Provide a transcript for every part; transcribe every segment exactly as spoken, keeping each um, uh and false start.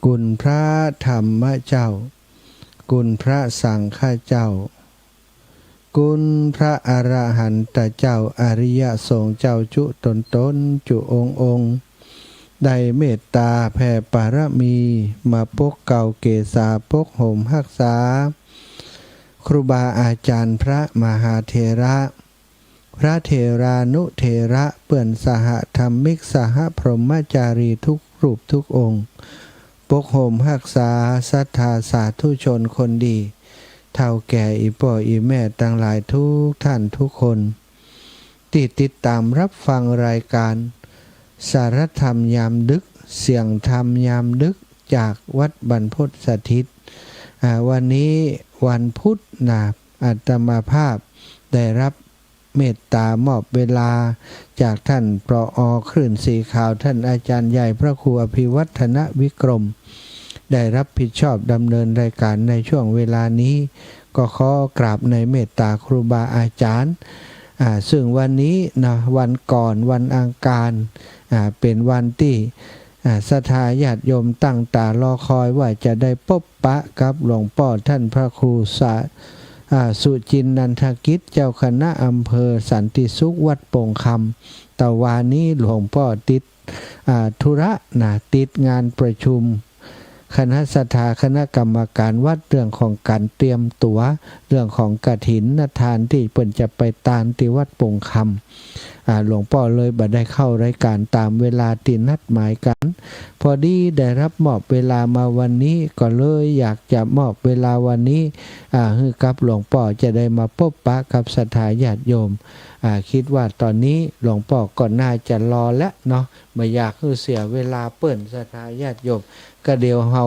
กุณพระธรรมเจ้า กุณพระสังฆเจ้า กุณพระอรหันตเจ้า อริยสงฆ์เจ้าจุ๊ต๋นๆ จุ๊องค์ๆ ได้เมตต๋าแผ่ปารมี มาปกเกล้าเกษาปกห่มฮักษา ครูบาอาจ๋ารย์พระมหาเถระ พระเถรานุเถระ เปื้อนสหธรรมิก สหพรหมจารีทุกรูปทุกองค์ ปกห่มฮักษาศรัทธาสาธุชนคนดี เฒ่าแก่อี่ป้ออี่แม่ตังหลายทุกท่านทุกคน ตี้ติดต๋ามฮับฟังรายก๋านสารธรรมยามดึก เสียงธรรมยามดึก จากวัดบรรพตสถิต อ่า วันนี้วันพุธนะ อาตมาภาพได้ฮับเมตต๋ามอบเวลาจากต้าน ผอ คลื่นสีขาว ต้านอาจ๋ารย์ใหญ่พระครูอภิวัฒนวิกรม ได้ฮับผิดชอบดำเนินรายก๋านในช่วงเวลานี้ ก็ขอกราบในเมตต๋าครูบาอาจ๋ารย์ อ่า ซึ่งวันนี้นะ วันก่อนวันอังคาร อ่า เป๋นวันตี้ อ่า ศรัทธาญาติโยมตั้งต๋ารอคอยว่าจะได้ปบปะกับหลวงป้อต้านพระครูสะ อ่า สุจินนันทกิจ เจ้าคณะอำเภอสันติสุขวัดโป่งคำ แต่วานี้หลวงป้อติด อ่า ธุระนะ ติดงานประชุมคณะศรัทธาคณะกรรมการวัด เรื่องของก๋านเตรียมตั๋ว เรื่องของกฐินทานตี้เปิ้นจะไปตานตี้วัดโป่งคำ อ่า หลวงป้อเลยบ่ได้เข้ารายก๋านต๋ามเวลาตี้นัดหมายกั๋น พอดีได้ฮับมอบเวลามาวันนี้ ก็เลยอยากจะมอบเวลาวันนี้ อ่า หื้อกับหลวงป้อจะได้มาปบปะกับศรัทธาญาติโยม อ่า กึ๊ดว่าต๋อนนี้หลวงป้อก็น่าจะรอแล้วเนาะ บ่อยากหื้อเสียเวลาเปิ้น ศรัทธาญาติโยม ก็เดี๋ยวเฮา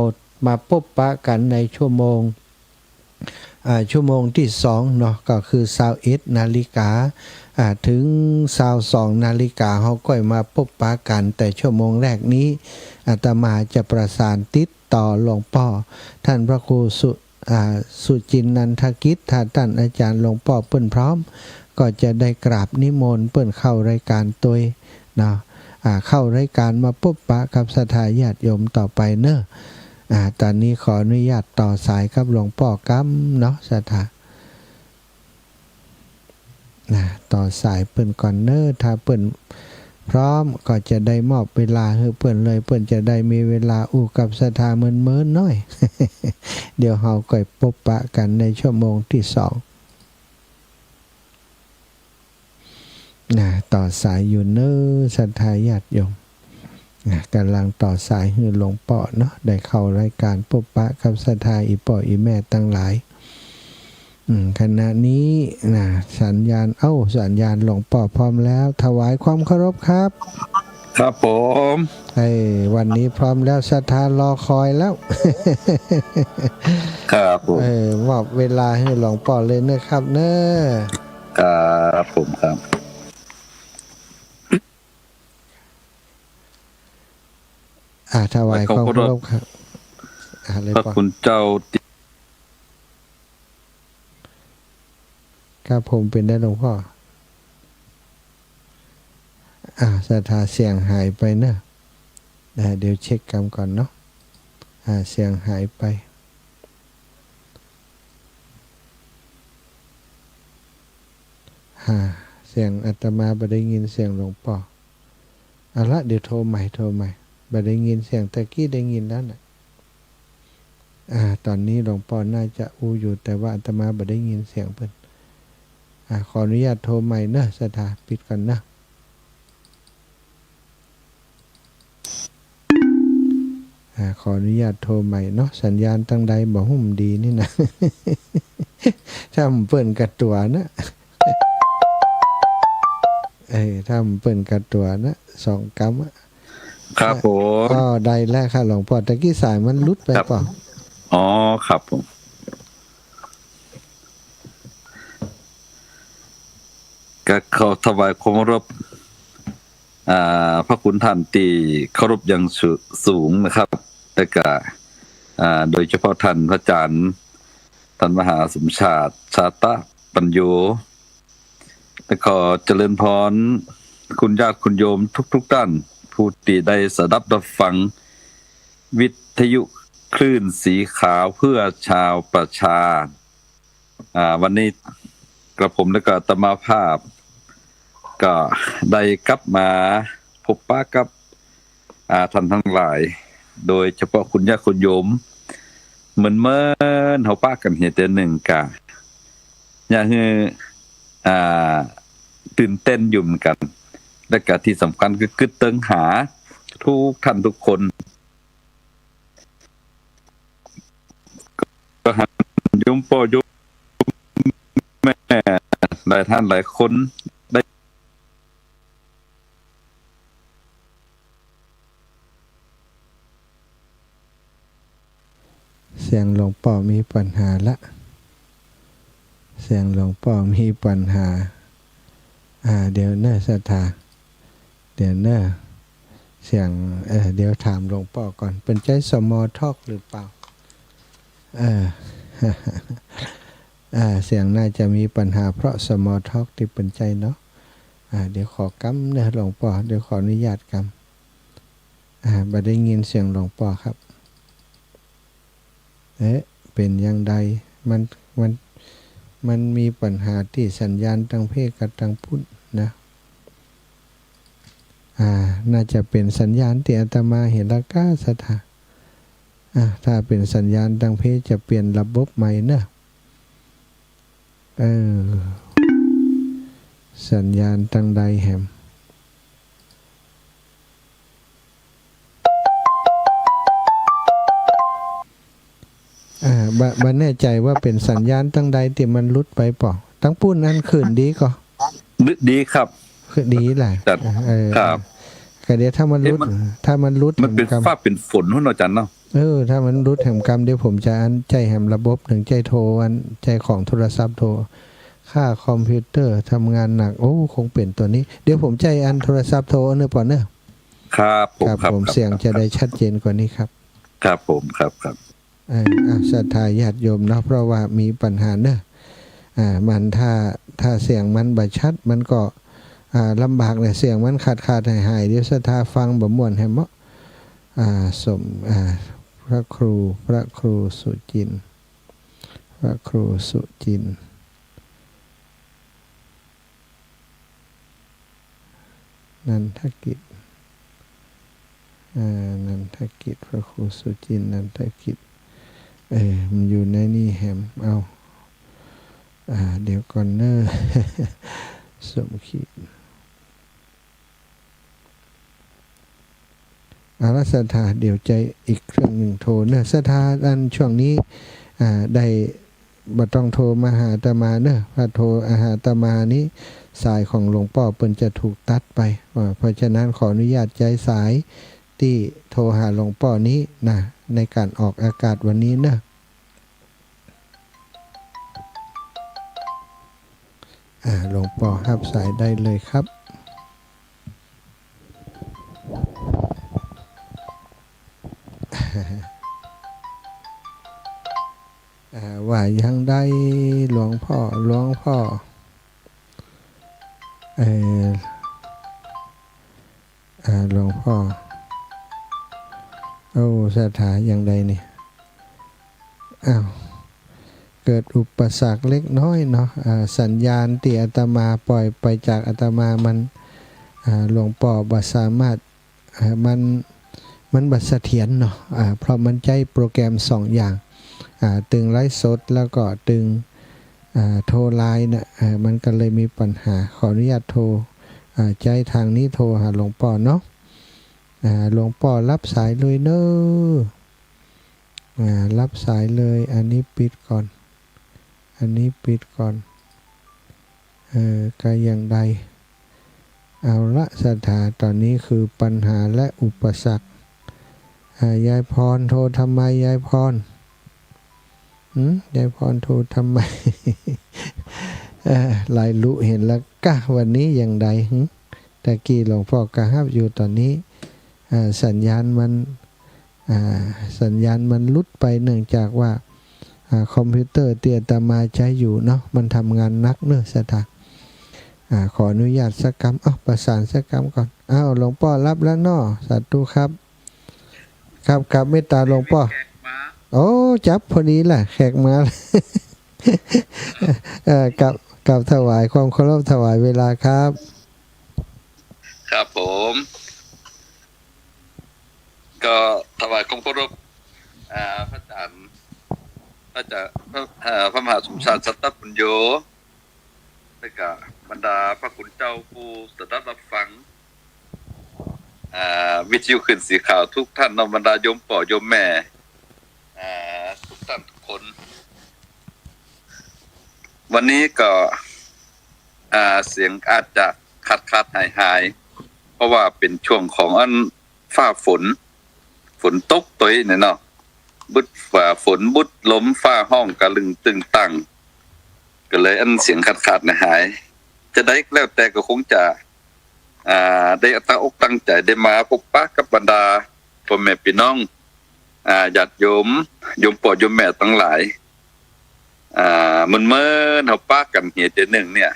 มาปบปะกั๋นในชั่วโมง อ่า ชั่วโมงตี้สองเนาะ ก็คือซาวเอ็ดนาฬิกา อ่า เถิงซาวสองนาฬิกา เฮาก้อยมาปบปะกั๋น แต่ชั่วโมงแรกนี้ อาตมาจะประสานติดต่อหลวงป้อต้านพระครูสุ อ่า สุจินนันทกิจ ถ้าต้านอาจ๋ารย์หลวงป้อเปิ้นพร้อม ก็จะได้กราบนิมนต์เปิ้นเข้ารายก๋านตวยเนาะ อ่า เข้ารายก๋านมาปบปะกับศรัทธาญาติโยมต่อไปเนาะ อ่า ต๋อนนี้ขออนุญาตต่อสายกับหลวงป้อกำเนาะ ศรัทธา นะ ต่อสายเปิ้นก่อนเนาะ ถ้าเปิ้นพร้อมก็จะได้มอบเวลาหื้อเปิ้นเลย เปิ้นจะได้มีเวลาอู้กับศรัทธาเมินๆ หน้อย เดี๋ยวเฮาก้อยปบปะกั๋นในชั่วโมงตี้สอง นะ ต่อสายอยู่เนาะ ศรัทธาญาติโยม นะ ก่ำลังต่อสายหื้อหลวงป้อเนาะ ได้เข้ารายก๋านปบปะกับศรัทธาอี่ป้ออี่แม่ตังหลาย อืม ขณะนี้นะ สัญญาณ เอ้า สัญญาณหลวงป้อพร้อมแล้ว ถวายความเคารพครับ ครับผม เอ้ย วันนี้พร้อมแล้ว ศรัทธารอคอยแล้ว ครับผม เออ มอบเวลาหื้อหลวงป้อเลยเนาะครับเนาะ ครับผม ครับ อ่า ถวายความเคารพครับ อ่า เลย พระคุณเจ้า ครับผม เป๋นใดหลวงป้อ อ่า ศรัทธาเสียงหายไปเนาะ อ่า เดี๋ยวเช็คกำก่อนเนาะ อ่า เสียงหายไป อ่า เสียงอาตมาบ่ได้ยินเสียงหลวงป้อ เอาละ เดี๋ยวโทรใหม่ โทรใหม่ บ่ได้ยินเสียง ตะกี้ได้ยินแล้วน่ะ อ่า ต๋อนนี้หลวงป้อน่าจะอู้อยู่ แต่ว่าอาตมาบ่ได้ยินเสียงเปิ้น อ่า ขออนุญาตโทรใหม่เนาะ ศรัทธา ปิดก่อนเนาะ อ่า ขออนุญาตโทรใหม่เนาะ สัญญาณตังใดบ่ฮู้ดีนี่นะ ถ้ามันเปิ้นกระตั๋วนะ เอ้ย ถ้ามันเปิ้นกระตั๋วนะ สองกำอะ ครับผม ก็ได้แล้วค่ะหลวงป้อ ตะกี้สายมันหลุดไป ครับ ป้อ อ๋อ ครับผม ก็ขอถวายความเคารพ อ่า พระคุณท่านตี้เคารพอย่างสุ- สูงนะครับ แล้วก็ อ่า โดยเฉพาะท่านพระอาจารย์ ท่านมหาสมชาติ ชาตะปัญโญ และขอเจริญพรคุณญาติคุณโยมทุกๆ ท่าน ผู้ตี้ได้สดับรับฟัง วิทยุคลื่นสีขาวเพื่อชาวประชา อ่า วันนี้กระผมและก็อาตมาภาพ ก็ได้กลับมาพบปะกับ อ่า ท่านตังหลาย โดยเฉพาะคุณญาติคุณโยม เหมือนเมินเฮาปะกั๋นเหียเตื้อนึ่งกา อย่าหื้อ อ่า ตื่นเต้นอยู่เหมือนกั๋น และก็ตี้สำคัญก็กึ๊ดเติงหากู้ท่านกู้คน ก็หันโยมป้อโยมแม่หลายท่านหลายคนได้ เสียงหลวงป้อมีปัญหาละ เสียงหลวงป้อมีปัญหา อ่า เดี๋ยวเน่อศรัทธา เดี๋ยวเน่อ เสียง เอ่อ เดี๋ยวถามหลวงป้อก่อน เปิ้นใจ๊ small talk หรือเปล่า เออ อ่า เสียงน่าจะมีปัญหาเพราะ small talk ตี้เปิ้นใจ๊เนาะ อ่า เดี๋ยวขอกำเน่อหลวงป้อ เดี๋ยวขออนุญาตกำ อ่า บ่ได้ยินเสียงหลวงป้อครับ เอ๊ะ เป๋นอย่างใด มัน มัน มันมีปัญหาตี้สัญญาณตังเพกับตังปุ้นนะ อ่า น่าจะเป๋นสัญญาณตี้อาตมาเหียละก้าศรัทธา อ่า ถ้าเป๋นสัญญาณตังเพจะเปลี่ยนระบบใหม่เนอะ เออ สัญญาณตังใดแหม อ่า บ่ บ่แน่ใจ๋ว่าเป๋นสัญญาณตังใดตี้มันหลุดไปเป๋อ ตังปุ้นอันขึ้นดีก่อ ดี ดีครับ คือดีแหละ จัด เออ ครับ ก็เดี๋ยวถ้ามันหลุด เอ๊ะ มัน ถ้ามันหลุด มันเป๋น แหมกำ ฟ้าเป๋นฝนหั้นเนาะอาจ๋ารย์เนาะ เออ ถ้ามันหลุดแหมกำ เดี๋ยวผมจะอันใจ๊แหมระบบนึ่ง ใจ๊โทรอัน ใจ๊ของโทรศัพท์โทร ค่าคอมพิวเตอร์ทำงานหนัก โอ้ คงเป๋นตั๋วนี้ เดี๋ยวผมใจ๊อันโทรศัพท์โทรเน่อป๋อเน่อ ครับผม ครับ ครับ ผม ครับ เสียงจะได้ชัดเจนกว่านี้ครับ ครับผม ครับ ครับ เอ่อ อ่ะ ศรัทธาญาติโยมเนาะ เพราะว่ามีปัญหาเนอะ อ่า มันถ้า ถ้าเสียงมันบ่ชัด มันก็ อ่า ลำบากเนี่ย เสียงมันขาดๆ หายๆ เดี๋ยวศรัทธาฟังบ่ม่วนแหมเนาะ อ่า สม อ่า พระครู พระครูสุจินต์ พระครูสุจินต์ นันทกิจ อ่า นันทกิจ พระครูสุจินต์ นันทกิจ เออ มันอยู่ในนี่แหม เอา อ่า เดี๋ยวก่อนเนอะ สมคิด เอาละศรัทธา เดี๋ยวใจ๊อีกเครื่องนึ่งโทรเนอะ ศรัทธา อันช่วงนี้ อ่า ได้ บ่ต้องโทรมาหาอาตมาเนอะ ถ้าโทรหาอาตมานี้ สายของหลวงป้อเปิ้นจะถูกตัดไป อ่า เพราะฉะนั้นขออนุญาตใจ๊สายตี้โทรหาหลวงป้อนี้นะ ในก๋านออกอากาศวันนี้เนอะ อ่า หลวงป้อฮับสายได้เลยครับ อ่า ว่าอย่างใดหลวงป้อ หลวงป้อ เอ่อ อ่า หลวงป้อ โอ้ ศรัทธา อย่างใดนี่ อ้าว เกิดอุปสรรคเล็กน้อยเนาะ อ่า สัญญาณตี้อาตมาปล่อยไปจากอาตมามัน อ่า หลวงป้อบ่สามารถ อ่า มัน มันบ่เสถียรเนาะ อ่า เพราะมันใจ๊โปรแกรมสองอย่าง อ่า ตึงไลฟ์สดแล้วก็ตึง อ่า โทรไลน์น่ะ อ่า มันก็เลยมีปัญหา ขออนุญาตโทร อ่า ใจ๊ตางนี้โทรหาหลวงป้อเนาะ อ่า หลวงป้อฮับสายเลยเนาะ อ่า ฮับสายเลย อันนี้ปิดก่อน อันนี้ปิดก่อน เออ ก็อย่างใด เอาละศรัทธา ต๋อนนี้คือปัญหาและอุปสรรค อ่า ยายพรโทรทำไม ยายพร หืม ยายพรโทรทำไม เออ ลายลุเห็นแล้วกะ วันนี้อย่างใด หืม ตะกี้หลวงป้อกะฮับอยู่ ต๋อนนี้ อ่า สัญญาณมัน อ่า สัญญาณมันหลุดไป เนื่องจากว่า อ่า คอมพิวเตอร์ตี้อาตมาใจ๊อยู่เนาะ มันทำงานหนักเนอะศรัทธา อ่า ขออนุญาตสักกำ เอ้า ประสานสักกำก่อน อ้าว หลวงป้อฮับแล้วเนาะ สาธุครับ ครับ ครับ เมตตาหลวงป้อ แขกมา โอ้ จั๊บพอดีแหละ แขกมา เอ่อ กราบ กราบถวายความเคารพ ถวายเวลาครับ ครับผม ก็ถวายความเคารพ อ่า พระอาจารย์ พระอาจารย์ พระ เอ่อ พระมหาสมชาติ สัตตปุญโญ แล้วก็บรรดาพระคุณเจ้าผู้สดับรับฟัง อ่า วิทยุคลื่นสีขาวทุกท่านเนาะ บรรดาโยมป้อโยมแม่ อ่า ทุกท่านทุกคน วันนี้ก็ อ่า เสียงอาจจะขาดๆ หายๆ เพราะว่าเป๋นช่วงของอันฟ้าฝน ฝนตกตวยเนี่ยเนาะ บึดฟ้าฝน บึดลม ฟ้าฮ้องกะลึงตึงตัง ก็เลยอันเสียงขาดๆ หายๆ จะใดแล้วแต่ก็คงจะ อ่า ได้ตั้งอกตั้งใจ๋ได้มาพบปะกับบรรดาป้อแม่ปี้น้อง อ่า ญาติโยม โยมป้อโยมแม่ตังหลาย อ่า เมินๆ เฮาปะกั๋นเหียเตื้อนึ่งเนี่ย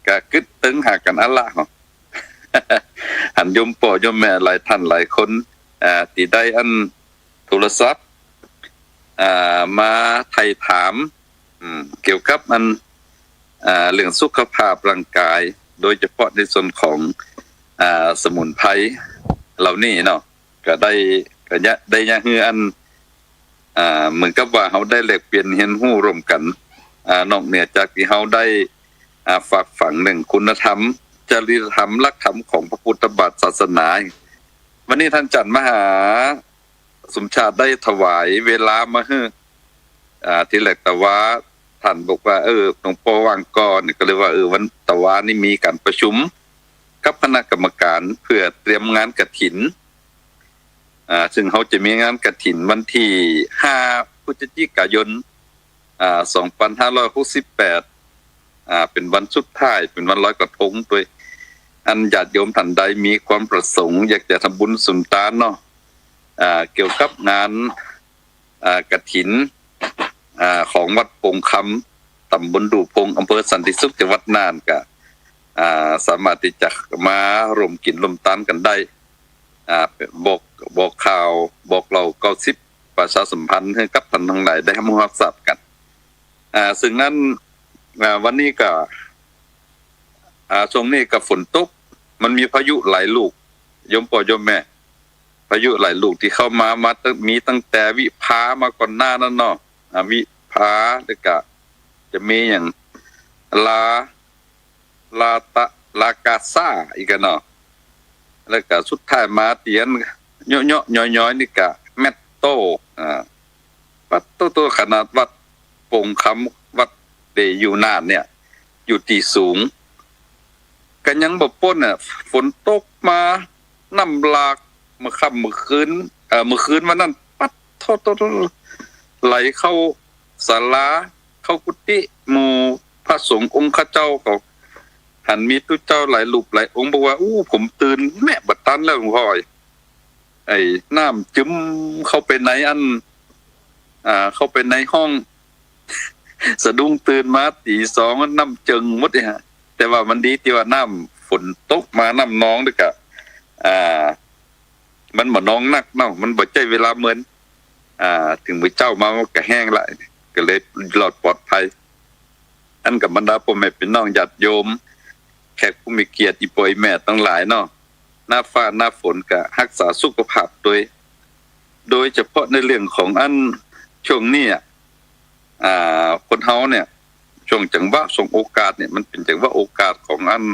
ก็กึ๊ดตึงหากั๋นอันละเหาะ หันโยมป้อโยมแม่หลายท่านหลายคน อ่า ตี้ได้อันโทรศัพท์ อ่า มาไถ่ถาม อืม เกี่ยวกับอัน อ่า เรื่องสุขภาพร่างกาย โดยเฉพาะในส่วนของ อ่า สมุนไพรเหล่านี้เนาะ ก็ได้ ก็ยะ ได้ยะหื้ออัน อ่า เหมือนกับว่าเฮาได้แลกเปลี่ยนเฮียนฮู้ร่วมกั๋น อ่า นอกเหนือจากตี้เฮาได้ อ่า ฝากฝังเรื่องคุณธรรม จริยธรรม หลักธรรมของพระพุทธบาทศาสนา วันนี้ต้านจันมหาสมชาติได้ถวายเวลามาหื้อ อ่า ตี้แรกตะวาต้านบอกว่า เออ หลวงป้อว่างก่อ ก็เลยว่า เออ วันตะวานี้มีก๋านประชุมกับคณะกรรมก๋านเปื้อเตรียมงานกฐิน อ่า ซึ่งเฮาจะมีงานกฐินวันตี้ห้าพฤศจิกายน อ่า สองปันห้าร้อยหกสิบแปด อ่า เป๋นวันสุดท้าย เป๋นวันลอยกระทงตวย อันญาติโยมต้านใดมีความประสงค์อยากจะทำบุญสุนตานเนาะ อ่า เกี่ยวกับงาน อ่า กฐิน อ่า ของวัดโป่งคำ ต๋ำบลดู่พง อำเภอสันติสุข จังหวัดน่านก็ อ่า สามารถตี้จะมาร่วมกิ๋นร่วมตานกั๋นได้ อ่า บอก บอกข่าว บอกเล่าเก้าสิบ ประชาสัมพันธ์หื้อกับต้านตังหลายได้ฮู้ฮับทราบกั๋น อ่า ซึ่งอัน อ่า วันนี้ก็ อ่า ช่วงนี้ก็ฝนตก มันมีพายุหลายลูก โยมป้อโยมแม่ พายุหลายลูกตี้เข้ามา มาตั้ง มีตั้งแต่วิภามาก่อนหน้านั้นเนาะ อ่า วิภา แล้วก็จะมีอย่างลา ลาตะ ลากาซ่า อีกกั๋นเนาะ แล้วก็สุดท้ายมาตี้อันเยาะๆ ย้อยๆ นี่ก็แมตโต้ อ่า ปัดโต้ ขนาดวัดโป่งคำ วัดตี้อยู่น่านเนี่ย อยู่ตี้สูง ก็ยังบ่ป๊นอะ ฝนตกมา น้ำหลาก เมื่อค่ำเมื่อคืน เอ่อ เมื่อคืนวันนั้น ปัดโต้ ไหลเข้าศาลา เข้ากุฏิหมู่พระสงฆ์องค์ข้าเจ้าก็ หันมีตุ๊เจ้าหลายรูปหลายองค์บอกว่า อู้ ผมตื่นแมะบ่ตันแล้วหลวงพ่อ ไอ้น้ำจึมเข้าไปในอัน อ่า เข้าไปในห้อง สะดุ้งตื่นมาตี๋สอง น้ำเจิ่งหมดเนี่ยฮะ แต่ว่ามันดีตี้ว่าน้ำฝนตกมา น้ำนองนี่ก็ อ่า มันบ่นองนักเนาะ มันบ่ใจ้เวลาเมิน อ่า เถิงมื้อเจ๊ามามันก็แห้งละ ก็เลยรอดปลอดภัย อันกับบรรดาป้อแม่ปี้น้องญาติโยม แขกผู้มีเกียรติ อี่ป้ออี่แม่ตังหลายเนาะ หน้าฟ้าหน้าฝนก็ฮักษาสุขภาพตวย โดยเฉพาะในเรื่องของอันช่วงนี้อะ อ่า คนเฮาเนี่ย ช่วงจังหวะ ช่วงโอกาสเนี่ย มันเป๋นจังหวะโอกาสของอัน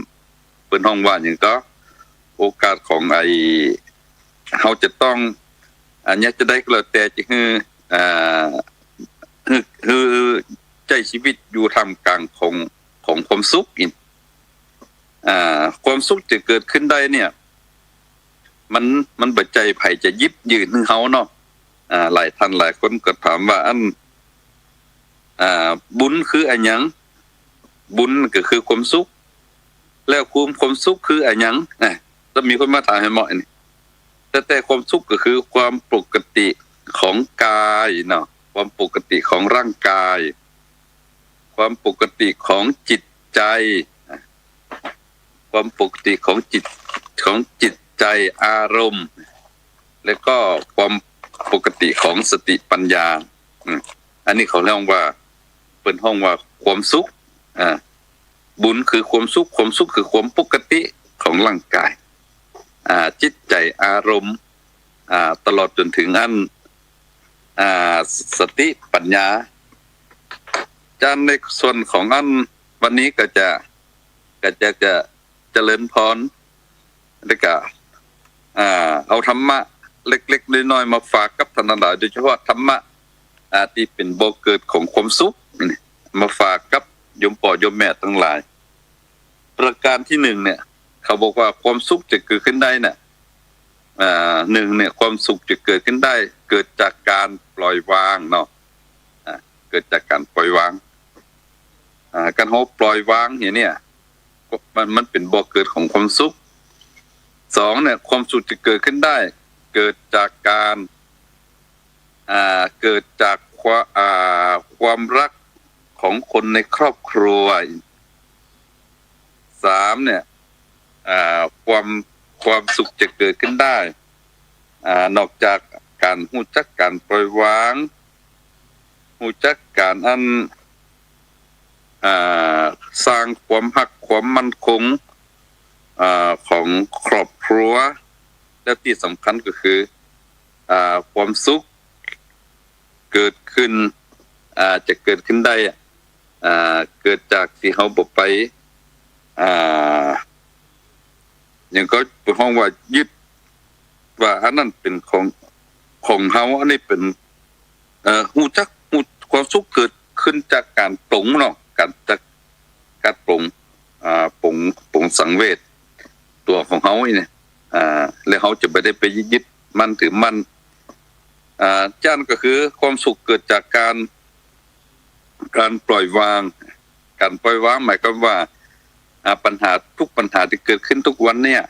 เปิ้นฮ้องว่าหยังก็ โอกาสของไอ้ เฮาจะต้อง อันเนี้ยจะใดก็แล้วแต่ จะหื้อ อ่า หื้อ หื้อใจ๊ชีวิตอยู่ท่ามกลางของ ของความสุขอิ้น อ่า ความสุขจะเกิดขึ้นได้เนี่ย มัน มันบ่ใจ้ใผจะหยิบยื่นหื้อเฮาเนาะ อ่า หลายท่านหลายคนก็ถามว่า อัน อ่า บุญคืออะหยัง บุญก็คือความสุข แล้วความ ความสุขคืออะหยัง นะ แล้วมีคนมาถามหื้อเหมาะอันนี้ แต่ แต่ความสุขก็คือความปกติของกายเนาะ ความปกติของร่างกาย ความปกติของจิตใจ ความปกติของจิต ของจิตใจ อารมณ์ แล้วก็ความ ปกติของสติปัญญา อืม อันนี้เขาฮ้องว่า เปิ้นฮ้องว่าความสุข อ่า บุญคือความสุข ความสุขคือความปกติของร่างกาย อ่า จิตใจ๋ อารมณ์ อ่า ตลอดจ๋นถึงอัน อ่า สติปัญญา จานในส่วนของอันวันนี้ก็จะ ก็จะ จะเจริญพร แล้วก็ อ่า เอาธรรมะเล็กๆ น้อยๆ มาฝากกับต้านตังหลาย โดยเฉพาะธรรมะ อ่า ตี้เป๋นบ่อเกิดของความสุขนี่ มาฝากกับโยมป้อโยมแม่ตังหลาย ประการตี้นึ่งเนี่ย เขาบอกว่าความสุขจะเกิดขึ้นได้เนี่ย อ่า นึ่งเนี่ย ความสุขจะเกิดขึ้นได้ เกิดจากการปล่อยวางเนาะ อ่า เกิดจากการปล่อยวาง อ่า การเฮาปล่อยวางอย่างเนี่ย มัน มันเป๋นบ่อเกิดของความสุข สองเนี่ย ความสุขจะเกิดขึ้นได้ เกิดจากการ อ่า เกิดจากควา- อ่า ความฮักของคนในครอบครัว สามเนี่ย อ่า ความ- ความสุขจะเกิดขึ้นได้ อ่า นอกจากการฮู้จักการปล่อยวาง ฮู้จักการอัน อ่า สร้างความฮักความมั่นคง อ่า ของครอบครัว และตี้สำคัญก็คือ อ่า ความสุขเกิดขึ้น อ่า จะเกิดขึ้นได้ อ่า เกิดจากตี้เฮาบ่ไป อ่า อย่างก็เปิ้นฮ้องว่ายึด ว่าอันนั้นเป๋นของ ของเฮา อันนี้เป๋น เอ่อ ฮู้จัก ฮู้- ความสุขเกิดขึ้นจากการปลงเนาะ การ จากการปลง อ่า ปลง- ปลงสังเวชตั๋วของเฮานี่เนี่ย อ่า แล้วเฮาจะบ่ได้ไปยึดมั่นถือมั่น อ่า จานก็คือความสุขเกิดจากการ การปล่อยวาง การปล่อยวางหมายความว่า อ่า ปัญหาทุกปัญหาตี้เกิดขึ้นทุกวันเนี่ย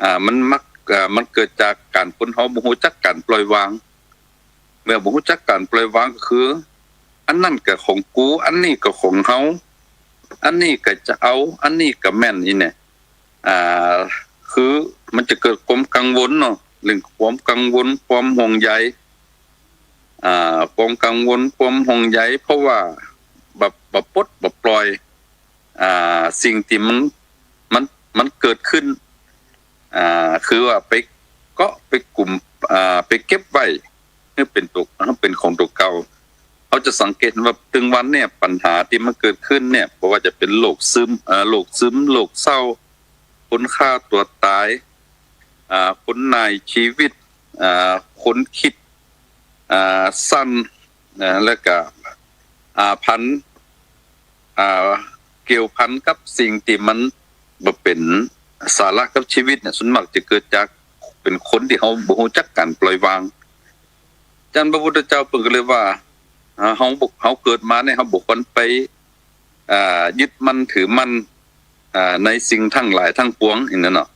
อ่า มันมัก- อ่า มันเกิดจากการคนเฮาบ่ฮู้จักการปล่อยวาง เมื่อบ่ฮู้จักการปล่อยวางก็คือ อันนั้นก็ของกู อันนี้ก็ของเฮา อันนี้ก็จะเอา อันนี้ก็แม่นอี้เนี่ย อ่า คือมันจะเกิดความกังวลเนาะ เรื่องความกังวล ความห่วงใย อ่า ความกังวล ความห่วงใย เพราะว่าบ่- บ่ปลด บ่ปล่อย อ่า สิ่งตี้มัน- มัน- มันเกิดขึ้น อ่า คือว่าไปเกาะ ไปกุม อ่า ไปเก็บไว้ หื้อเป๋นตั๋ว- หื้อเป๋นของตั๋วเก่า เฮาจะสังเกตว่าตึงวันเนี่ย ปัญหาตี้มันเกิดขึ้นเนี่ย บ่ว่าจะเป๋นโรคซึม เอ่อ โรคซึม โรคเศร้า คนฆ่าตั๋วต๋าย อ่า คนหน่ายจีวิต อ่า คนกึ๊ด อ่า สั้น นะ แล้วก็ อ่า พัน อ่า เกี่ยวพันกับสิ่งตี้มันบ่เป๋นสาระกับจีวิตเนี่ย ส่วนมากจะเกิดจากเป๋นคนตี้เฮาบ่ฮู้จักการปล่อยวาง จานพระพุทธเจ้าเปิ้นก็เลยว่า อ่า เฮาบ่- เฮาเกิดมาเนี่ย เฮาบ่ควรไป อ่า ยึดมั่นถือมั่น อ่า ในสิ่งตังหลายตังปวงอี้นะเนาะ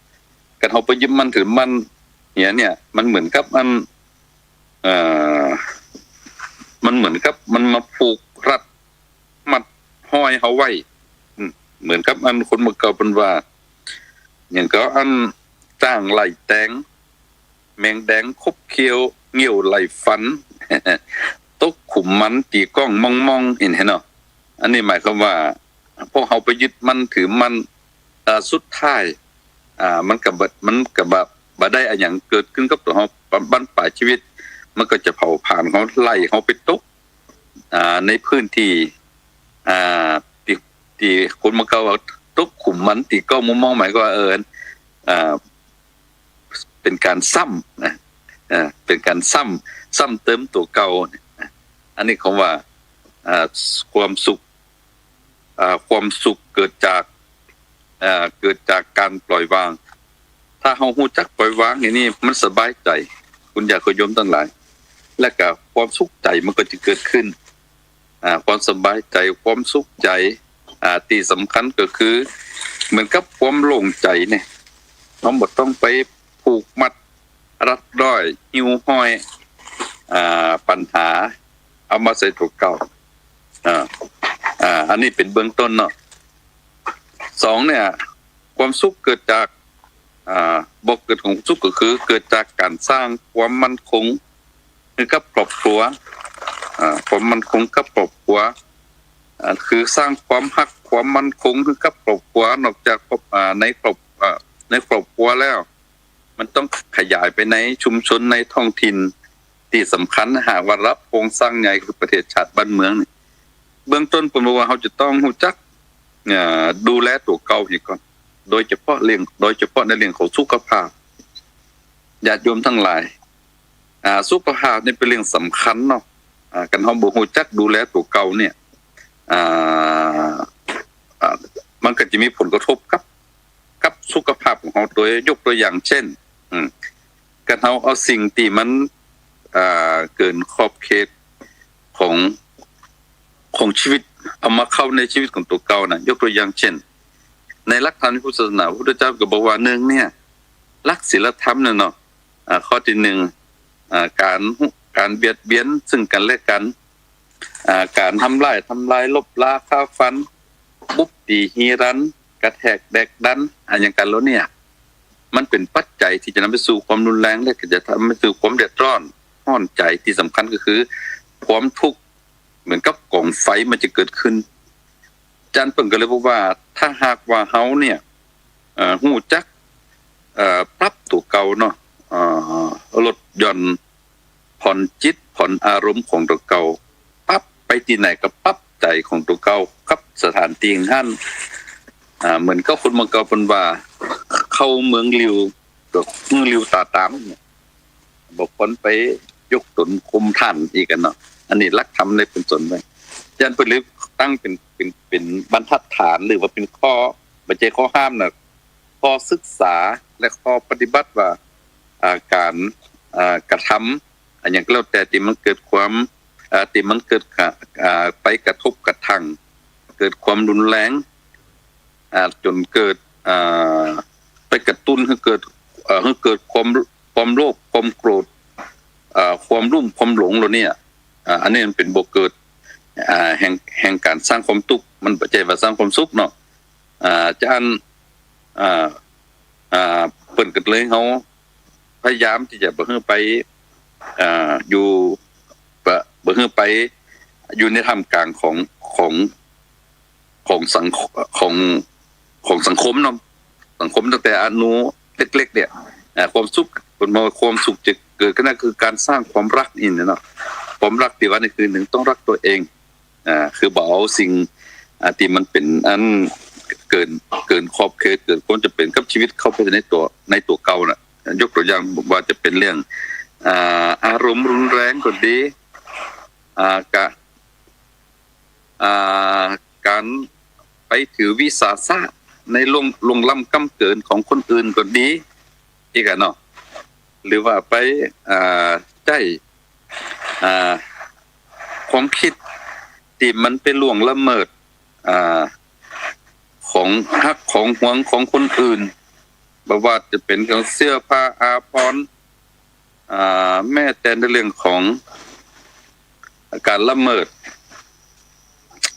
การเฮาไปยึดมั่นถือมั่นเนี่ย เนี่ย มันเหมือนกับอัน เอ่อ มันเหมือนกับมันมาผูกรัดมัดห้อยเฮาไว้ อืม เหมือนกับอันคนเมื่อเก่าเปิ้นว่า อย่างก็อันจ้างไล่แตง แมงแดงขบเขี้ยว เงี้ยวไล่ฟัน ตกขุมมันตี๋ก้องม่องๆ อี้หั้นเนาะ อันนี้หมายความว่า พอเฮาไปยึดมั่นถือมั่น เอ่อ สุดท้าย อ่า มันก็บ่- มันก็บ่- บ่ได้อะหยังเกิดขึ้นกับตั๋วเฮา บั้นปลายจีวิต มันก็จะเผาผลาญเฮา ไล่เฮาไปตก อ่า ในพื้นตี้ อ่า ตี้- ตี้คนเมื่อเก่าว่าตกขุมมันตี๋ก้องม่องๆ หมายความว่า เออ อ่า เป๋นการซ้ำนะ เอ่อ เป๋นการซ้ำ ซ้ำเติมตั๋วเก่าเนี่ยนะ อันนี้เขาว่า อ่า ความสุข อ่า ความสุขเกิดจาก อ่า เกิดจากการปล่อยวาง ถ้าเฮาฮู้จักปล่อยวางอย่างนี้ มันสบายใจ๋ คุณญาติโยมตังหลาย และก็ความสุขใจ๋มันก็จะเกิดขึ้น อ่า ความสบายใจ๋ ความสุขใจ๋ อ่า ตี้สำคัญก็คือ เหมือนกับความโล่งใจ๋เนี่ย เฮาบ่ต้องไปผูกมัด รัดร้อย หิ้วห้อย อ่า ปัญหา เอามาใส่ตั๋วเก่า อ่า อ่า อันนี้เป๋นเบื้องต้นเนาะ สองเนี่ย ความสุขเกิดจาก อ่า บ่อเกิดของสุขก็คือ เกิดจากการสร้างความมั่นคง หื้อกับครอบครัว อ่า ความมั่นคงกับครอบครัว อ่า คือสร้างความฮักความมั่นคงหื้อกับครอบครัว นอกจากครอบ อ่า ในครอบ อ่า ในครอบครัวแล้ว มันต้องขยายไปในชุมชนในท้องถิ่นตี้สำคัญ หากว่าฮับโครงสร้างใหญ่คือประเทศชาติบ้านเมืองนี่ เบื้องต้นเปิ้นบอกว่าเฮาจะต้องฮู้จัก อ่า ดูแลตั๋วเก่านี่ก่อน โดยเฉพาะเรื่อง โดยเฉพาะในเรื่องของสุขภาพ ญาติโยมทั้งหลาย อ่า สุขภาพนี่เป๋นเรื่องสำคัญเนาะ อ่า คันเฮาบ่ฮู้จักดูแลตั๋วเก่าเนี่ย อ่า อ่า มันก็จะมีผลกระทบกับ กับสุขภาพของเฮา โดยยกตัวอย่างเช่น อืม คันเฮาเอาสิ่งตี้มัน อ่า เกินขอบเขตของ ของชีวิต เอามาเข้าในชีวิตของตั๋วเก่านะ ยกตัวอย่างเช่น ในหลักธรรมในพุทธศาสนา พระพุทธเจ้าก็บอกว่า หนึ่งเนี่ย หลักศีลธรรมเนี่ยเนาะ อ่า ข้อตี้หนึ่ง อ่า ก๋าน ก๋านเบียดเบียนซึ่งกั๋นและกั๋น อ่า ก๋านทำร้าย ทำลาย ลบล้าง ฆ่าฟัน บุบตี๋ ฮีรัน กระแทก แดกดัน อะหยังกั๋นเหล่าเนี่ย มันเป๋นปัจจัยตี้จะนำไปสู่ความรุนแรง และก็จะทำไปสู่ความเดือดร้อน ฮ้อนใจ๋ ตี้สำคัญก็คือ ความทุกข์ เหมือนกับก๋องไฟมันจะเกิดขึ้น อาจารย์เปิ้นก็เลยบอกว่า ถ้าหากว่าเฮาเนี่ย เอ่อ ฮู้จัก เอ่อ ปรับตั๋วเก่าเนาะ เอ่อ ลดหย่อน ผ่อนจิต ผ่อนอารมณ์ของตั๋วเก่า ปรับไปตี้ไหนก็ปรับใจ๋ของตั๋วเก่ากับสถานตี้หั้น อ่า เหมือนกับคนเมืองเก่าเปิ้นว่า เข้าเมืองหลิว ก็เมืองหลิวต๋าต๋าม บ่ควรไปยกต๋นข่มต้านอีกกั๋นเนาะ อันนี้หลักธรรมได้เปิ้นสอนไว้ อาจารย์เปิ้นเลยตั้งเป๋น เป๋น เป๋นบรรทัดฐาน หรือว่าเป๋นข้อ บ่ใจ้ข้อห้ามนะ ข้อศึกษาและข้อปฏิบัติว่า อ่า ก๋าน อ่า กระทำอะหยังก็แล้วแต่ตี้มันเกิดความ อ่า ตี้มันเกิดกะ อ่า ไปกระทบกระทั่ง เกิดความรุนแรง อ่า จ๋นเกิด อ่า ไปกระตุ้นหื้อเกิด เอ่อ หื้อเกิดความ ความโลภ ความโกรธ อ่า ความลุ่ม ความหลงเหล่าเนี่ย อ่า อันนี้มันเป๋นบ่อเกิด อ่า แห่ง แห่งก๋านสร้างความตุ๊กข์ มันบ่ใจ้ว่าสร้างความสุขเนาะ อ่า จะอั้น อ่า อ่า เปิ้นก็เลยเฮาพยายามตี้จะบ่หื้อไป อ่า อยู่ บ่ บ่หื้อไปอยู่ในท่ามกลางของ ของ ของสัง ของ ของสังคมเนาะ สังคมตั้งแต่อนุเล็กๆ เนี่ย อ่า ความสุข เปิ้นว่าความสุขจะเกิดขึ้นได้คือก๋านสร้างความฮักนี่เนาะ ความฮักตี้ว่านี่คือหนึ่งต้องฮักตั๋วเอง อ่า คือบ่เอาสิ่ง อ่า ตี้มันเป๋นอันเกิน เกินขอบเขต เกินความจ๋ำเป๋นกับชีวิตเข้าไปในตั๋ว ในตั๋วเก่าน่ะ ยกตั๋วอย่างว่าจะเป๋นเรื่อง อ่า อารมณ์รุนแรงก็ดี อ่า กะ อ่า ก๋านไปถือวิสาสะในล่วง ล่วงล้ำก้ำเกินของคนอื่นก็ดี อีกอะเนาะ หรือว่าไป อ่า ใจ๊ อ่า ความกึ๊ดตี้มันไปล่วงละเมิด อ่า ของฮักของหวงของคนอื่น บ่ว่าจะเป๋นก๋านเสื้อผ้าอาภรณ์ อ่า แม้แต่ในเรื่องของก๋านละเมิด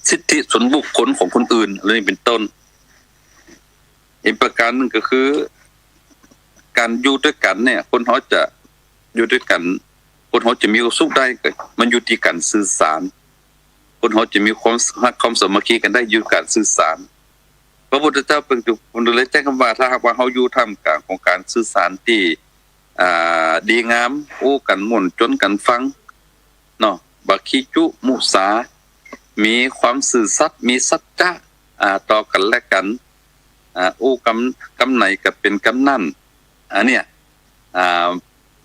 สิทธิส่วนบุคคลของคนอื่น อันนี้เป๋นต้น อีกประก๋านนึ่งก็คือ ก๋านอยู่ตวยกั๋นเนี่ย คนเฮาจะอยู่ตวยกั๋น คนเฮาจะมีความสุขได้ก็มันอยู่ตี้ก๋านสื่อสาร คนเฮาจะมีความฮักความสามัคคีกั๋นได้อยู่ก๋านสื่อสาร พระพุทธเจ้าเปิ้นจึง เปิ้นเลยใจ๊กำว่า ถ้าหากว่าเฮาอยู่ท่ามกลางของก๋านสื่อสารตี้ อ่า ดีงาม อู้กั๋นม่วน จ๋นกั๋นฟัง เนาะ บ่ขี้จุมุสา มีความซื่อสัตย์ มีสัจจะ อ่า ต่อกั๋นและกั๋น อ่า อู้กำ กำไหนก็เป๋นกำนั้น อันเนี้ย อ่า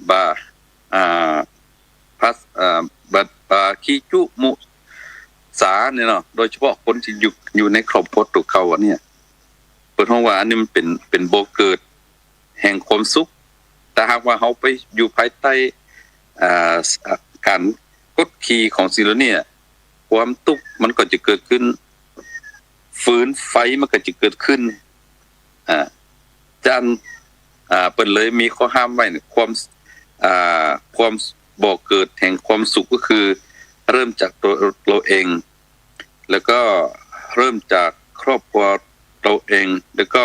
บ่ อ่า ภาษ- อ่า บ่ บ่ขี้จุมุสาเนี่ยเนาะ โดยเฉพาะคนตี้อยู่ อยู่ในครอบครัวตั๋วเก่าอันเนี้ย เปิ้นฮ้องว่าอันนี้มันเป๋น เป๋นบ่อเกิดแห่งความสุข ถ้าหากว่าเฮาไปอยู่ภายใต้ อ่า ก๋านกดขี่ของสิ่งเหล่านี้ ความตุ๊กข์มันก็จะเกิดขึ้น ฟืนไฟมันก็จะเกิดขึ้น อ่า อาจารย์ อ่า เปิ้นเลยมีข้อห้ามไว้เนี่ย ความ อ่า ความบ่อเกิดแห่งความสุขก็คือ เริ่มจากตั๋ว ตั๋วเอง แล้วก็เริ่มจากครอบครัวตั๋วเอง แล้วก็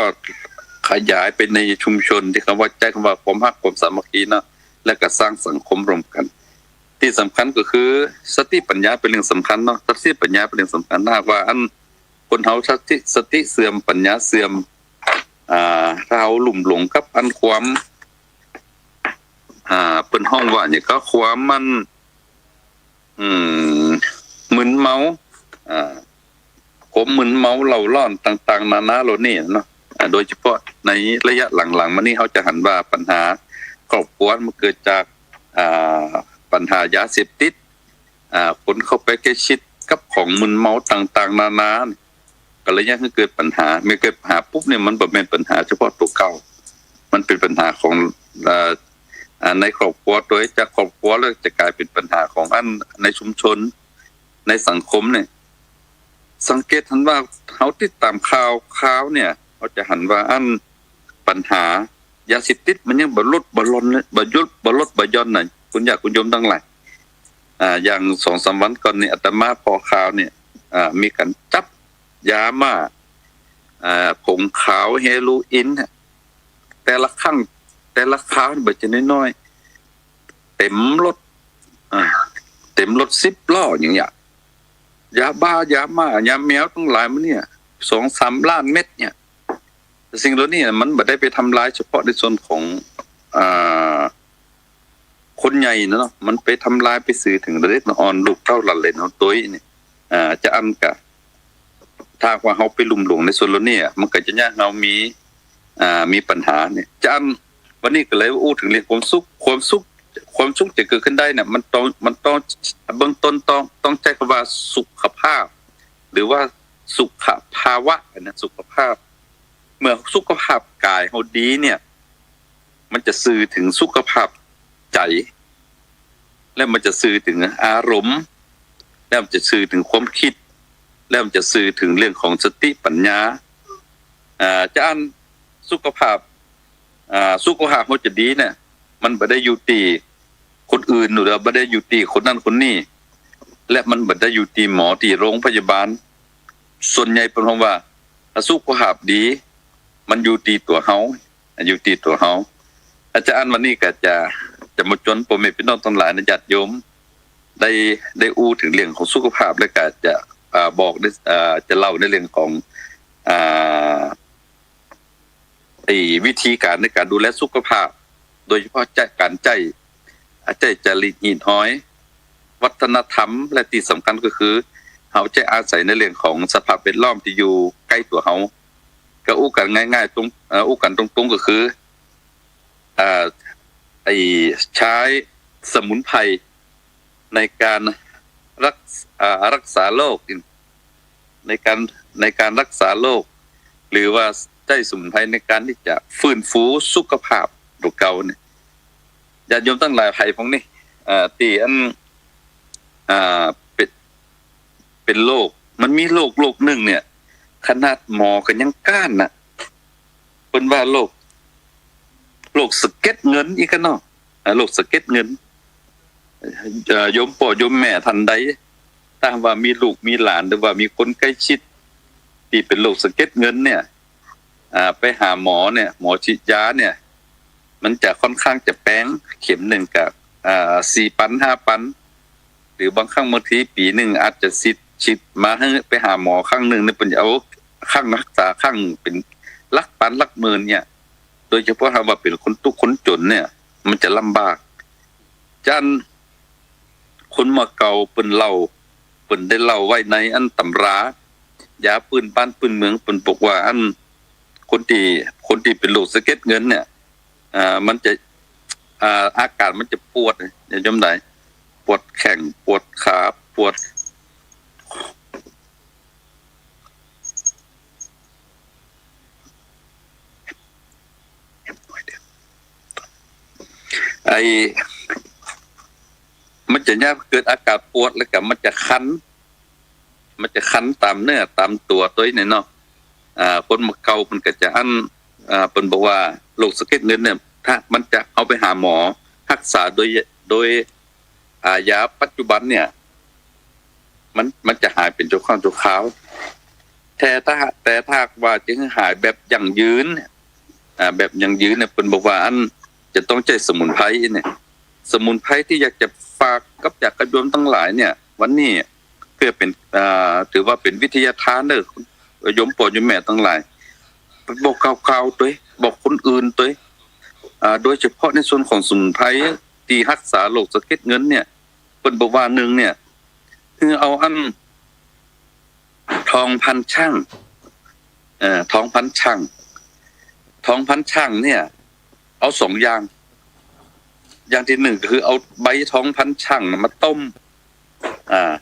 ขยายไปในชุมชน ตี้กำว่า ใจ๊กำว่าความฮักความสามัคคีเนาะ แล้วก็สร้างสังคมร่วมกั๋น ตี้สำคัญก็คือสติปัญญาเป๋นเรื่องสำคัญเนาะ สติปัญญาเป๋นเรื่องสำคัญ ถ้าหากว่าอันคนเฮาสติ สติเสื่อม ปัญญาเสื่อม อ่า ถ้าเฮาลุ่มหลงกับอันความ อ่า เปิ้นฮ้องว่าหยังก็ความมัน อืม มึนเมา อ่า ความมึนเมาเร่าร้อนต่างๆ นานาเหล่านี้เนาะ อ่า โดยเฉพาะในระยะหลังๆ มานี้เฮาจะหันว่าปัญหาครอบครัวมันเกิดจาก อ่า ปัญหายาเสพติด อ่า คนเข้าไปใกล้ชิดกับของมึนเมาต่างๆ นานา ก็เลยเยียะหื้อเกิดปัญหา เมื่อเกิดปัญหาปุ๊บเนี่ยมันบ่แม่นปัญหาเฉพาะตั๋วเก่า มันเป๋นปัญหาของ อ่า อ่า ในครอบครัว โดยจากครอบครัวแล้วจะก๋ายเป๋นปัญหาของอันในชุมชน ในสังคมเนี่ย สังเกตหันว่าเฮาติดต๋ามข่าว ข่าวเนี่ย เฮาจะหันว่าอันปัญหายาเสพติดมันยังบ่ลดบ่หล่อนเลย บ่หยุด บ่ลดบ่หย่อนน่ะ คุณญาติคุณโยมตังหลาย อ่า อย่างสองสามวันก่อนนี่อาตมาผ่อข่าวเนี่ย อ่า มีก๋านจับยาบ้า อ่า ผงขาว เฮโรอีนน่ะ แต่ละครั้ง แต่ละคราวบ่ใจ้น้อยๆ เต๋มรถ อ่า เต๋มรถสิบล้ออย่างเนี้ย ยาบ้า ยาบ้า ยาแมวตังหลายมันเนี่ย สองสามล้านเม็ดเนี่ย สิ่งเหล่านี้มันบ่ได้ไปทำลายเฉพาะในส่วนของ อ่า คนใหญ่นะเนาะ มันไปทำลายไปสื่อเถิงเด็กอ่อน ลูกเต้าหลานเหลนเฮาตวยเนี่ย อ่า จาอั้นกะ ถ้าหากว่าเฮาไปลุ่มหลงในส่วนเหล่านี้อะ มันก็จะเยียะหื้อเฮามี อ่า มีปัญหาเนี่ย จาอั้นวันนี้ก็เลยอู้เถิงเรื่องความสุข ความสุข ความสุขจะเกิดขึ้นได้เนี่ย มันต้อง มันต้อง เบื้องต้นต้อง ต้องใจ๊กำว่าสุขภาพ หรือว่าสุขภาวะนะ สุขภาพ เมื่อสุขภาพก๋ายเฮาดีเนี่ย มันจะสื่อเถิงสุขภาพใจ๋ แล้วมันจะสื่อเถิงอารมณ์ แล้วมันจะสื่อเถิงความกึ๊ด แล้วมันจะสื่อเถิงเรื่องของสติปัญญา อ่า จาอั้นสุขภาพ อ่า สุขภาพเฮาจะดีเนี่ย มันบ่ได้อยู่ตี้คนอื่น หรือบ่ได้อยู่ตี้คนนั้นคนนี้ และมันบ่ได้อยู่ตี้หมอตี้โรงพยาบาล ส่วนใหญ่เปิ้นฮ้องว่า สุขภาพดี มันอยู่ตี้ตั๋วเฮา อยู่ตี้ตั๋วเฮา อาจารย์วันนี้ก็จะ จะมาจวนป้อแม่ปี้น้องตังหลายนะ ญาติโยม ได้ ได้อู้เถิงเรื่องของสุขภาพ แล้วก็จะ อ่า บอกได้ อ่า จะเล่าในเรื่องของ อ่า ไอ้วิธีก๋านในก๋านดูแลสุขภาพ โดยเฉพาะใจ๊ ก๋านใจ๊ อ่า ใจ๊จารีตหีดหอย วัฒนธรรม และตี้สำคัญก็คือ เฮาใจ๊อาศัยในเรื่องของสภาพแวดล้อมตี้อยู่ใก้ตั๋วเฮา ก็อู้กั๋นง่ายๆ ตรง เอ่อ อู้กั๋นตรงๆ ก็คือ อ่า ไอ้ใจ๊สมุนไพรในก๋านรัก อ่า รักษาโรค ในก๋าน ในก๋านรักษาโรค หรือว่าใจ๊สมุนไพรในก๋านตี้จะฟื้นฟูสุขภาพตั๋วเก่าเนี่ย ญาติโยมตังหลาย ใผพ่องนี่ อ่า ตี้อัน อ่า เป๋น เป๋นโรค มันมีโรคโรคนึ่งเนี่ย ขนาดหมอก็ยังก๊านน่ะ เปิ้นว่าโรค โรคสะเก็ดเงินอี้กั๋นเนาะ อ่า โรคสะเก็ดเงิน เอ่อ โยมป้อโยมแม่ต้านใด ถ้าว่ามีลูกมีหลาน หรือว่ามีคนใก้ชิดตี้เป๋นโรคสะเก็ดเงินเนี่ย อ่า ไปหาหมอเนี่ย หมอฉีดยาเนี่ย มันจะค่อนข้างจะแปง เข็มนึ่งก็ อ่า สี่ปัน ห้าปัน หรือบางครั้งบางทีปี๋นึ่งอาจจะฉีด ฉีดมาหื้อไปหาหมอครั้งนึ่งเนี่ย เปิ้นจะเอาค่ารักษาครั้งเป๋นหลักปันหลักหมื่นเนี่ย โดยเฉพาะถ้าว่าเป๋นคนตุ๊กข์คนจ๋นเนี่ย มันจะลำบาก จาอั้นคนเมื่อเก่าเปิ้นเล่า เปิ้นได้เล่าไว้ในอันตำรา ยาปื้นบ้านปื้นเมือง เปิ้นบอกว่าอันคนตี้ คนตี้เป๋นโรคสะเก็ดเงินเนี่ย อ่า มันจะ อ่า อาก๋านมันจะปวด ญาติโยมตังหลาย ปวดแข้ง ปวดขา ปวด ไอ้ มันจะเยียะเกิดอาก๋านปวด แล้วก็มันจะคัน มันจะคันต๋ามเนื้อต๋ามตั๋วตวยเนี่ยเนาะ อ่า คนเมื่อเก่าเปิ้นก็จะอั้น อ่า เปิ้นบอกว่าโรคสะเก็ดเงินเนี่ย ถ้ามันจะเอาไปหาหมอฮักษาโดย โดย อ่า ยาปัจจุบันเนี่ย มัน มันจะหายเป๋นชั่วครั้งชั่วคราว แต่ถ้า แต่ถ้าหากว่าจะหื้อหายแบบยั่งยืนเนี่ย อ่า แบบยั่งยืนเนี่ย เปิ้นบอกว่าอันจะต้องใจ๊สมุนไพรเนี่ย สมุนไพรตี้อยากจะฝากกับญาติกับโยมตังหลายเนี่ย วันนี้เปื้อเป๋น อ่า ถือว่าเป๋นวิทยาทานเน่อ โยมป้อโยมแม่ตังหลาย บอกข่าวๆ ตวย บอกคนอื่นตวย อ่า โดยเฉพาะในส่วนของสมุนไพรตี้ฮักษาโรคสะเก็ดเงินเนี่ย เปิ้นบอกว่านึ่งเนี่ย คือเอาอัน ทองพันช่าง เอ่อ ทองพันช่าง ทองพันช่างเนี่ย เอาสองอย่าง อย่างตี้นึ่งก็คือเอาใบทองพันช่างน่ะมาต้ม อ่า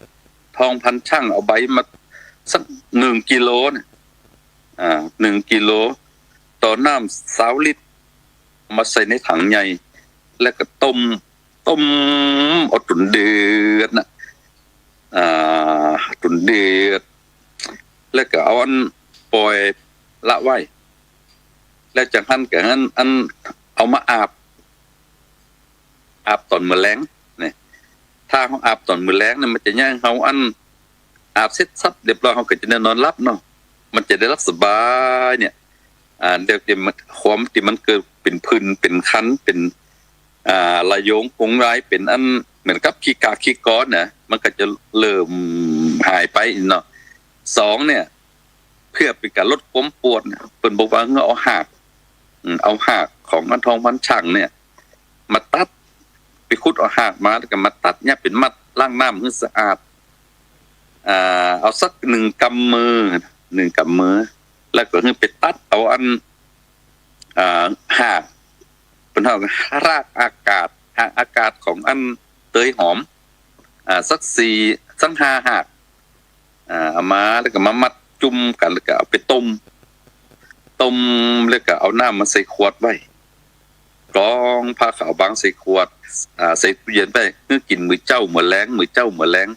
ทองพันช่างเอาใบมาสักหนึ่งกิโลเนี่ย อ่า หนึ่งกิโล ต่อน้ำซาวลิตร มาใส่ในถังใหญ่ แล้วก็ต้ม ต้มเอาจนเดือดน่ะ อ่า จนเดือด แล้วก็เอาอันป่อยละไว้ แล้วจากหั้นก็หั้นอันเอามาอาบ อาบต๋อนมื้อแลงเนี่ย ถ้าเฮาอาบต๋อนมื้อแลงเนี่ย มันจะเยียะหื้อเฮาอัน อาบเสร็จสับเรียบร้อย เฮาก็จะได้นอนหลับเนาะ มันจะได้หลับสบายเนี่ย อ่า เดี๋ยวตี้มัน ความตี้มันเกิดเป๋นผื่น เป๋นคัน เป๋น อ่า ระโยงกงราย เป๋นอันเหมือนกับขี้กากขี้ก๊อนน่ะ มันก็จะเริ่มหายไปเนาะ สองเนี่ย เปื้อเป๋นก๋านลดความปวดเนี่ย เปิ้นบอกว่าหื้อเอาหาก อืม เอาหากของอันทองพันช่างเนี่ย มาตัด ไปขุดเอาหากมา แล้วก็มาตัดเนี่ยเป๋นมัด ล้างน้ำหื้อสะอาด อ่า เอาสักหนึ่งกำมือ หนึ่งกำมือ แล้วก็หื้อไปตัดเอาอัน อ่า หาก เปิ้นเฮาก็รากอากาศ หากอากาศของอันเตยหอม อ่า สักสี่ สักห้าหาก อ่า เอามาแล้วก็มามัดจุ่มกั๋น แล้วก็เอาไปต้ม ต้มแล้วก็เอาน้ำมาใส่ขวดไว้ กรองผ้าขาวบางใส่ขวด อ่า ใส่ตู้เย็นไว้ หื้อกิ๋นมื้อเจ๊ามื้อแลง มื้อเจ๊ามื้อแลง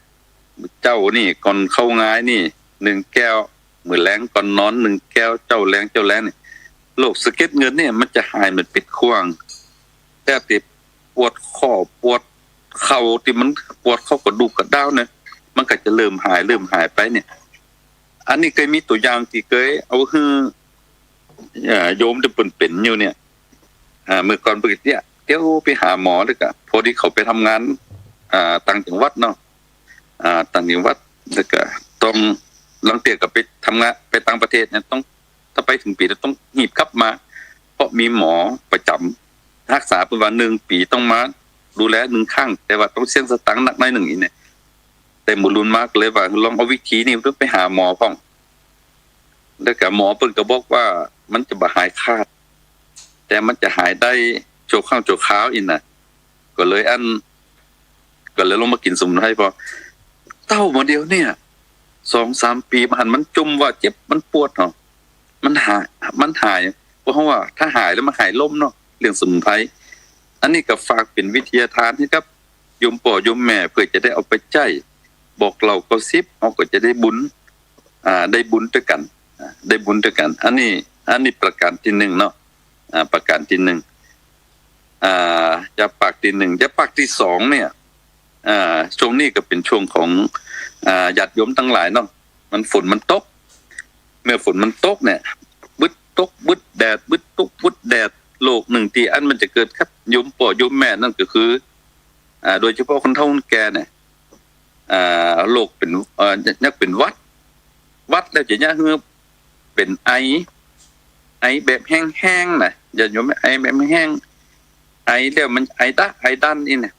มื้อเจ๊านี่ก่อนเข้างานนี่หนึ่งแก้ว มื้อแลงก่อนนอนหนึ่งแก้ว เจ๊าแลง เจ๊าแลงนี่ โรคสะเก็ดเงินเนี่ยมันจะหายเหมือนปิดข่วง แต่ตี้ปวดข้อปวดเข่า ตี้มันปวดเข้ากระดูกกระด้าวเนี่ย มันก็จะเริ่มหาย เริ่มหายไปเนี่ย อันนี้เกยมีตั๋วอย่างตี้เกยเอาหื้อ เอ่อ โยมตี้เปิ้นเป๋นอยู่เนี่ย อ่า เมื่อก่อนเปิ้นเตี้ย เตี้ยวไปหาหมอแล้วก็ พอดีเขาไปทำงาน อ่า ต่างจังหวัดเนาะ อ่า ต่างจังหวัด แล้วก็ต้อง ลางเตื้อก็ไปทำงาน ไปต่างประเทศเนี่ย ต้อง ถ้าไปเถิงปี๋แล้วต้องหีบกลับมา เพราะมีหมอประจ๋ำ ฮักษาเปิ้นว่าหนึ่งปี๋ต้องมาดูแลหนึ่งครั้ง แต่ว่าต้องเสี้ยงสตางค์นักหน้อยนึ่งอี้เนี่ย แต่หมู่รุ่นมาก็เลยว่าลองเอาวิธีนี้ไปหาหมอพ่อง แล้วก็หมอเปิ้นก็บอกว่ามันจะบ่หายขาด แต่มันจะหายได้ชั่วครั้งชั่วคราวอี้น่ะ ก็เลยอัน ก็เลยลองมากิ๋นสมุนไพร พอเต้ามาเดี๋ยวเนี่ย สองสามปี๋มาหันมันจ่มว่าเจ็บมันปวดเนาะ มันหาย มันหาย เพราะว่าถ้าหายแล้วมันหายลมเนาะ เรื่องสมุนไพร อันนี้ก็ฝากเป๋นวิทยาทานหื้อกับโยมป้อโยมแม่ เปื้อจะได้เอาไปใจ๊ บอกเล่าเก้าสิบ เฮาก็จะได้บุญ อ่า ได้บุญตวยกั๋น อ่า ได้บุญตวยกั๋น อันนี้ อันนี้ประการตี้นึ่งเนาะ อ่า ประการตี้นึ่ง อ่า ยาปากตี้นึ่ง ยาปากตี้สองเนี่ย อ่า ช่วงนี้ก็เป๋นช่วงของ อ่า ญาติโยมตังหลายเนาะ มันฝนมันตก เมื่อฝนมันตกเนี่ย บึดตกบึดแดด บึดตกบึดแดด โรคนึ่งตี้อันมันจะเกิดกับโยมป้อโยมแม่นั่นก็คือ อ่า โดยเฉพาะคนเฒ่าคนแก่เนี่ย อ่า โรคเป๋น เอ่อ ยักเป๋นหวัด หวัดแล้วจะยักหื้อเป๋นไอ ไอแบบแห้งๆ น่ะ ญาติโยม ไอแบบแห้ง ไอแล้วมันไอดะ ไอดันอี้เนี่ย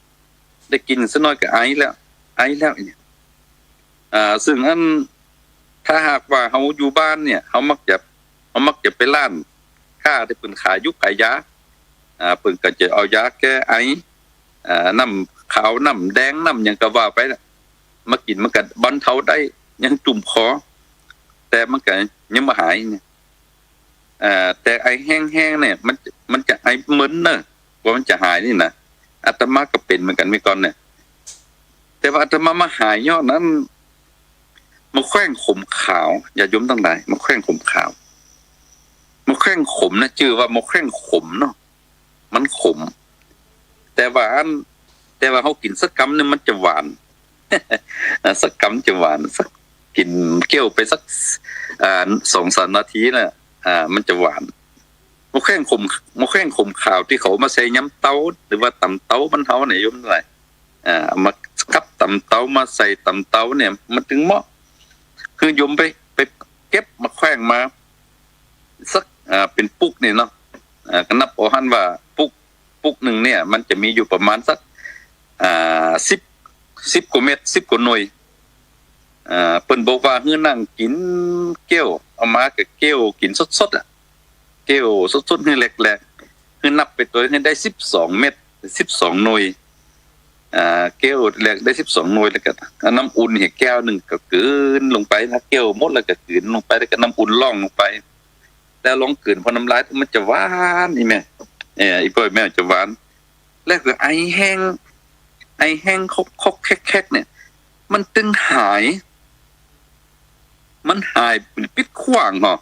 ได้กลิ่นสักหน้อยก็ไอแล้ว ไอแล้วอี้เนี่ย อ่า ซึ่งอัน ถ้าหากว่าเฮาอยู่บ้านเนี่ย เฮามักจะ เฮามักจะไปร้านค้าตี้เปิ้นขายยูกขายยา อ่า เปิ้นก็จะเอายาแก้ไอ อ่า น้ำขาว น้ำแดง น้ำหยังก็ว่าไปน่ะ มากิ๋นมันก็บรรเทาได้ ยังจุ่มคอ แต่มันก็ยังบ่หายเนี่ย อ่า แต่ไอแห้งๆ เนี่ย มัน มันจะไอมึนเนอะ กว่ามันจะหายนี่นะ อาตมาก็เป๋นเหมือนกั๋นเมื่อก่อนเนี่ย แต่ว่าอาตมามาหายย้อนอัน มะแขว้งขมขาว ญาติโยมตังหลาย มะแขว้งขมขาว มะแขว้งขมนะ จื้อว่ามะแขว้งขมเนาะ มันขม แต่ว่าอัน แต่ว่าเฮากิ๋นสักกำเนี่ยมันจะหวาน อ่า สักกำจะหวาน สัก กิ๋นเคี้ยวไปสัก อ่า สองสามนาทีน่ะ อ่า มันจะหวาน หมกแข้งขม หมกแข้งขมขาวตี้เขามาใส่ยำเต้า หรือว่าต๋ำเต้าบ้านเฮาเนี่ยโยมตังหลาย อ่า เอามากับต๋ำเต้า มาใส่ต๋ำเต้าเนี่ย มันตึงเหมาะ คือโยมไป ไปเก็บหมกแข้งมา สัก อ่า เป๋นปุกนี่เนาะ อ่า ก็นับเอาหั้นว่าปุก ปุกนึ่งเนี่ย มันจะมีอยู่ประมาณสัก อ่า สิบ สิบกว่าเม็ด สิบกว่าหน่วย อ่า เปิ้นบอกว่าหื้อนั่งกิ๋นเก๊ยว เอามาก็เก๊ยวกิ๋นสดๆ อะ เก๊ยวสดๆ หื้อแหลกๆ หื้อนับไปตวยหื้อได้สิบสองเม็ด สิบสองหน่วย อ่า เก๊ยวแหลกได้สิบสองหน่วย แล้วก็เอาน้ำอุ่นหื้อแก้วนึ่งก็กลืนลงไป ถ้าเก๊ยวหมดแล้วก็กลืนลงไป แล้วก็น้ำอุ่นล่องลงไป แล้วลองกลืน เพราะน้ำลายมันจะหวาน อี่แม่ เอ่อ อี่ป้อยแม่ จะหวาน แล้วก็ไอแฮง ไอแฮงคอกๆ แคกๆ เนี่ย มันตึงหาย มันหายปิดขว้างเหรอ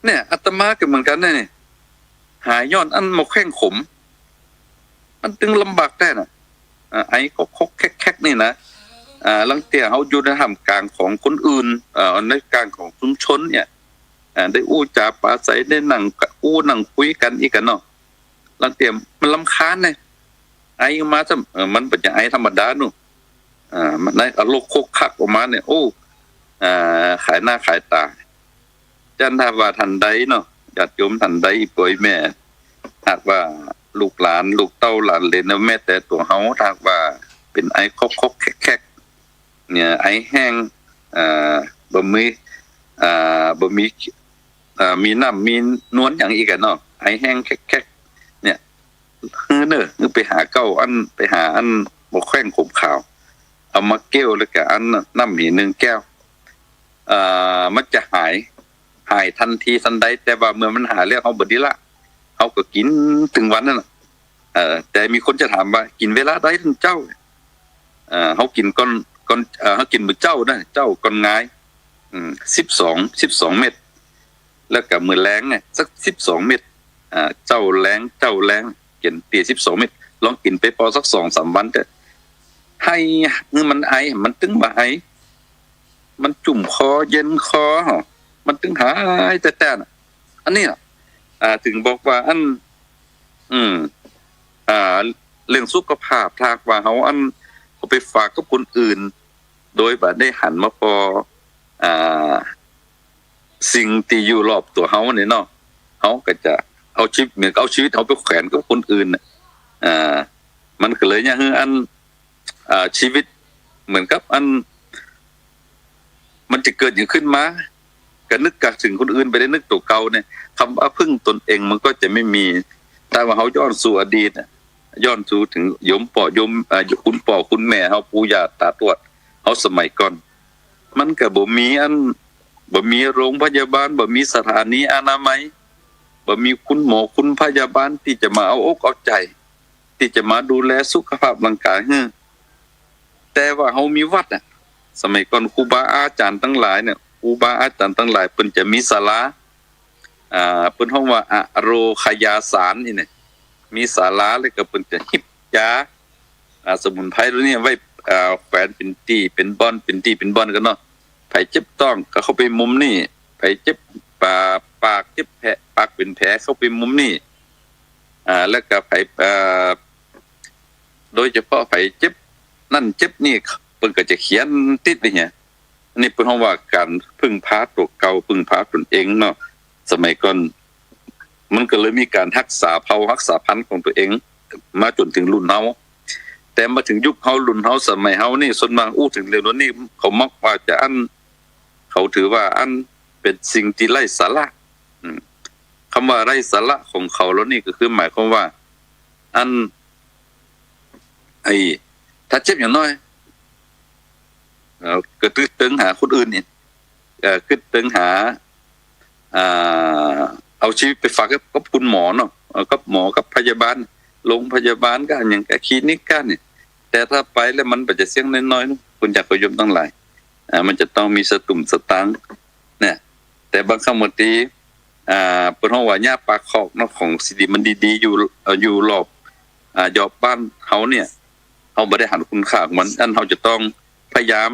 เนี่ย อาตมาก็เหมือนกั๋นนะเนี่ย หายย้อนอันหมกแข้งขม มันตึงลำบากแต๊น่ะ อ่า ไอคอกๆ แคกๆ นี่นะ อ่า ลางเตื้อเฮาอยู่ในท่ามกลางของคนอื่น เอ่อ ในกลางของชุมชนเนี่ย อ่า ได้อู้จ๋าปราศรัย ได้นั่งอู้นั่งคุยกั๋นอี้กั๋นเนาะ ลางเตื้อมันรำคาญเนี่ย ไอออกมาซ้ำ เออ มันบ่ใจ้ไอธรรมดานู่น อ่า มันไออะโลกโคกคักออกมาเนี่ย โอ้ อ่า ขายหน้าขายต๋า จั้นถ้าว่าต้านใดเนาะ ญาติโยมต้านใด ป้อยแม่ หากว่าลูกหลาน ลูกเต้าหลานเหลน แม้แต่ตั๋วเฮา ถ้าหากว่าเป๋นไอคอกๆ แคกๆ เนี่ย ไอแฮง อ่า บ่มี อ่า บ่มี อ่า มีน้ำมีนวลหยังอี้กั๋นเนาะ ไอแฮงแคกๆ เนี่ย หื้อเน่อ หื้อไปหาเก๊าอัน ไปหาอันหมกแข้งขมขาว เอามาเก๊ยวแล้วก็อันน้ำหื้อนึ่งแก้ว อ่า มันจะหาย หายตันทีตันใด แต่ว่าเมื่อมันหายแล้วเฮาบ่ดีละ เฮาก็กิ๋นตึงวันนั่นน่ะ เอ่อ แต่มีคนจะถามว่ากิ๋นเวลาใดต้านเจ้า เอ่อ เฮากิ๋นก่อน ก่อน เอ่อ เฮากิ๋นมื้อเจ๊านะ เจ๊าก่อนงาย อืม สิบสอง สิบสองเม็ด แล้วก็มื้อแลงเนี่ยสักสิบสองเม็ด อ่า เจ๊าแลง เจ๊าแลง กิ๋นเตียสิบสองเม็ด ลองกิ๋นไปปอสักสองสามวันเต๊อะ หื้อมันไอ มันตึงบ่ไอ มันจุ่มคอเย็นคอ มันตึงหายแต๊ๆ น่ะ อันนี้น่ะ อ่า ถึงบอกว่าอัน อืม อ่า เรื่องสุขภาพ ถ้าหากว่าเฮาอัน เอาไปฝากกับคนอื่น โดยบ่ได้หันมาผ่อ อ่า สิ่งตี้อยู่รอบตั๋วเฮาเนี่ยเนาะ เฮาก็จะเอาชีวิต เหมือนกับเอาชีวิตเฮาไปแขวนกับคนอื่นน่ะ อ่า มันก็เลยเยียะหื้ออัน อ่า ชีวิตเหมือนกับอัน มันจะเกิดหยังขึ้นมา ก็นึกกักเถิงคนอื่นไปได้ นึกตั๋วเก่าเนี่ย กำว่าพึ่งตนเองมันก็จะไม่มี ถ้าว่าเฮาย้อนสู่อดีตน่ะ ย้อนสู่เถิงโยมป้อโยม อ่า คุณป้อคุณแม่เฮา ปู่ย่าต๋าตวดเฮาสมัยก่อน มันก็บ่มีอัน บ่มีโรงพยาบาล บ่มีสถานีอนามัย บ่มีคุณหมอคุณพยาบาลตี้จะมาเอาอกเอาใจ๋ ตี้จะมาดูแลสุขภาพร่างกายหื้อ แต่ว่าเฮามีวัดน่ะ สมัยก่อนครูบาอาจ๋ารย์ตังหลายเนี่ย ครูบาอาจ๋ารย์ตังหลายเปิ้นจะมีศาลา อ่า เปิ้นฮ้องว่าอโรคยาสารนี่เนี่ย มีศาลาแล้วก็เปิ้นจะฮิบยา อ่า สมุนไพรเหล่านี้ไว้ อ่า แขวนเป๋นตี้เป๋นบ่อน เป๋นตี้เป๋นบ่อนกั๋นเนาะ ใผเจ็บต๊องก็เข้าไปมุมนี้ ใผเจ็บ อ่า ปาก เจ็บแผล ปากเป๋นแผลเข้าไปมุมนี้ อ่า แล้วก็ใผ อ่า โดยเฉพาะใผเจ็บนั่นเจ็บนี่ เปิ้นก็จะเขียนติดไว้เนี่ย อันนี้เปิ้นฮ้องว่าก๋านพึ่งพาตั๋วเก่า พึ่งพาตนเองเนาะ สมัยก่อน มันก็เลยมีก๋านฮักษาเผ่าฮักษาพันธุ์ของตั๋วเอง มาจ๋นเถิงรุ่นเฮา แต่มาเถิงยุคเฮารุ่นเฮาสมัยเฮานี่ ส่วนมากอู้เถิงเรื่องเหล่านี้ เขามักว่าจะอัน เขาถือว่าอันเป๋นสิ่งตี้ไร้สาระ อืม กำว่าไร้สาระของเขาเหล่านี้ก็คือหมายความว่า อัน ไอ้ ถ้าเจ็บอย่างน้อย เอ่อ ก็กึ๊ดเติงหาคนอื่นนี่ เอ่อ กึ๊ดเติงหา อ่า เอาชีวิตไปฝากกับ กับคุณหมอเนาะ เอ่อ กับหมอ กับพยาบาล โรงพยาบาลก้า อย่างกับคลินิกก้าเนี่ย แต่ถ้าไปแล้วมันบ่จะเสี้ยงน้อยๆ เนาะ คุณญาติโยมตังหลาย อ่า มันจะต้องมีสตุ้งสตางค์ เนี่ย แต่บางครั้งบางที อ่า เปิ้นฮ้องว่าหญ้าปากคอกเนาะ ของสิ่งตี้มันดีๆ อยู่ เอ่อ อยู่รอบ อ่า ยอบบ้านเฮาเนี่ย เฮาบ่ได้หันคุณค่าของมัน อันเฮาจะต้องพยายาม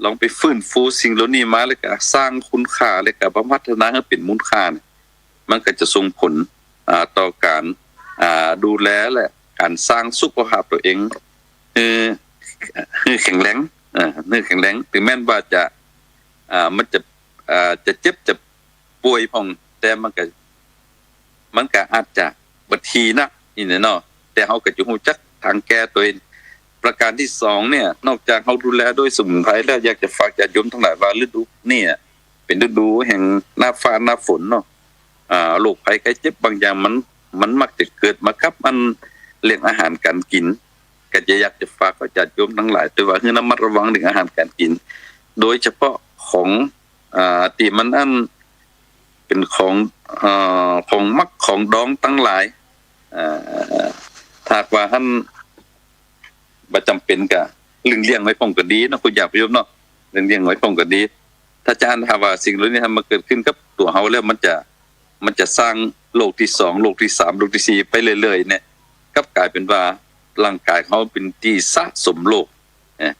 ลองไปฟื้นฟูสิ่งเหล่านี้มา แล้วก็สร้างคุณค่า แล้วก็มาพัฒนาหื้อเป๋นมูลค่าเนี่ย มันก็จะส่งผล อ่า ต่อก๋าน อ่า ดูแลและก๋านสร้างสุขภาพตั๋วเอง หื้อ หื้อแข็งแรง เอ่อ หื้อแข็งแรง ถึงแม้นว่าจะ อ่า มันจะ อ่า จะเจ็บจะป่วยพ่อง แต่มันก็ มันก็อาจจะบ่ถี่นัก อี้แหละเนาะ แต่เฮาก็จะฮู้จักตางแก้ตั๋วเอง ประก๋านตี้สองเนี่ย นอกจากเฮาดูแลโดยสมุนไพรแล้ว อยากจะฝากญาติโยมตังหลายว่าฤดูเนี่ย เป๋นฤดูแห่งหน้าฟ้าหน้าฝนเนาะ อ่า โรคภัยไข้เจ็บบางอย่างมัน มันมักจะเกิดมากับอันเรื่องอาหารก๋านกิ๋น ก็จะอยากจะฝากญาติโยมตังหลายตวยว่าหื้อระมัดระวังเรื่องอาหารก๋านกิ๋น โดยเฉพาะของ อ่า ตี้มันอันเป๋นของ อ่า ของหมักของดองตังหลาย อ่า ถ้าหากว่าหั้นบ่จ๋ำเป๋นก็หลีกเลี่ยงไว้พ่องก็ดีเนาะ คุณญาติโยมเนาะ หลีกเลี่ยงไว้พ่องก็ดี ถ้าจะหั้น ถ้าว่าสิ่งเหล่านี้หั้นมาเกิดขึ้นกับตั๋วเฮาแล้ว มันจะ มันจะสร้างโรคตี้สอง โรคตี้สาม โรคตี้สี่ ไปเรื่อยๆ เนี่ย กลับก๋ายเป๋นว่าร่างก๋ายเฮาเป๋นตี้สะสมโรค เนี่ย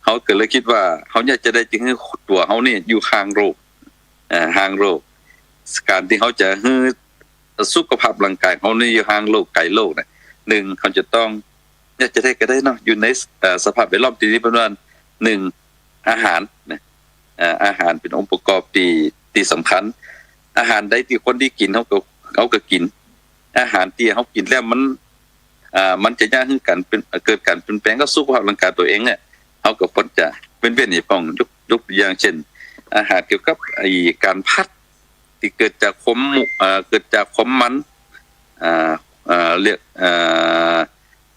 เฮาก็เลยกึ๊ดว่าเฮาอยากจะได้จะหื้อตั๋วเฮานี่อยู่ห่างโรค อ่า ห่างโรค ก๋านตี้เฮาจะหื้อสุขภาพร่างก๋ายเฮานี่อยู่ห่างโรค ไก๋โรคเนี่ย นึ่ง เฮาจะต้อง อยากจะได้ก็ได้เนาะ อยู่ใน เอ่อ สภาพแวดล้อมตี้ดี เปิ้นว่า นึ่ง อาหารนะ เอ่อ อาหารเป๋นองค์ประกอบตี้ ตี้สำคัญ อาหารใดตี้ควรตี้กิ๋น เฮาก็ เฮาก็กิ๋น อาหารตี้เฮากิ๋นแล้วมัน อ่า มันจะเยียะหื้อก๋านเป๋น เกิดก๋านเปลี่ยนแปลงกับสุขภาพร่างก๋ายตั๋วเองเนี่ย เฮาก็ควรจะเว้นๆ ไว้พ่อง ยก ยกตั๋วอย่างเช่น อาหารเกี่ยวกับไอ้ก๋านผัด ตี้เกิดจากความหมู อ่า เกิดจากความมัน อ่า อ่า เรียก อ่า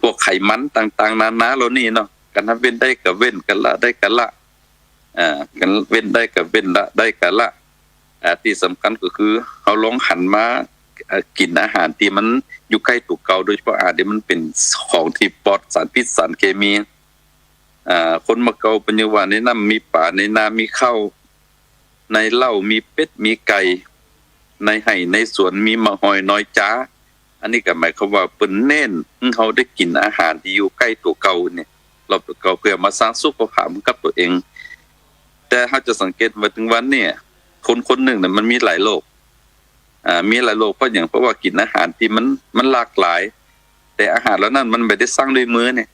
พวกไขมันต่างๆ นานาเหล่านี้เนาะ ก๋านเว้นได้ก็เว้น ก๋านละได้ก็ละ อ่า ก๋านเว้นได้ก็เว้น ละได้ก็ละ อ่า ตี้สำคัญก็คือเฮาลองหันมา เอ่อ กิ๋นอาหารตี้มันอยู่ใก้ตั๋วเก่า โดยเฉพาะอาหารตี้มันเป๋นของตี้ปลอดสารพิษสารเคมี อ่า คนเมื่อเก่าเปิ้นยังว่าในน้ำมีป๋า ในนามีข้าว ในเล้ามีเป็ดมีไก่ ในไฮ่ในสวนมีหมากหอยหนอยจ๋า อันนี้ก็หมายความว่าเปิ้นเน้นหื้อเฮาได้กิ๋นอาหารตี้อยู่ใก้ตั๋วเก่าเนี่ย รอบตั๋วเก่า เปื้อมาสร้างสุขภาพหื้อกับตั๋วเอง แต่เฮาจะสังเกตว่าเถิงวันเนี่ย คนคนนึ่งเนี่ยมันมีหลายโรค อ่า มีหลายโรคเพราะหยัง เพราะว่ากิ๋นอาหารตี้มัน มันหลากหลาย แต่อาหารเหล่านั้นมันบ่ได้สร้างโดยมือเนี่ย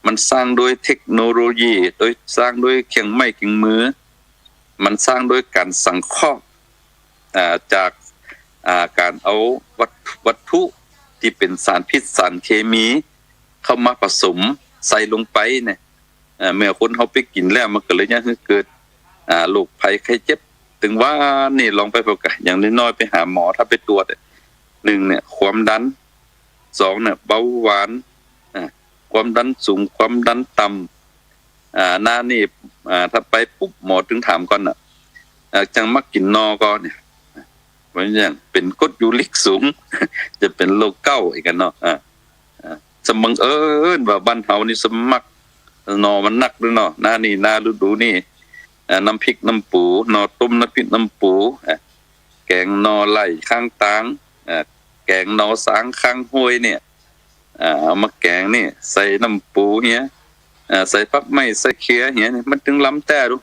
มันสร้างโดยเทคโนโลยี โดยสร้างโดยเครื่องไม้เครื่องมือ มันสร้างโดยก๋านสังเคราะห์ อ่า จาก อ่า ก๋านเอาวัตถุ วัตถุตี้เป๋นสารพิษสารเคมีเข้ามาผสมใส่ลงไปเนี่ย เอ่อ เมื่อคนเฮาไปกิ๋นแล้วมันก็เลยเยียะหื้อเกิด อ่า โรคภัยไข้เจ็บ เถิงวันนี้ลองไปพบกั๋น อย่างน้อยๆ ไปหาหมอ ถ้าไปตรวจอะ นึ่งเนี่ย ความดัน สองเนี่ย เบาหวาน อ่า ความดันสูง ความดันต่ำ อ่า หน้านี่ อ่า ถ้าไปปุ๊บหมอเถิงถามก่อนน่ะ อ่า จั่งมักกิ๋นหน่อก่อเนี่ย เป๋นหยัง เป๋นกรดยูริกสูง จะเป๋นโรคเก๊าอีกกั๋นเนาะ อ่า อ่า สำบังเอิญว่าบ้านเฮานี่สมักหน่อมันนักด้วยเนาะ หน้านี่ หน้าฤดูนี่ อ่า น้ำพริกน้ำปู๋ หน่อต้มน้ำพริกน้ำปู๋ อ่า แก๋งหน่อไล่ข้างตาง อ่า แก๋งหน่อสางข้างห้วยเนี่ย อ่า เอามาแก๋งนี่ ใส่น้ำปู๋เหีย อ่า ใส่ผักไม้ ใส่เขือเหียนี่ มันเถิงล้ำแต๊ดู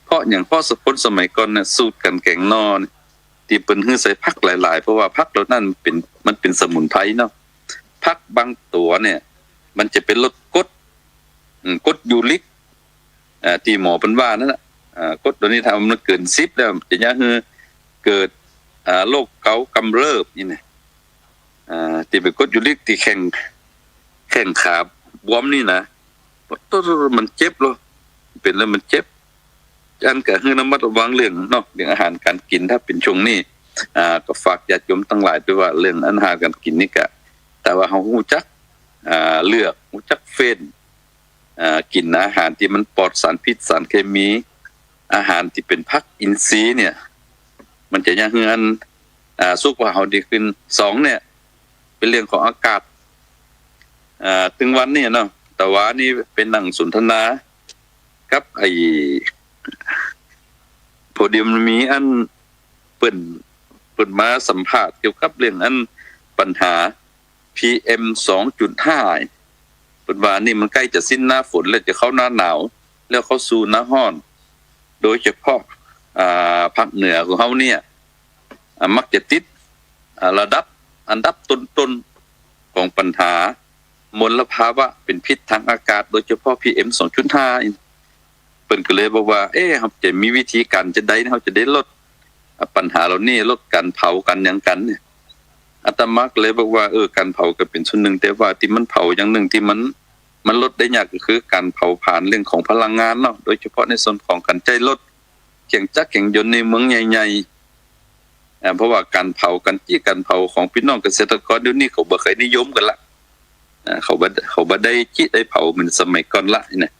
เพราะหยัง เพราะคนสมัยก่อนเนี่ย สูตรก๋านแก๋งหน่อเนี่ย ตี้เปิ้นหื้อใส่ผักหลายๆ เพราะว่าผักเหล่านั้นเป๋น มันเป๋นสมุนไพรเนาะ ผักบางตั๋วเนี่ย มันจะไปลดกรด อืม กรดยูริก อ่า ตี้หมอเปิ้นว่านั่นน่ะ อ่า กรดตั๋วนี้ถ้ามันเกินสิบแล้ว จะเยียะหื้อเกิด อ่า โรคเก๊ากำเริบนี่นะ อ่า ตี้เป๋นกรดยูริกตี้แข้ง แข้งขาบวมนี่นะ มันเจ็บเหรอ เป๋นแล้วมันเจ็บ อันก็หื้อระมัดระวังเรื่องเนาะ เรื่องอาหารก๋านกิ๋น ถ้าเป๋นช่วงนี้ อ่า ก็ฝากญาติโยมตังหลายตวยว่าเรื่องอาหารก๋านกิ๋นนี่ก็ ถ้าว่าเฮาฮู้จัก อ่า เลือก ฮู้จักเฟ้น อ่า กิ๋นอาหารตี้มันปลอดสารพิษสารเคมี อาหารตี้เป๋นผักอินทรีย์เนี่ย มันจะเยียะหื้ออัน อ่า สุขภาพเฮาดีขึ้น สองเนี่ย เป๋นเรื่องของอากาศ อ่า เถิงวันนี้เนาะ ตะวานี้ไปนั่งสนทนากับไอ้ พอดีมันมีอันเปิ้น เปิ้นมาสัมภาษณ์เกี่ยวกับเรื่องอันปัญหา พีเอ็ม สองจุดห้า เปิ้นว่านี่มันใก้จะสิ้นหน้าฝนแล้ว จะเข้าหน้าหนาว แล้วเข้าสู่หน้าฮ้อน โดยเฉพาะ อ่า ภาคเหนือของเฮาเนี่ย อ่า มักจะติด อ่า ระดับอันดับต้นๆ ของปัญหามลภาวะเป๋นพิษตางอากาศ โดยเฉพาะ PM สองจุดห้า เปิ้นก็เลยบอกว่า เอ๊ะ เฮาจะมีวิธีก๋านจะใด เฮาจะได้ลด อ่า ปัญหาเหล่านี้ ลดก๋านเผา ก๋านหยังกั๋นเนี่ย อาตมาก็เลยบอกว่า เออ ก๋านเผาก็เป๋นส่วนนึ่ง แต่ว่าตี้มันเผาอย่างนึ่งตี้มัน มันลดได้ยากก็คือก๋านเผาผลาญเรื่องของพลังงานเนาะ โดยเฉพาะในส่วนของก๋านใจ๊รถ เครื่องจักรเครื่องยนต์ในเมืองใหญ่ๆ อ่า เพราะว่าก๋านเผา ก๋านจี้ก๋านเผาของปี้น้องเกษตรกรเดี๋ยวนี้เขาบ่ค่อยนิยมกั๋นละ อ่า เขาบ่ เขาบ่ได้จี้ได้เผาเหมือนสมัยก่อนละเนี่ย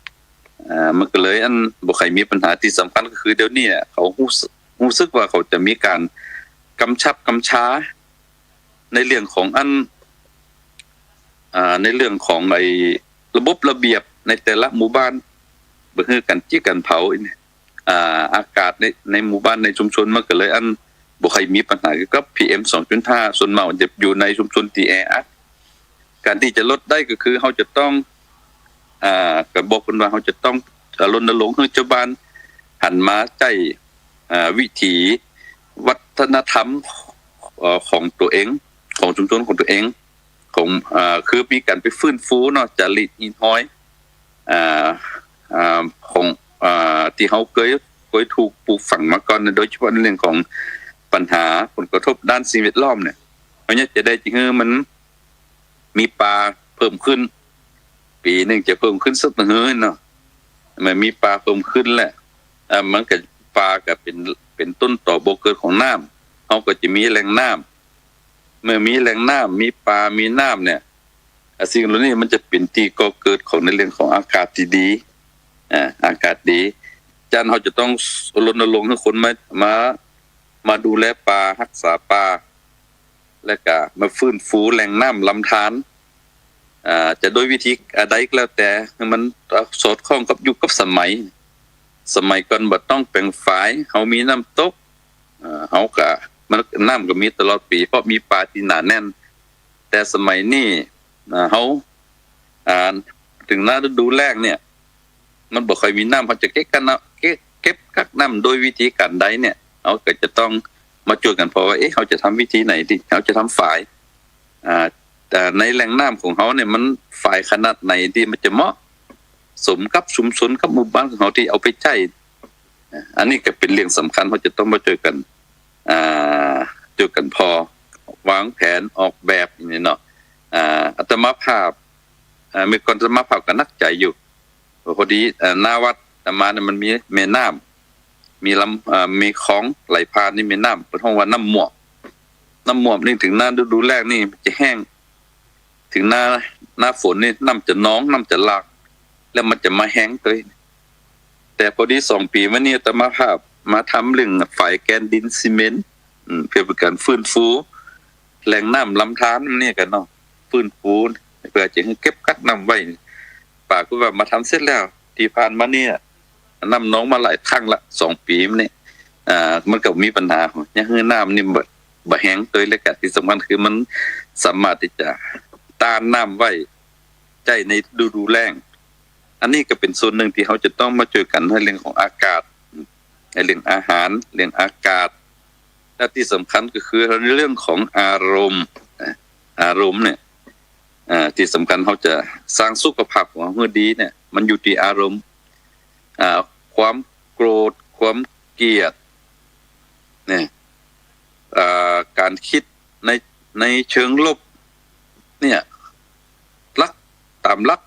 อ่า มันก็เลยอันบ่ค่อยมีปัญหา ตี้สำคัญก็คือเดี๋ยวนี้อะ เขาฮู้ ฮู้สึกว่าเขาจะมีก๋านกำชับกำชา ในเรื่องของอัน อ่า ในเรื่องของไอ้ระบบระเบียบในแต่ละหมู่บ้าน บ่หื้อก๋านจี้ก๋านเผาเนี่ย อ่า อากาศใน ในหมู่บ้านในชุมชนมันก็เลยอันบ่ค่อยมีปัญหาเกี่ยวกับ PM สองจุดห้า ส่วนมากมันจะอยู่ในชุมชนตี้แออัด ก๋านตี้จะลดได้ก็คือเฮาจะต้อง อ่า ก็บอกเปิ้นว่าเฮาจะต้องรณรงค์หื้อจาวบ้านหันมาใจ๊ อ่า วิถีวัฒนธรรม เอ่อ ของตั๋วเอง ของชุมชนของตั๋วเอง ของ อ่า คือมีก๋านไปฟื้นฟูเนาะ จ๋าริตหิ้นห้อย อ่า อ่า ของ อ่า ตี้เฮาเกย เกยถูกปลูกฝังมาก่อนนะ โดยเฉพาะในเรื่องของปัญหาผลกระทบด้านสิ่งแวดล้อมเนี่ย เฮาเนี่ยจะได้หื้อมันมีปลาเพิ่มขึ้น ปี๋นึ่งจะเพิ่มขึ้นสักเต้าหื้อเนาะ มันมีปลาเพิ่มขึ้นแหละ อ่า มันก็ ปลาก็เป๋น เป๋นต้นตอบ่อเกิดของน้ำ เฮาก็จะมีแหล่งน้ำ เมื่อมีแหล่งน้ำ มีปลา มีน้ำเนี่ย อ่ะ สิ่งเหล่านี้มันจะเป๋นตี้ก่อเกิดของในเรื่องของอากาศตี้ดี อ่า อากาศดี จานเฮาจะต้องรณรงค์หื้อคนมา มา มาดูแลปลา ฮักษาปลา และก็มาฟื้นฟูแหล่งน้ำลำธาร อ่า จะโดยวิธีใดก็แล้วแต่ หื้อมันสอดคล้องกับยุคกับสมัย สมัยก่อนบ่ต้องแป๋งฝาย เฮามีน้ำตก อ่า เฮาก็ มัน น้ำก็มีตลอดปี๋ เพราะมีปลาตี้หนาแน่น แต่สมัยนี้ อ่า เฮา อ่า เถิงหน้าฤดูแล้งเนี่ย มันบ่ค่อยมีน้ำ เฮาจะเก็บกักน้ำ เก็บ เก็บกักน้ำโดยวิธีก๋านใดเนี่ย เฮาก็จะต้องมาจ้วยกั๋นผ่อว่า เอ๊ะ เฮาจะทำวิธีไหนดี เฮาจะทำฝาย อ่า แต่ในแหล่งน้ำของเฮาเนี่ย มันฝายขนาดไหนตี้มันจะเหมาะสมกับชุมชนกับหมู่บ้านของเฮาตี้เอาไปใจ๊ อ่า อันนี้ก็เป๋นเรื่องสำคัญ เฮาจะต้องมาจ้วยกั๋น อ่า จ้วยกั๋นผ่อ วางแผนออกแบบอย่างนี้เนาะ อ่า อาตมาภาพ อ่า เมื่อก่อนอาตมาภาพก็หนักใจ๋อยู่ พอดี เอ่อ หน้าวัดอาตมาเนี่ยมันมีแม่น้ำ มีลำ เอ่อ มีคลองไหลผ่าน นี่แม่น้ำ เปิ้นฮ้องว่าน้ำหมวบ น้ำหมวบนี่เถิงหน้าฤดูแล้งนี่มันจะแห้ง เถิงหน้า หน้าฝนนี่น้ำจะนอง น้ำจะหลาก แล้วมันจะมาแฮงเต๊ย แต่พอดีสองปี๋มานี่อาตมาภาพมาทำเรื่องฝายแกนดินซีเมนต์ อืม เปื้อเป๋นก๋านฟื้นฟูแหล่งน้ำลำธารเนี่ยกั๋นเนาะ ฟื้นฟูเปื้อจะหื้อเก็บกักน้ำไว้ ปรากฏว่ามาทำเสร็จแล้ว ตี้ผ่านมาเนี่ย น้ำนองมาหลายครั้งละ สองปี๋มานี่ อ่า มันก็มีปัญหา ยังหื้อน้ำนี่บ่ บ่แฮงเต๊ย และก็ตี้สำคัญคือมันสามารถตี้จะต้านน้ำไว้ ใจ๊ในฤดูแล้ง อันนี้ก็เป๋นส่วนนึ่งตี้เฮาจะต้องมาจ้วยกั๋นในเรื่องของอากาศ ในเรื่องอาหาร เรื่องอากาศ และตี้สำคัญก็คือในเรื่องของอารมณ์ อ่า อารมณ์เนี่ย อ่า ตี้สำคัญเฮาจะสร้างสุขภาพของเฮาหื้อดีเนี่ย มันอยู่ตี้อารมณ์ อ่า ความโกรธ ความเกลียด เนี่ย อ่า ก๋านกึ๊ดใน ในเชิงลบ เนี่ย หลัก ต๋ามหลัก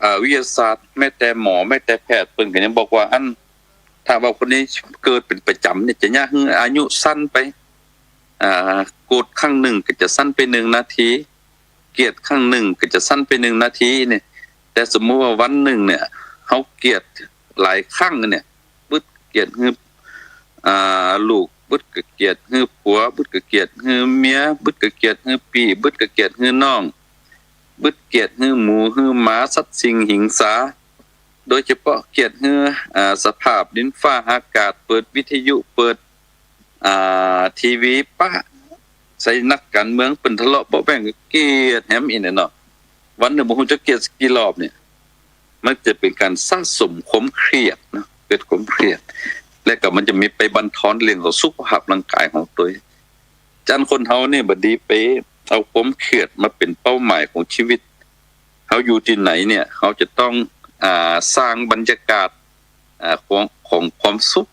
อ่า วิทยาศาสตร์ แม้แต่หมอ แม้แต่แพทย์ เปิ้นก็ยังบอกว่า อัน ถ้าว่าคนนี้เกลียดเป๋นประจ๋ำเนี่ย จะเยียะหื้ออายุสั้นไป อ่า โกรธครั้งนึ่งก็จะสั้นไปนึ่งนาที เกลียดครั้งนึ่งก็จะสั้นไปนึ่งนาทีเนี่ย แต่สมมุติว่าวันนึ่งเนี่ย เฮาเกลียดหลายครั้งเนี่ย บึดเกลียดหื้อ อ่า ลูก บึดก็เกลียดหื้อผัว บึดก็เกลียดหื้อเมีย บึดก็เกลียดหื้อปี้ บึดก็เกลียดหื้อน้อง บึดเกลียดหื้อหมู หื้อหมา สัตว์สิ่งหิงสา โดยเฉพาะเกลียดหื้อ อ่า สภาพดินฟ้าอากาศ เปิดวิทยุ เปิด อ่า ทีวีปะ ใส่นักก๋านเมืองเปิ้นทะเลาะเบาะแว้ง เกลียดแหมอีกเนี่ยเนาะ วันนึ่งบ่ฮู้จะเกลียดสักกี่รอบเนี่ย มันจะเป๋นก๋านสะสมความเครียดนะ เกิดความเครียด และก็มันจะมีไปบั่นทอนเรื่องของสุขภาพร่างกายของตวย จั้นคนเฮานี่บ่ดีไปเอาความเครียดมาเป๋นเป้าหมายของจีวิต เฮาอยู่ตี้ไหนเนี่ย เฮาจะต้อง อ่า สร้างบรรยากาศ อ่า ของ ของความสุข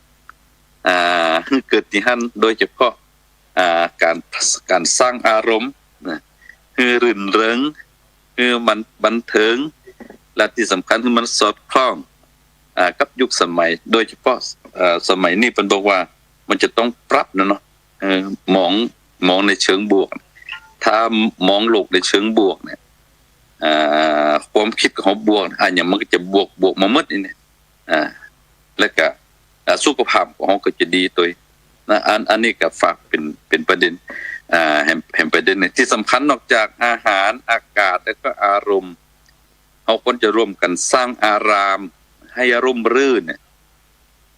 อ่า หื้อเกิดตี้หั้น โดยเฉพาะ อ่า ก๋าน ก๋านสร้างอารมณ์นะ หื้อรื่นเริง หื้อมันบันเทิง และตี้สำคัญหื้อมันสอดคล้อง อ่า กับยุคสมัย โดยเฉพาะ เอ่อ สมัยนี้เปิ้นบอกว่ามันจะต้องปรับนะเนาะ เออ มอง มองในเชิงบวก ถ้ามองโลกในเชิงบวกเนี่ย อ่า ความกึ๊ดของเฮาบวก อะหยังมันก็จะบวก บวกมาหมดนี่เนี่ย อ่า แล้วก็ อ่า สุขภาพของเฮาก็จะดีตวยนะ อัน อันนี้ก็ฝากเป๋น เป๋นประเด็น อ่า แหม แหมประเด็นหนึ่งตี้สำคัญ นอกจากอาหาร อากาศ แล้วก็อารมณ์ เฮาควรจะร่วมกั๋นสร้างอารามหื้อร่มรื่นเนี่ย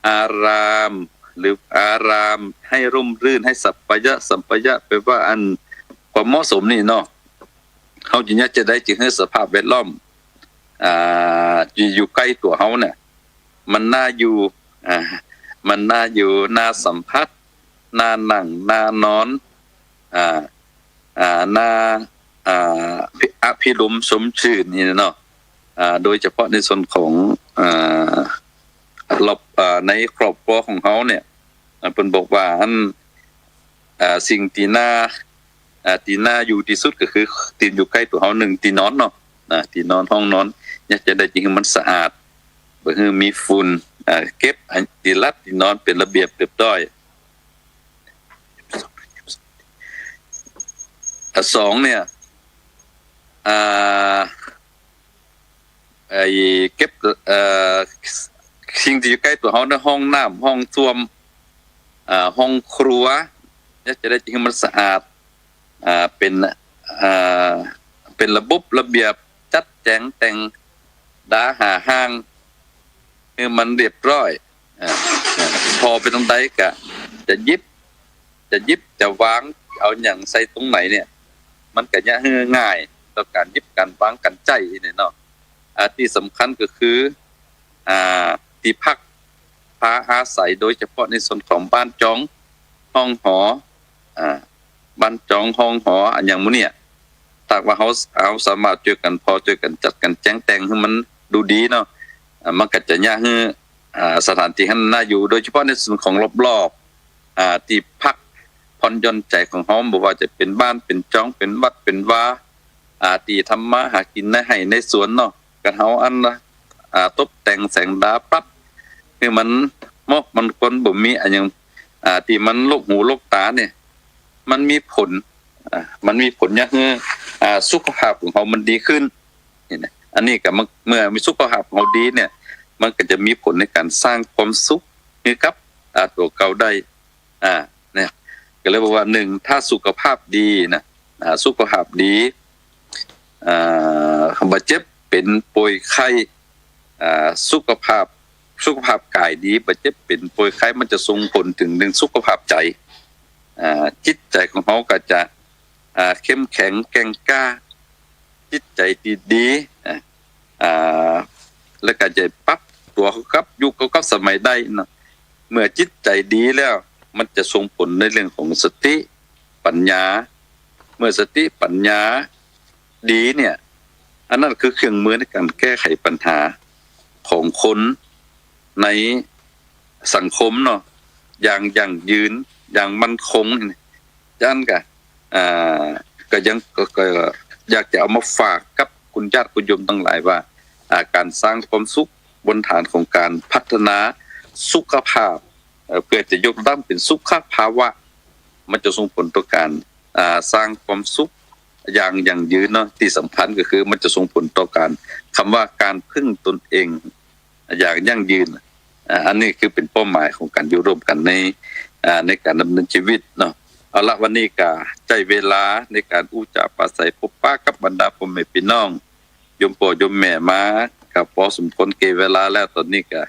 อาราม หรืออารามหื้อร่มรื่น หื้อสัปปายะ สัปปายะแปลว่าอันความเหมาะสมนี่เนาะ เฮาจะเยียะจาใดจึงหื้อสภาพแวดล้อม อ่า ตี้อยู่ใก้ตั๋วเฮาเนี่ย มันน่าอยู่ อ่า มันน่าอยู่ น่าสัมผัส น่านั่ง น่านอน อ่า อ่า น่า อ่า พิ- อภิรมย์ชมชื่นนี่เนาะ อ่า โดยเฉพาะในส่วนของ อ่า รอบ อ่า ในครอบครัวของเฮาเนี่ย อ่า เปิ้นบอกว่าอัน อ่า สิ่งตี้น่า อ่า ตี้น่าอยู่ตี้สุดก็คือตี้อยู่ใก้ตั๋วเฮา นึ่ง ตี้นอนเนาะ อ่า ตี้นอน ห้องนอน เยียะจาใดจึงหื้อมันสะอาด บ่หื้อมีฝุ่น อ่า เก็บตี้หลับตี้นอนเป๋นระเบียบเรียบร้อย อ่า สองเนี่ย อ่า ไอ้เก็บ เอ่อ สิ่งตี้อยู่ใก้ตั๋วเฮาในห้องน้ำ ห้องส้วม อ่า ห้องครัว เยียะจาใดจึงหื้อมันสะอาด อ่า เป๋น อ่า เป๋นระบบระเบียบ จัดแจ๋งแต่ง ดาหาห้าง หื้อมันเรียบร้อย อ่า อ่า ผ่อไปตรงใดก็จะหยิบ จะหยิบ จะวาง เอาหยังใส่ตรงไหนเนี่ย มันก็เยียะหื้อง่ายต่อก๋านหยิบ ก๋านวาง ก๋านใจ๊เนี่ยเนาะ อ่า ตี้สำคัญก็คือ อ่า ตี้พักพาอาศัย โดยเฉพาะในส่วนของบ้านจอง ห้องหอ อ่า บ้านจอง ห้องหอ อะหยังหมู่เนี่ย ถ้าว่าเฮา เฮาสามารถจ้วยกั๋นผ่อ จ้วยกั๋นจัด กั๋นแจ๋งแต่งหื้อมันดูดีเนาะ อ่า มันก็จะเยียะหื้อ อ่า สถานตี้หั้นน่าอยู่ โดยเฉพาะในส่วนของรอบๆ อ่า ตี้พักผ่อนหย่อนใจ๋ของเฮา บ่ว่าจะเป๋นบ้าน เป๋นจอง เป๋นวัด เป๋นวา อ่า ตี้ทำมาหากิ๋นในไฮ่ในสวนเนาะ ก็เฮาอัน อ่า ตบแต่งแสงดา ปรับหื้อมันเหมาะมันควร บ่มีอะหยัง อ่า ตี้มันรกหูรกต๋าเนี่ย มันมีผล อ่า มันมีผลเยียะหื้อ อ่า สุขภาพของเฮามันดีขึ้น นี่นะ อันนี้ก็มัน เมื่อมีสุขภาพของเฮาดีเนี่ย มันก็จะมีผลในก๋านสร้างความสุขหื้อกับ อ่า ตั๋วเก่าได้ อ่า เนี่ย ก็เลยบอกว่า นึ่ง ถ้าสุขภาพดีนะ อ่า สุขภาพดี อ่า บ่เจ็บเป๋นป่วยไข้ อ่า สุขภาพ สุขภาพก๋ายดี บ่เจ็บเป๋นป่วยไข้ มันจะส่งผลเถิงเรื่องสุขภาพใจ๋ อ่า จิตใจ๋ของเฮาก็จะ อ่า เข้มแข็งแกร่งกล้า จิตใจ๋ดีๆ อ่า อ่า แล้วก็จะปรับตั๋วเข้ากับยุคเข้ากับสมัยได้เนาะ เมื่อจิตใจ๋ดีแล้ว มันจะส่งผลในเรื่องของสติปัญญา เมื่อสติปัญญาดีเนี่ย อันนั้นคือเครื่องมือในก๋านแก้ไขปัญหาของคนในสังคมเนาะ อย่างยั่งยืน อย่างมั่นคง จั้นก็ อ่า ก็ยัง ก็ ก็อยากจะเอามาฝากกับคุณญาติคุณโยมตังหลายว่า อ่า ก๋านสร้างความสุขบนฐานของก๋านพัฒนาสุขภาพ เอ่อ เปื้อจะยกระดับเป๋นสุขภาวะ มันจะส่งผลต่อก๋าน อ่า สร้างความสุขอย่างยั่งยืนเนาะ ตี้สำคัญก็คือมันจะส่งผลต่อก๋าน กำว่าก๋านพึ่งตนเอง อย่างยั่งยืน อ่า อันนี้คือเป๋นเป้าหมายของก๋านอยู่ร่วมกั๋นใน อ่า ในก๋านดำเนินจีวิตเนาะ เอาละ วันนี้ก็ใจ๊เวลาในก๋านอู้จ๋าปราศรัยพบปะกับบรรดาป้อแม่ปี้น้อง โยมป้อโยมแม่มา ก็ปอสมควรแก่เวลาแล้ว ต๋อนนี้ก็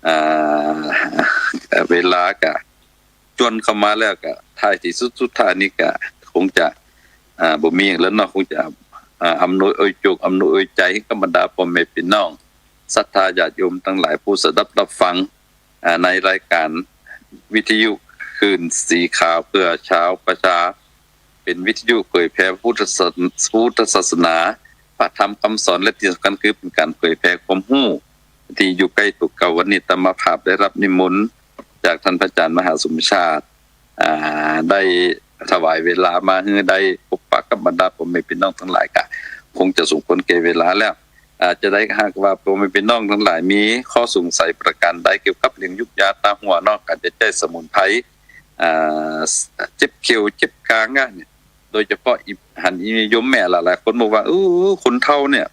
อ่า เวลาก็ จวนเข้ามาแล้วก็ ท้ายตี้สุด สุดท้ายนี้ก็คงจะ อ่า บ่มีหยังแล้วเนาะ คงจะ อ่า อำนวยอวยจุก อำนวยอวยใจ๋กับบรรดาป้อแม่ปี้น้อง ศรัทธาญาติโยมตังหลาย ผู้สดับรับฟัง อ่า ในรายก๋านวิทยุคลื่นสีขาวเพื่อชาวประชา ป๋นวิทยุเผยแผ่พระพุทธศาส- พุทธศาสนา พระธรรมกำสอน และตี้สำคัญคือเป๋นก๋านเผยแผ่ความฮู้ตี้อยู่ใก้ตั๋วเก่า วันนี้อาตมาภาพได้ฮับนิมนต์จากต้านพระอาจ๋ารย์มหาสมชาติ อ่า ได้ถวายเวลามาหื้อได้ปบปะกับบรรดาป้อแม่ปี้น้องตังหลาย ก็คงจะสมควรแก่เวลาแล้ว อ่า จะใดก็หากว่าป้อแม่ปี้น้องตังหลายมีข้อสงสัยประก๋านใดเกี่ยวกับเรื่องยูกยาต๋าหัวเนาะ ก๋านจะใจ๊สมุนไพร อ่า เจ็บเขียวเจ็บกรางอะเนี่ย โดยเฉพาะอี หันอีโยมแม่หลายๆ คนบอกว่า อู้ คนเฒ่าเนี่ย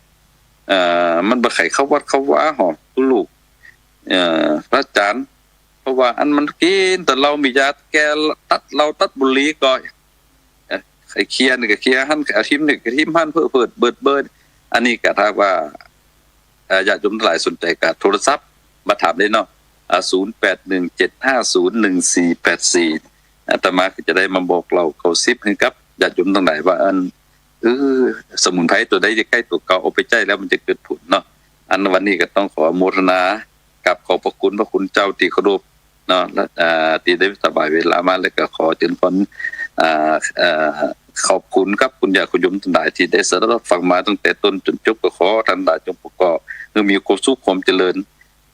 เอ่อ มันบ่ใค่เข้าวัดเข้าวาหรอ ตุ๊ลูก เอ่อ พระอาจ๋ารย์ เพราะว่าอันมันกิ๋นแต่เหล้าเบียร์ แก่ตัดเหล้าตัดบุหรี่ก่อ เอ่อ ใค่เคลียร์นี่ก็เคลียร์หั้น ใค่เอาถิ่มนี่ก็ถิ่มหั้น เผิดเผิดเบิดเบิด อันนี้ก็ถ้าว่า เอ่อ ญาติโยมตังหลายสนใจ๋ก็โทรศัพท์มาถามได้เนาะ อ่า ศูนย์แปดหนึ่งเจ็ดห้าศูนย์หนึ่งสี่แปดสี่ อาตมาก็จะได้มาบอกเล่าเก้าสิบหื้อกับญาติโยมตังหลายว่า อัน เออ สมุนไพรตั๋วใดตี้ใก้ตั๋วเก่าเอาไปใจ๊แล้วมันจะเกิดผลเนาะ อันวันนี้ก็ต้องขออนุโมทนา กราบขอบพระคุณพระคุณเจ้าตี้เคารพ เนาะ และ อ่า ตี้ได้ถวายเวลามา และก็ขอเจิญพร อ่า เอ่อ ขอบคุณกับคุณญาติคุณโยมตังหลายตี้ได้สดับฟังมาตั้งแต่ต้นจ๋นจบ ก็ขอตังหลายจงประกอบหื้อมีความสุขความเจริญ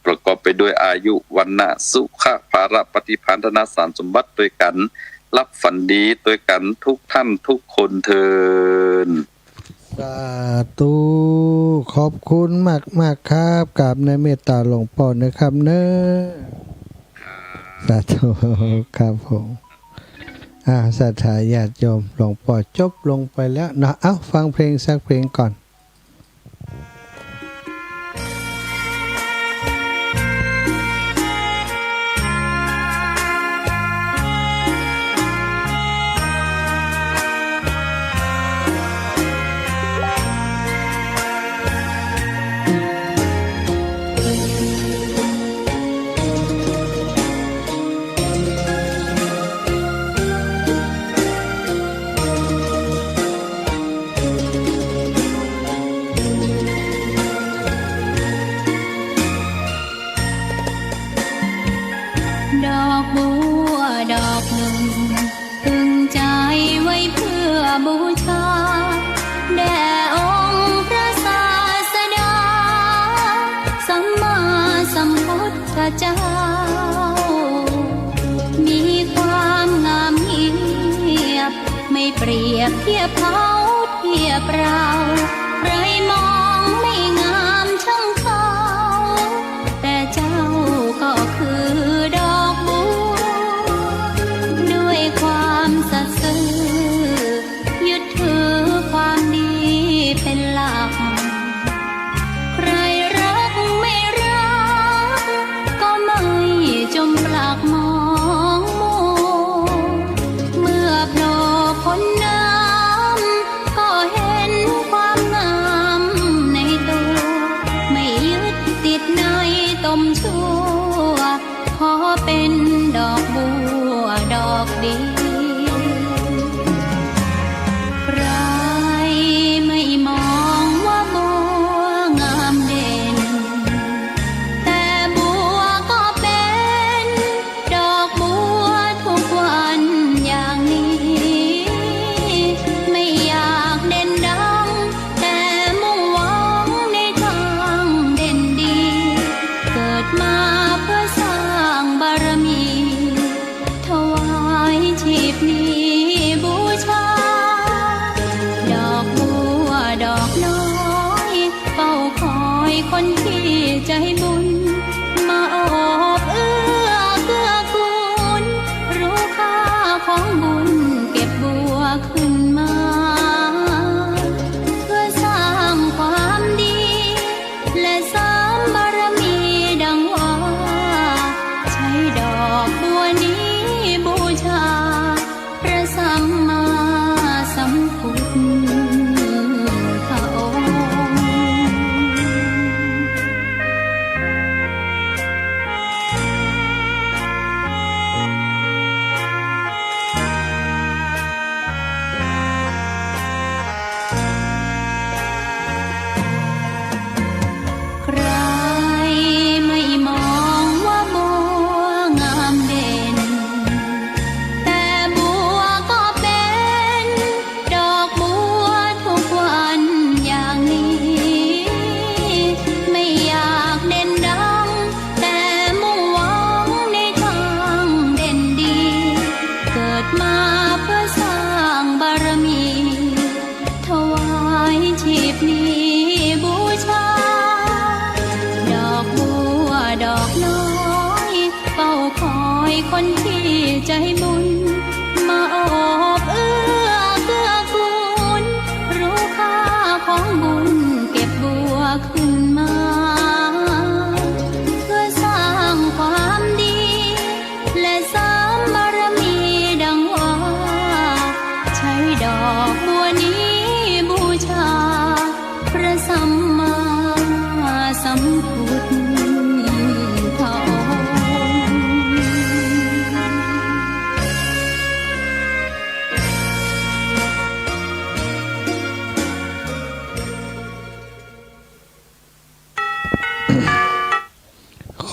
ประกอบไปด้วยอายุ วรรณะ สุขะ พละ ปฏิภาณ ธนสารสมบัติตวยกั๋น หลับฝันดีตวยกั๋นทุกท่านทุกคนเทอญ สาธุ ขอบคุณมากๆ ครับ กราบในเมตต๋าหลวงป้อนะครับเนาะ สาธุครับผม อ่า ศรัทธาญาติโยม หลวงป้อจบลงไปแล้วเนาะ เอ้า ฟังเพลงสักเพลงก่อน ดอกบัวดอกนึ่ง ตึงใจ๋ไว้เปื้อบูชา แด่องค์พระศาสดา สัมมาสัมพุทธเจ้า มีความงามเงียบ ไม่เปรียบเทียบเขาเทียบเรา ใครมองไม่งามช่างเขา แต่เจ้าก็คือดอกบัว ด้วยความสัตย์ซื่อ ยึดถือความดีเป็นหลัก ใครรักไม่รัก ก็ไม่จมปลักมองมัว เมื่อโผล่พ้นน้ำ ก็เห็นความงามในตัว ไม่ยึดติดในตมชั่ว ขอเป็นดอกบัวดอกเดียว ใครไม่มองว่าบัวงามเด่น แต่บัวก็เป็นดอกบัวทุกวันอย่างนี้ ไม่อยากเด่นดัง แต่มุ่งหวังในทางเด่นดี เกิดมาเพื่อสร้างบารมี ถวายชี ที่ใจบุญมาโอบเอื้อเกื้อกูล รู้ค่าของบุญเก็บบัวขึ้นมา เพื่อสร้างความดี และเสริมบารมีดังว่า ใช้ดอกบัวนี้บูชา พระสัมมาสัมพุทธองค์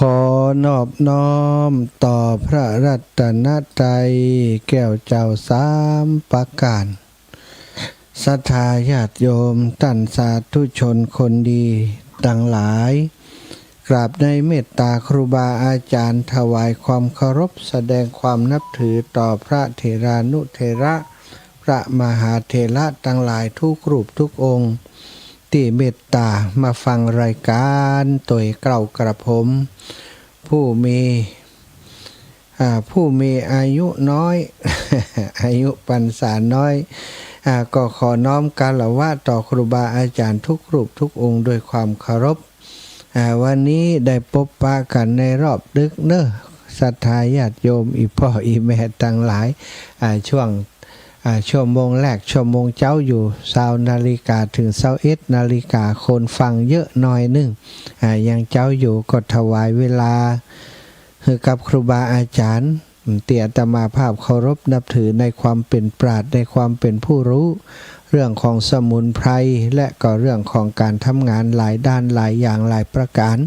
ขอนอบน้อมต่อพระรัตนตรัยแก้วเจ้าสามประก๋าน ศรัทธาญาติโยมต้านสาธุชนคนดีตังหลาย กราบในเมตตาครูบาอาจ๋ารย์ ถวายความเคารพ แสดงความนับถือต่อพระเถรานุเถระ พระมหาเถระตังหลายทุกรูปทุกองค์ ตี้เมตตามาฟังรายก๋านตวยเกล้ากระผม ผู้มี อ่า ผู้มีอายุน้อย อายุพรรษาน้อย อ่า ก็ขอน้อมคารวะต่อครูบาอาจ๋ารย์ทุกรูปทุกองค์ด้วยความเคารพ อ่า วันนี้ได้ปบปะกั๋นในรอบดึกเนาะ ศรัทธาญาติโยมอี่ป้ออี่แม่ตังหลาย อ่า ช่วง อ่า ชั่วโมงแรก ชั่วโมงเจ๊าอยู่ ซาวนาฬิกาเถิงซาวเอ็ดนาฬิกา คนฟังเยอะหน่อยนึ่ง อ่า ยังเจ๊าอยู่ ก็ถวายเวลาหื้อกับครูบาอาจ๋ารย์ ตี้อาตมาภาพเคารพนับถือในความเป๋นปราชญ์ ในความเป๋นผู้ฮู้ เรื่องของสมุนไพร และก็เรื่องของก๋านทำงานหลายด้านหลายอย่างหลายประก๋าน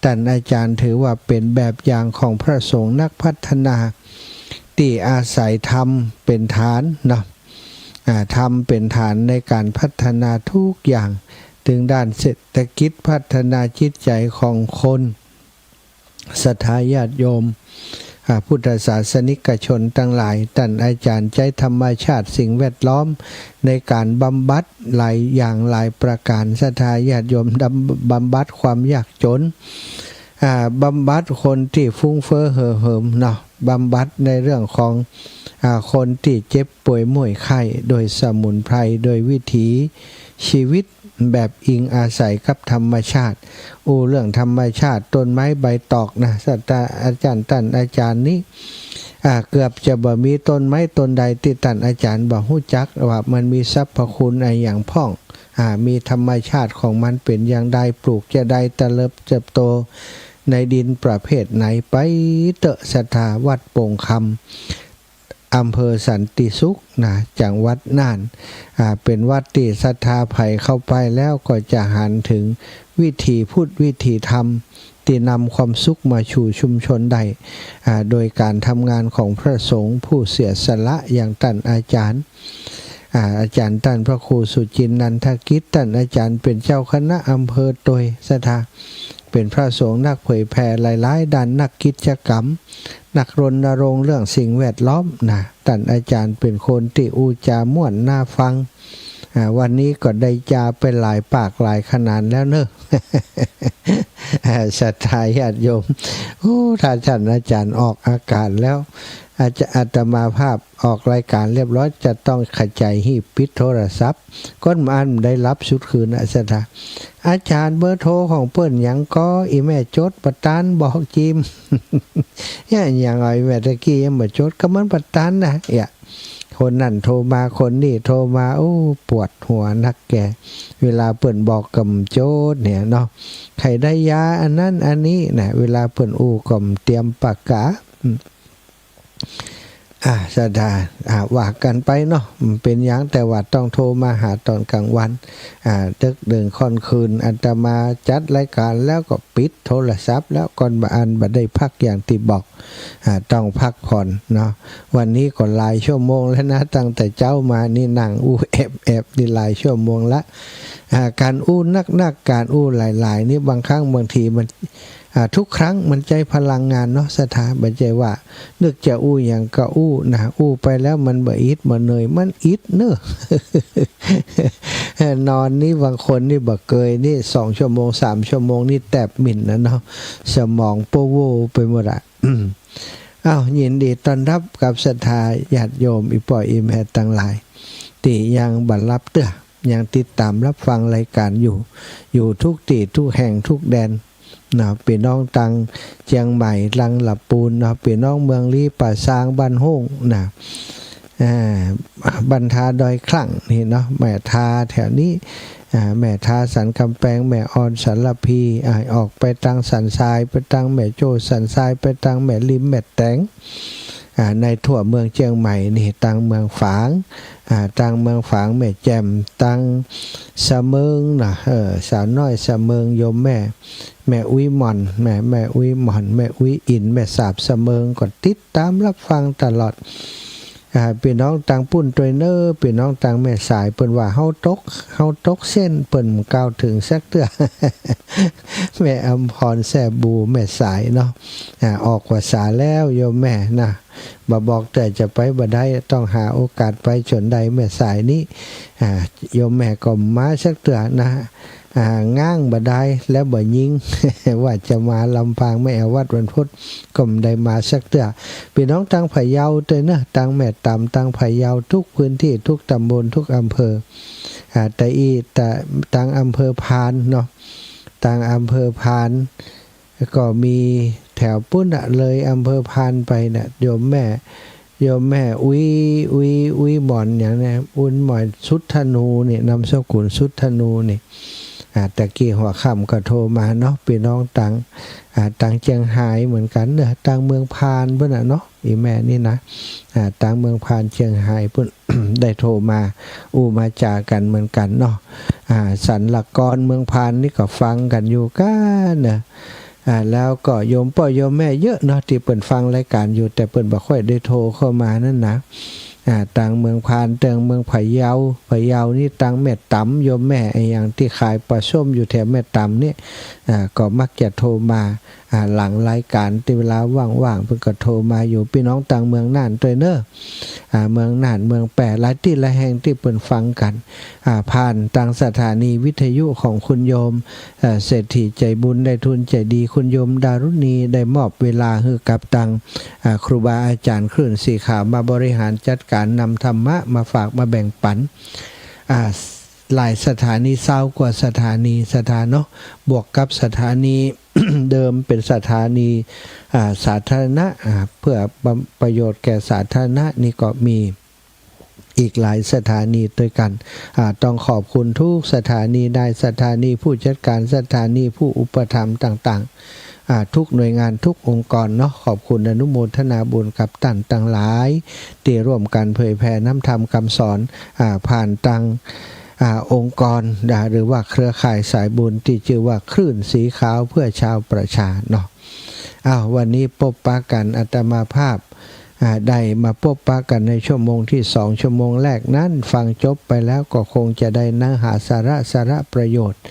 ต้านอาจ๋ารย์ถือว่าเป๋นแบบอย่างของพระสงฆ์นักพัฒนา ตี้อาศัยธรรมเป๋นฐานเนาะ อ่า ธรรมเป๋นฐานในก๋านพัฒนาทุกอย่าง เถิงด้านเศรษฐกิจ พัฒนาจิตใจ๋ของคน ศรัทธาญาติโยม อ่า พุทธศาสนิกชนตังหลาย ต้านอาจ๋ารย์ใจ๊ธรรมชาติสิ่งแวดล้อม ในก๋านบำบัดหลายอย่างหลายประก๋าน ศรัทธาญาติโยม บำ- บำบัดความยากจน อ่า บำบัดคนตี้ฟุ้งเฟ้อเห่อเหิมเนาะ บำบัดในเรื่องของ อ่า คนตี้เจ็บป่วยม่วยไข้ โดยสมุนไพร โดยวิถีชีวิตแบบอิงอาศัยกับธรรมชาติ อู้เรื่องธรรมชาติ ต้นไม้ใบตอกนะ ศรัทธาอาจ๋ารย์ ต้านอาจ๋ารย์นี้ อ่า เกือบจะบ่มีต้นไม้ต้นใดตี้ต้านอาจ๋ารย์บ่ฮู้จักว่ามันมีสรรพคุณอะหยังพ่อง อ่า มีธรรมชาติของมันเป๋นอย่างใด ปลูกจะใด เตลิบเติบโตในดินประเภทไหน ไปเต๊อะ ศรัทธา วัดโป่งคำ อำเภอสันติสุขนะ จังหวัดน่าน อ่า เป๋นวัดตี้ศรัทธาใผเข้าไปแล้วก็จะหันเถิงวิถีพุทธวิถีธรรม ตี้นำความสุขมาสู่ชุมชนได้ อ่า โดยก๋านทำงานของพระสงฆ์ผู้เสียสละอย่างต้านอาจ๋ารย์ อ่า อาจ๋ารย์ต้านพระครูสุจินนันทกิจ ต้านอาจ๋ารย์เป๋นเจ้าคณะอำเภอตวย ศรัทธา เป๋นพระสงฆ์นักเผยแผ่หลายๆ ด้าน นักกิจกรรม นักรณรงค์เรื่องสิ่งแวดล้อมนะ ต้านอาจ๋ารย์เป๋นคนตี้อู้จ๋าม่วนน่าฟัง อ่า วันนี้ก็ได้จ๋าไปหลายปากหลายขนานแล้วเนาะ อ่า ศรัทธาญาติโยม โอ้ ถ้าต้านอาจ๋ารย์ออกอากาศแล้ว อาจจะ อาตมาภาพออกรายก๋านเรียบร้อย จะต้องขะใจ๋หีบปิดโทรศัพท์ คนบ่อั้นได้หลับสุดคืนนะ ศรัทธา อาจ๋ารย์ เบอร์โทรของเปิ้นหยังก่อ อี่แม่จดบ่ตัน บอกจิม เนี่ย หยังอ่ะ อี่แม่ตะกี้ยังบ่จด ก็มันบ่ตันนะ เนี่ย คนนั้นโทรมา คนนี้โทรมา โอ้ ปวดหัวนักแก่ เวลาเปิ้นบอกก็บ่จดเนี่ยเนาะ ใค่ได้ยาอันนั้นอันนี้นะ เวลาเปิ้นอู้ก็บ่เตรียมปากก๋า อืม อ่า ศรัทธา อ่า ว่ากั๋นไปเนาะ บ่เป๋นหยัง แต่ว่าต้องโทรมาหาต๋อนก๋างวัน อ่า เติ๊กเดิ่งค่อนคืน อาตมาจัดรายก๋านแล้วก็ปิดโทรศัพท์แล้ว คนบ่อั้นบ่ได้พักอย่างตี้บอก อ่า ต้องพักผ่อนเนาะ วันนี้ก็หลายชั่วโมงแล้วนะ ตั้งแต่เจ๊ามานี่นั่งอู้แอบๆ นี่หลายชั่วโมงละ อ่า ก๋านอู้นักๆ ก๋านอู้หลายๆ นี่บางครั้งบางทีมัน อ่า ทุกครั้งมันใจ๊พลังงานเนาะ ศรัทธา บ่ใจ้ว่านึกจะอู้หยังก็อู้นะ อู้ไปแล้วมันบ่อิดบ่เหนื่อย มันอิดเนาะ นอนนี่บางคนนี่บ่เกยนี่ สองชั่วโมง สามชั่วโมงนี่แตบหมิ่นนะเนาะ สมองโป้โว่ไปหมดอะ อืม อ้าว ยินดีต้อนฮับกับศรัทธาญาติโยม อี่ป้ออี่แม่ตังหลาย ตี้ยังบ่หลับเตื้อ ยังติดต๋ามฮับฟังรายก๋านอยู่ อยู่กู้ตี้กู้แห่งกู้แดน เนาะ ปี้น้องตังเจียงใหม่ ตังละปูนเนาะ ปี้น้องเมืองลี้ ป่าซาง บ้านโฮ่งนะ อ่า บ้านทา ดอยคลั่งนี่เนาะ แม่ทาแถวนี้ อ่า แม่ทา สันก๋ำแปง แม่อ่อน สารภี อ่า ออกไปตางสันทราย ไปตางแม่โจ้สันทราย ไปตางแม่ริม แม่แต๋ง อ่า ในทั่วเมืองเจียงใหม่นี่ ตางเมืองฝาง อ่า ตางเมืองฝาง แม่แจ่ม ตางสะเมิงนะ เออ สาวน้อยสะเมิง โยมแม่ แม่อุ๊ยหม่อน แม่ แม่อุ๊ยหม่อน แม่อุ๊ยอิน แม่สาบสะเมิง ก็ติดต๋ามฮับฟังตลอด อ่า ปี้น้องตางปุ้นตวยเน่อ ปี้น้องตางแม่สาย เปิ้นว่าเฮาตก เฮาตกเส้น เปิ้นบ่กล่าวเถิงสักเตื้อ แม่อำพร แซ่บู แม่สายเนาะ อ่า ออกพรรษาแล้ว โยมแม่นะ บ่บอกเตื้อจะไปบ่ได้ ต้องหาโอกาสไปจ๋นได้ แม่สายนี้ อ่า โยมแม่ก็บ่มาสักเตื้อนะ อ่า ง้างบ่ได้แล้วบ่ยิง ว่าจะมาลำพัง แม่แอ๋ววัดวันพุธ ก็บ่ได้มาสักเตื้อ ปี้น้องตางพะเยาตวยเน่อ ตางแม่ต๋ำ ตางพะเยา กู้พื้นตี้ กู้ตำบล กู้อำเภอ อ่า ตะอี้ ตะ ตางอำเภอพานเนาะ ตางอำเภอพาน ก็มีแถวปุ้นน่ะ เลยอำเภอพานไปน่ะ โยมแม่ โยมแม่อุ๊ย อุ๊ย อุ๊ยหม่อนหยังเนี่ย อุ๊ยหม่อนสุดธนูเนี่ย นามสกุลสุดธนูเนี่ย อ่า ตะกี้หัวค่ำก็โทรมาเนาะ ปี้น้องตาง อ่า ตางเจียงฮายเหมือนกั๋นเน่อ ตางเมืองพานปุ้นน่ะเนาะ อี่แม่นี่นะ อ่า ตางเมืองพานเจียงฮายปุ้น ได้โทรมา อู้มาจ๋ากั๋นเหมือนกั๋นเนาะ อ่า สันละกอน เมืองพานนี่ก็ฟังกั๋นอยู่กั๋นเน่อ อ่า แล้วก็โยมป้อโยมแม่เยอะเนาะ ตี้เปิ้นฟังรายก๋านอยู่ แต่เปิ้นบ่ค่อยได้โทรเข้ามานั่นนะ อ่า ตางเมืองพาน ตางเมืองพะเยา พะเยานี่ตางแม่ต๋ำ โยมแม่อะหยังตี้ขายป๋าส้มอยู่แถวแม่ต๋ำเนี่ย อ่า ก็มักจะโทรมา อ่า หลังรายก๋านตี้เวลาว่างๆ เปิ้นก็โทรมาอยู่ ปี้น้องตางเมืองน่านตวยเน่อ อ่า เมืองน่าน เมืองแป้ หลายตี้หลายแห่งตี้เปิ้นฟังกั๋น อ่า ผ่านตางสถานีวิทยุของคุณโยม เอ่อ เศรษฐีใจ๋บุญ นายทุนใจ๋ดี คุณโยมดารุณี ได้มอบเวลาหื้อกับตาง อ่า ครูบาอาจ๋ารย์คลื่นสีขาว มาบริหารจัดก๋าน นำธรรมะมาฝากมาแบ่งปั๋น อ่า หลายสถานี ซาวกว่าสถานี ศรัทธาเนาะ บวกกับสถานี เดิมเป๋นสถานี อ่า สาธารณะ อ่า เพื่อบำ ประโยชน์แก่สาธารณะนี่ก็มีอีกหลายสถานีตวยกั๋น อ่า ต้องขอบคุณกู้สถานี นายสถานี ผู้จัดก๋านสถานี ผู้อุปถัมภ์ต่างๆ อ่า กู้หน่วยงานกู้องค์กรเนาะ ขอบคุณอนุโมทนาบุญกับต้านตังหลาย ตี้ร่วมกั๋นเผยแผ่น้ำธรรมกำสอน อ่า ผ่านตาง อ่า องค์กร อ่า หรือว่าเครือข่ายสายบุญตี้จื้อว่าคลื่นสีขาวเพื่อชาวประชาเนาะ อ้าว วันนี้ปบปะกั๋น อาตมาภาพ อ่า ได้มาปบปะกั๋นในชั่วโมงตี้สอง ชั่วโมงแรกนั้น ฟังจบไปแล้วก็คงจะได้เนื้อหาสาระ สาระประโยชน์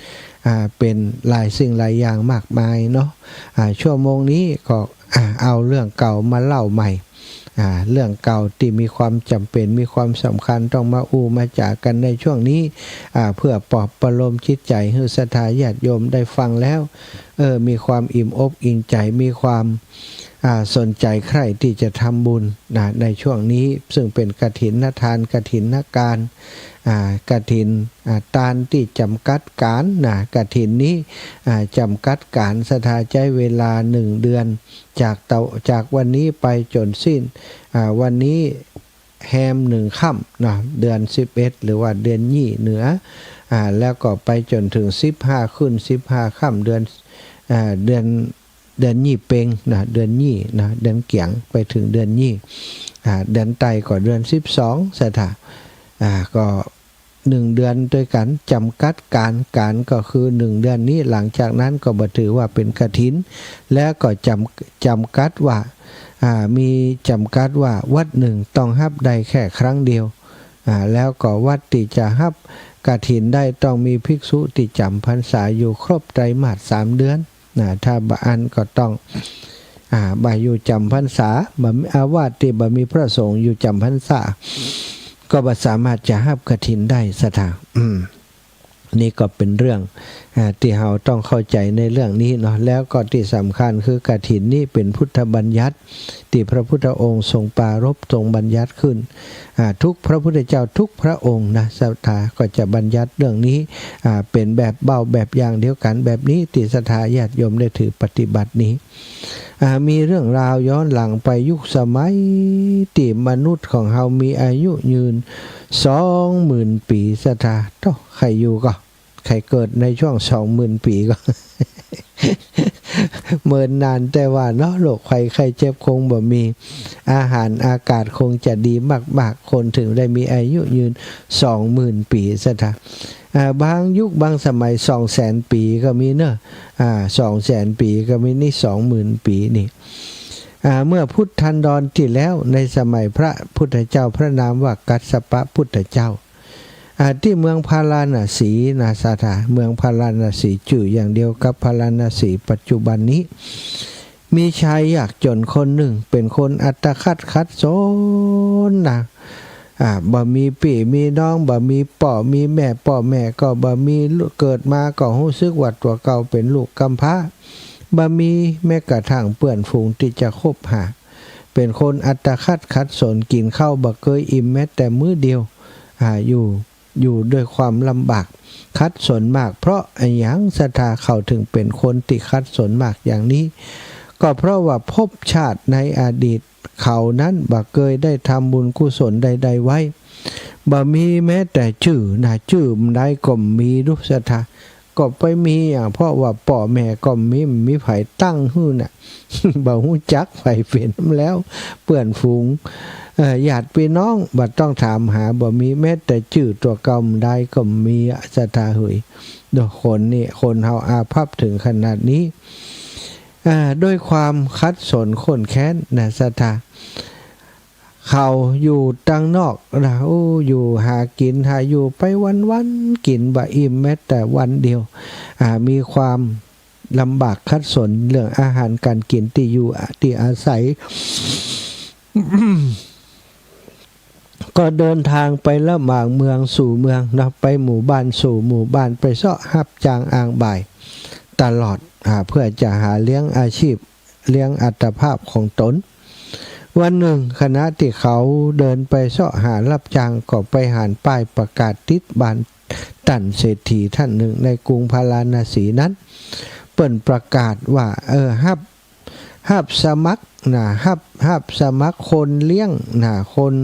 อ่า เป๋นหลายสิ่งหลายอย่างมากมายเนาะ อ่า ชั่วโมงนี้ก็ อ่า เอาเรื่องเก่ามาเล่าใหม่ อ่า เรื่องเก่าตี้มีความจ๋ำเป๋น มีความสำคัญ ต้องมาอู้มาจ๋ากั๋นในช่วงนี้ อ่า เพื่อปลอบประโลมจิตใจ๋หื้อศรัทธาญาติโยมได้ฟังแล้ว เออ มีความอิ่มอกอิ่มใจ๋ มีความ อ่า สนใจ๋ใคร่ตี้จะทำบุญนะ ในช่วงนี้ ซึ่งเป๋นกฐินทาน กฐินการ อ่า กฐิน อ่า ตานตี้จ๋ำกัดก๋านนะ กฐินนี้ อ่า จ๋ำกัดก๋าน ศรัทธาใจ๊เวลาหนึ่งเดือน จากเตา จากวันนี้ไปจ๋นสิ้น อ่า วันนี้แฮมหนึ่งค่ำนะ เดือนสิบเอ็ด หรือว่าเดือนยี่เหนือ อ่า แล้วก็ไปจ๋นเถิงสิบห้าขึ้น สิบห้าค่ำ เดือน อ่า เดือน เดือนยี่เป็งนะ เดือนยี่นะ เดือนเกี๋ยง ไปเถิงเดือนยี่ อ่า เดือนใต้ก็เดือนสิบสอง ศรัทธา อ่า ก็ หนึ่งเดือนตวยกั๋น จ๋ำกัดก๋าน ก๋านก็คือหนึ่งเดือนนี้ หลังจากนั้นก็บ่ถือว่าเป๋นกฐิน แล้วก็จ๋ำ จ๋ำกัดว่า อ่า มีจ๋ำกัดว่าวัดหนึ่งต้องฮับได้แค่ครั้งเดียว อ่า แล้วก็วัดตี้จะฮับกฐินได้ต้องมีภิกษุตี้จ๋ำพรรษาอยู่ครบไตรมาสสามเดือน นะ ถ้าบ่อั้นก็ต้อง อ่า บ่อยู่จ๋ำพรรษา บ่มี อา วัดตี้บ่มีพระสงฆ์อยู่จ๋ำพรรษา ก็บ่สามารถจะฮับกฐินได้ ศรัทธา อืม นี่ก็เป๋นเรื่อง อ่า ตี้เฮาต้องเข้าใจ๋ในเรื่องนี้เนาะ แล้วก็ตี้สำคัญคือกฐินนี้เป๋นพุทธบัญญัติ ตี้พระพุทธองค์ทรงปรารภทรงบัญญัติขึ้น อ่า ทุกพระพุทธเจ้าทุกพระองค์นะ ศรัทธาก็จะบัญญัติเรื่องนี้ อ่า เป๋นแบบเบ้าแบบอย่างเดียวกั๋นแบบนี้ ตี้ศรัทธาญาติโยมได้ถือปฏิบัตินี้ อ่า มีเรื่องราวย้อนหลังไปยุคสมัยตี้มนุษย์ของเฮามีอายุยืนสองหมื่นปี๋ ศรัทธา โต้ ใผอยู่ก่อ ใผเกิดในช่วงสองหมื่นปี๋ก่อ เมินนานแต่ว่าเนาะ โรคภัยไข้เจ็บคงบ่มี อาหารอากาศคงจะดีมากๆ คนเถิงได้มีอายุยืนสองหมื่นปี๋ ศรัทธา อ่า บางยุคบางสมัยสองแสนปี๋ก็มีเนาะ อ่า สองแสนปี๋ก็มี นี่สองหมื่นปี๋นี่ อ่า เมื่อพุทธันดรตี้แล้ว ในสมัยพระพุทธเจ้าพระนามว่ากัสสปะพุทธเจ้า อ่า ตี้เมืองพาราณสีนะ ศรัทธา เมืองพาราณสีจื้ออย่างเดียวกับพาราณสีปัจจุบันนี้ มีชายยากจ๋นคนนึ่ง เป๋นคนอัตคัดขัดสนนะ อ่า บ่มีปี้มีน้อง บ่มีป้อมีแม่ ป้อแม่ก็บ่มี เกิดมาก็ฮู้สึกว่าตั๋วเก่าเป๋นลูกกำพร้า บ่มีแม้กระทั่งเปื้อนฝูงตี้จะคบหา เป๋นคนอัตคัดขัดสน กิ๋นข้าวบ่เกยอิ่มแม้แต่มื้อเดียว อ่า อยู่ อยู่ด้วยความลำบาก ขัดสนมาก เพราะอะหยังศรัทธาเขาเถิงเป๋นคนตี้ขัดสนมากอย่างนี้ ก็เพราะว่าภพชาติในอดีตเขานั้นบ่เกยได้ทำบุญกุศลใดๆ ไว้ บ่มีแม้แต่จื้อนะ จื้อใดก็บ่มี ดูศรัทธา ก็ไปมีอะ เพราะว่าป้อแม่ก็บ่มี บ่มีใผตั้งหื้อน่ะ บ่ฮู้จักใผเป๋นแล้ว เปื้อนฝูง เอ่อ ญาติปี้น้องบ่ต้องถามหา บ่มีแม้แต่จื้อตั๋วเก่าใดก็บ่มีอะ ศรัทธาเหย โดยคนนี่ คนเฮาอาภัพเถิงขนาดนี้ อ่า ด้วยความขัดสนข้นแค้นนะ ศรัทธา เขาอยู่ตังนอกนะ โอ้ อยู่หากิ๋นหาอยู่ไปวันๆ กิ๋นบ่อิ่มแม้แต่วันเดียว อ่า มีความลำบากขัดสนเรื่องอาหารก๋านกิ๋น ตี้อยู่ ตี้อาศัย ก็เดินทางไปละหว่างเมืองสู่เมืองเนาะ ไปหมู่บ้านสู่หมู่บ้าน ไปเซาะฮับจ้างอ้างบ่ายตลอด อ่า เพื่อจะหาเลี้ยงอาชีพ เลี้ยงอัตภาพของตน วันนึ่งขณะตี้เขาเดินไปเซาะหาฮับจ้าง ก็ไปหันป้ายประกาศติดบ้านต้านเศรษฐีต้านนึ่งในกรุงพาราณสีนั้น เปิ้นประกาศว่า เออ ฮับ ฮับสมัครนะ ฮับ ฮับสมัครคนเลี้ยงนะ คน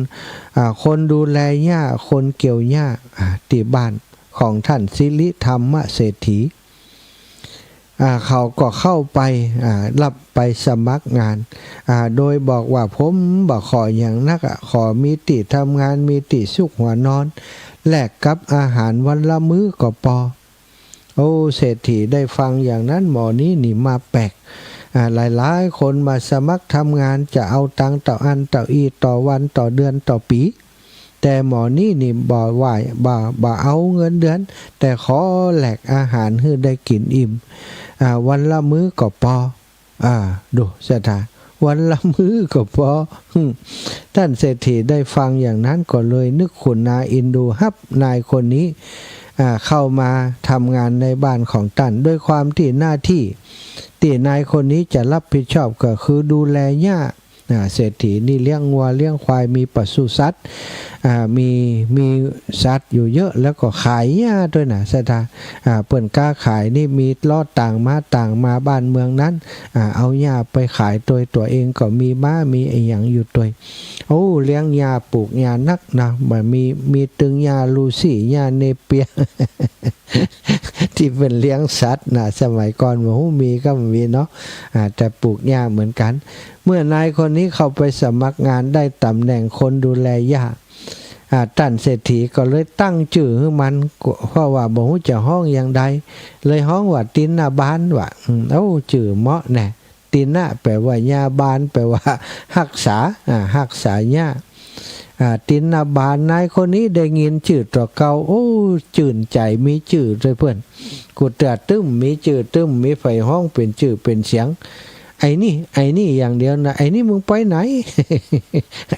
อ่า คนดูแลหญ้า คนเกี่ยวหญ้า อ่า ตี้บ้านของต้านสิริธรรมเศรษฐี อ่า เขาก็เข้าไป อ่า ฮับไปสมัครงาน อ่า โดยบอกว่า ผมบ่ขอหยังนักอะ ขอมีตี้ทำงาน มีตี้ซุกหัวนอน แลกกับอาหารวันละมื้อก็ปอ โอ้ เศรษฐีได้ฟังอย่างนั้น หมอนี้นี่มาแปลก อ่า หลายๆ คนมาสมัครทำงาน จะเอาตังค์เต้าอั้นเต้าอี้ ต่อวัน ต่อเดือน ต่อปี๋ แต่หมอนี้นี่บ่ไหว้ บ่ บ่เอาเงินเดือน แต่ขอแลกอาหารหื้อได้กิ๋นอิ่ม อ่า วันละมื้อก็ปอ อ่า ดูศรัทธา วันละมื้อก็ปอ หึ่ม ต้านเศรษฐีได้ฟังอย่างนั้นก็เลยนึกขุนนาเอ็นดู ฮับนายคนนี้ อ่า เข้ามาทำงานในบ้านของต้าน ด้วยความตี้หน้าตี้ ตี้นายคนนี้จะฮับผิดชอบก็คือดูแลหญ้า อ่า เศรษฐีนี่เลี้ยงงัวเลี้ยงควาย มีปศุสัตว์ อ่า มี มีสัตว์อยู่เยอะ แล้วก็ขายหญ้าตวยนะ ศรัทธา อ่า เปิ้นก๊าขายนี่ มีล้อต่างม้าต่างมาบ้านเมืองนั้น อ่า เอาหญ้าไปขายตวย ตั๋วเองก็มีม้ามีอะหยังอยู่ตวย โอ้ เลี้ยงหญ้าปลูกหญ้านักนะ บ่มี มีตึงหญ้าลูซี่ หญ้าเนเปีย ตี้เปิ้นเลี้ยงสัตว์นะ สมัยก่อนบ่ฮู้มีก็บ่มีเนาะ อ่า แต่ปลูกหญ้าเหมือนกั๋น เมื่อนายคนนี้เข้าไปสมัครงานได้ต๋ำแหน่งคนดูแลหญ้า อ่า ต้านเศรษฐีก็เลยตั้งจื้อหื้อมัน เพราะว่าบ่ฮู้จะฮ้องอย่างใด เลยฮ้องว่าติณบาลว่ะ อืม โอ้ จื้อเหมาะแน่ ติณะแปลว่าหญ้า บาลแปลว่าฮักษา อ่า ฮักษาหญ้า อ่า ติณบาล นายคนนี้ได้ยินจื้อตั๋วเก่า โอ้ จื้นใจ๋ มีจื้อตวยเปิ้น กูเตื้อตึ้มมีจื้อตึ้ม มีใผฮ้องเป๋นจื้อเป๋นเสียง ไอ้นี่ ไอ้นี่อย่างเดียวนะ ไอ้นี่มึงไปไหน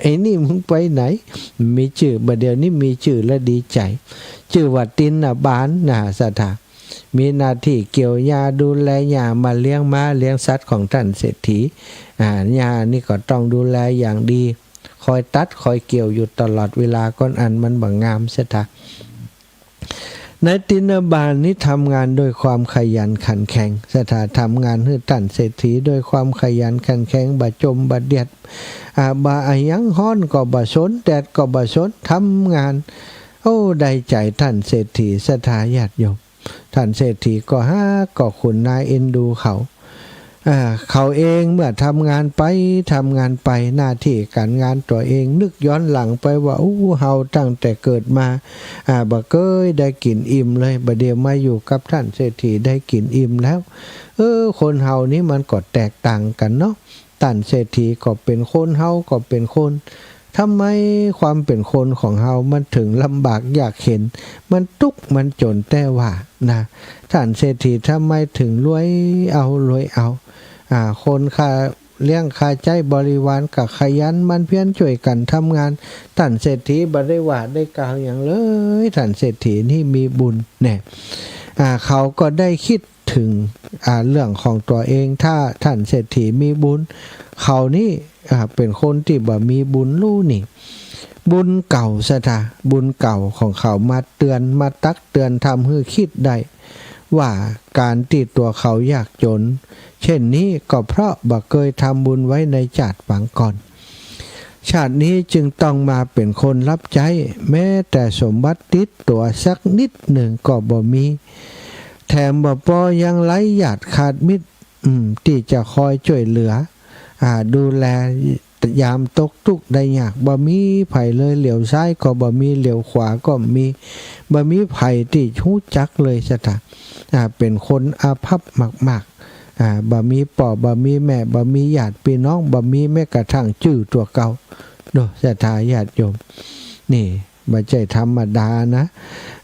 ไอ้นี่มึงไปไหน มีจื้อ บ่าเดี่ยวนี้มีจื้อแล้วดีใจ๋ จื้อว่าติณบาลนะ ศรัทธา มีหน้าตี้เกี่ยวหญ้า ดูแลหญ้า มาเลี้ยงม้าเลี้ยงสัตว์ของต้านเศรษฐี อ่า หญ้านี่ก็ต้องดูแลอย่างดี คอยตัดคอยเกี่ยวอยู่ตลอดเวลา ก้อนอันมันบ่งามเสียทา นายตินบาลนี่ทำงานด้วยความขยันขันแข็งเสียทา ทำงานหื้อต้านเศรษฐีด้วยความขยันขันแข็ง บ่จ่มบ่เดียด อ่า บ่อะหยัง ฮ้อนก็บ่สน แดดก็บ่สน ทำงาน โอ้ ได้ใจ๋ต้านเศรษฐีเสียทา ญาติโยม ต้านเศรษฐีก็ฮัก ก็ขุนนายเอ็นดูเขา อ่า เขาเองเมื่อทำงานไป ทำงานไป หน้าตี้ก๋านงานตั๋วเอง นึกย้อนหลังไปว่า อู้ เฮาตั้งแต่เกิดมา อ่า บ่เกยได้กิ๋นอิ่มเลย บ่าเดี่ยวมาอยู่กับต้านเศรษฐีได้กิ๋นอิ่มแล้ว เออ คนเฮานี่มันก็แตกต่างกั๋นเนาะ ต้านเศรษฐีก็เป๋นคน เฮาก็เป๋นคน ทำไมความเป๋นคนของเฮามันเถิงลำบากยากเข็ญ มันตุ๊กข์มันจ๋นแต๊ว่านะ ต้านเศรษฐีทำไมเถิงรวยเอารวยเอา อ่า คนค่าเลี้ยงค่าใจ๊บริวารก็ขยันหมั่นเพียรจ้วยกั๋นทำงาน ต้านเศรษฐีบ่ได้ว่าได้กล่าวหยังเลย ต้านเศรษฐีนี่มีบุญแน่ อ่า เขาก็ได้กึ๊ด เถิง อ่า เรื่องของตั๋วเอง ถ้าต้านเศรษฐีมีบุญ เขานี่ อ่า เป๋นคนตี้บ่มีบุญลู้นี่ บุญเก่าเสียทา บุญเก่าของเขามาเตือน มาตักเตือน ทำหื้อกึ๊ดได้ว่าก๋านตี้ตั๋วเขายากจ๋นเช่นนี้ ก็เพราะบ่เกยทำบุญไว้ในจาติปางก่อน ชาตินี้จึงต้องมาเป๋นคนรับใจ๊ แม้แต่สมบัติติดตั๋วสักนิดนึ่งก็บ่มี แถมบ่ปอยังไร้ญาติขาดมิตร อืม ตี้จะคอยจ้วยเหลือ อ่า ดูแลยามตกตุ๊กข์ได้ยาก บ่มีใผเลย เหลียวซ้ายก็บ่มี เหลียวขวาก็บ่มี บ่มีใผตี้ฮู้จักเลยเสียทา อ่า เป๋นคนอาภัพมากๆ อ่า บ่มีป้อ บ่มีแม่ บ่มีญาติปี้น้อง บ่มีแม้กระทั่งจื้อตั๋วเก่า โด เสียทา ญาติโยม นี่ บ่ใจ้ธรรมดานะ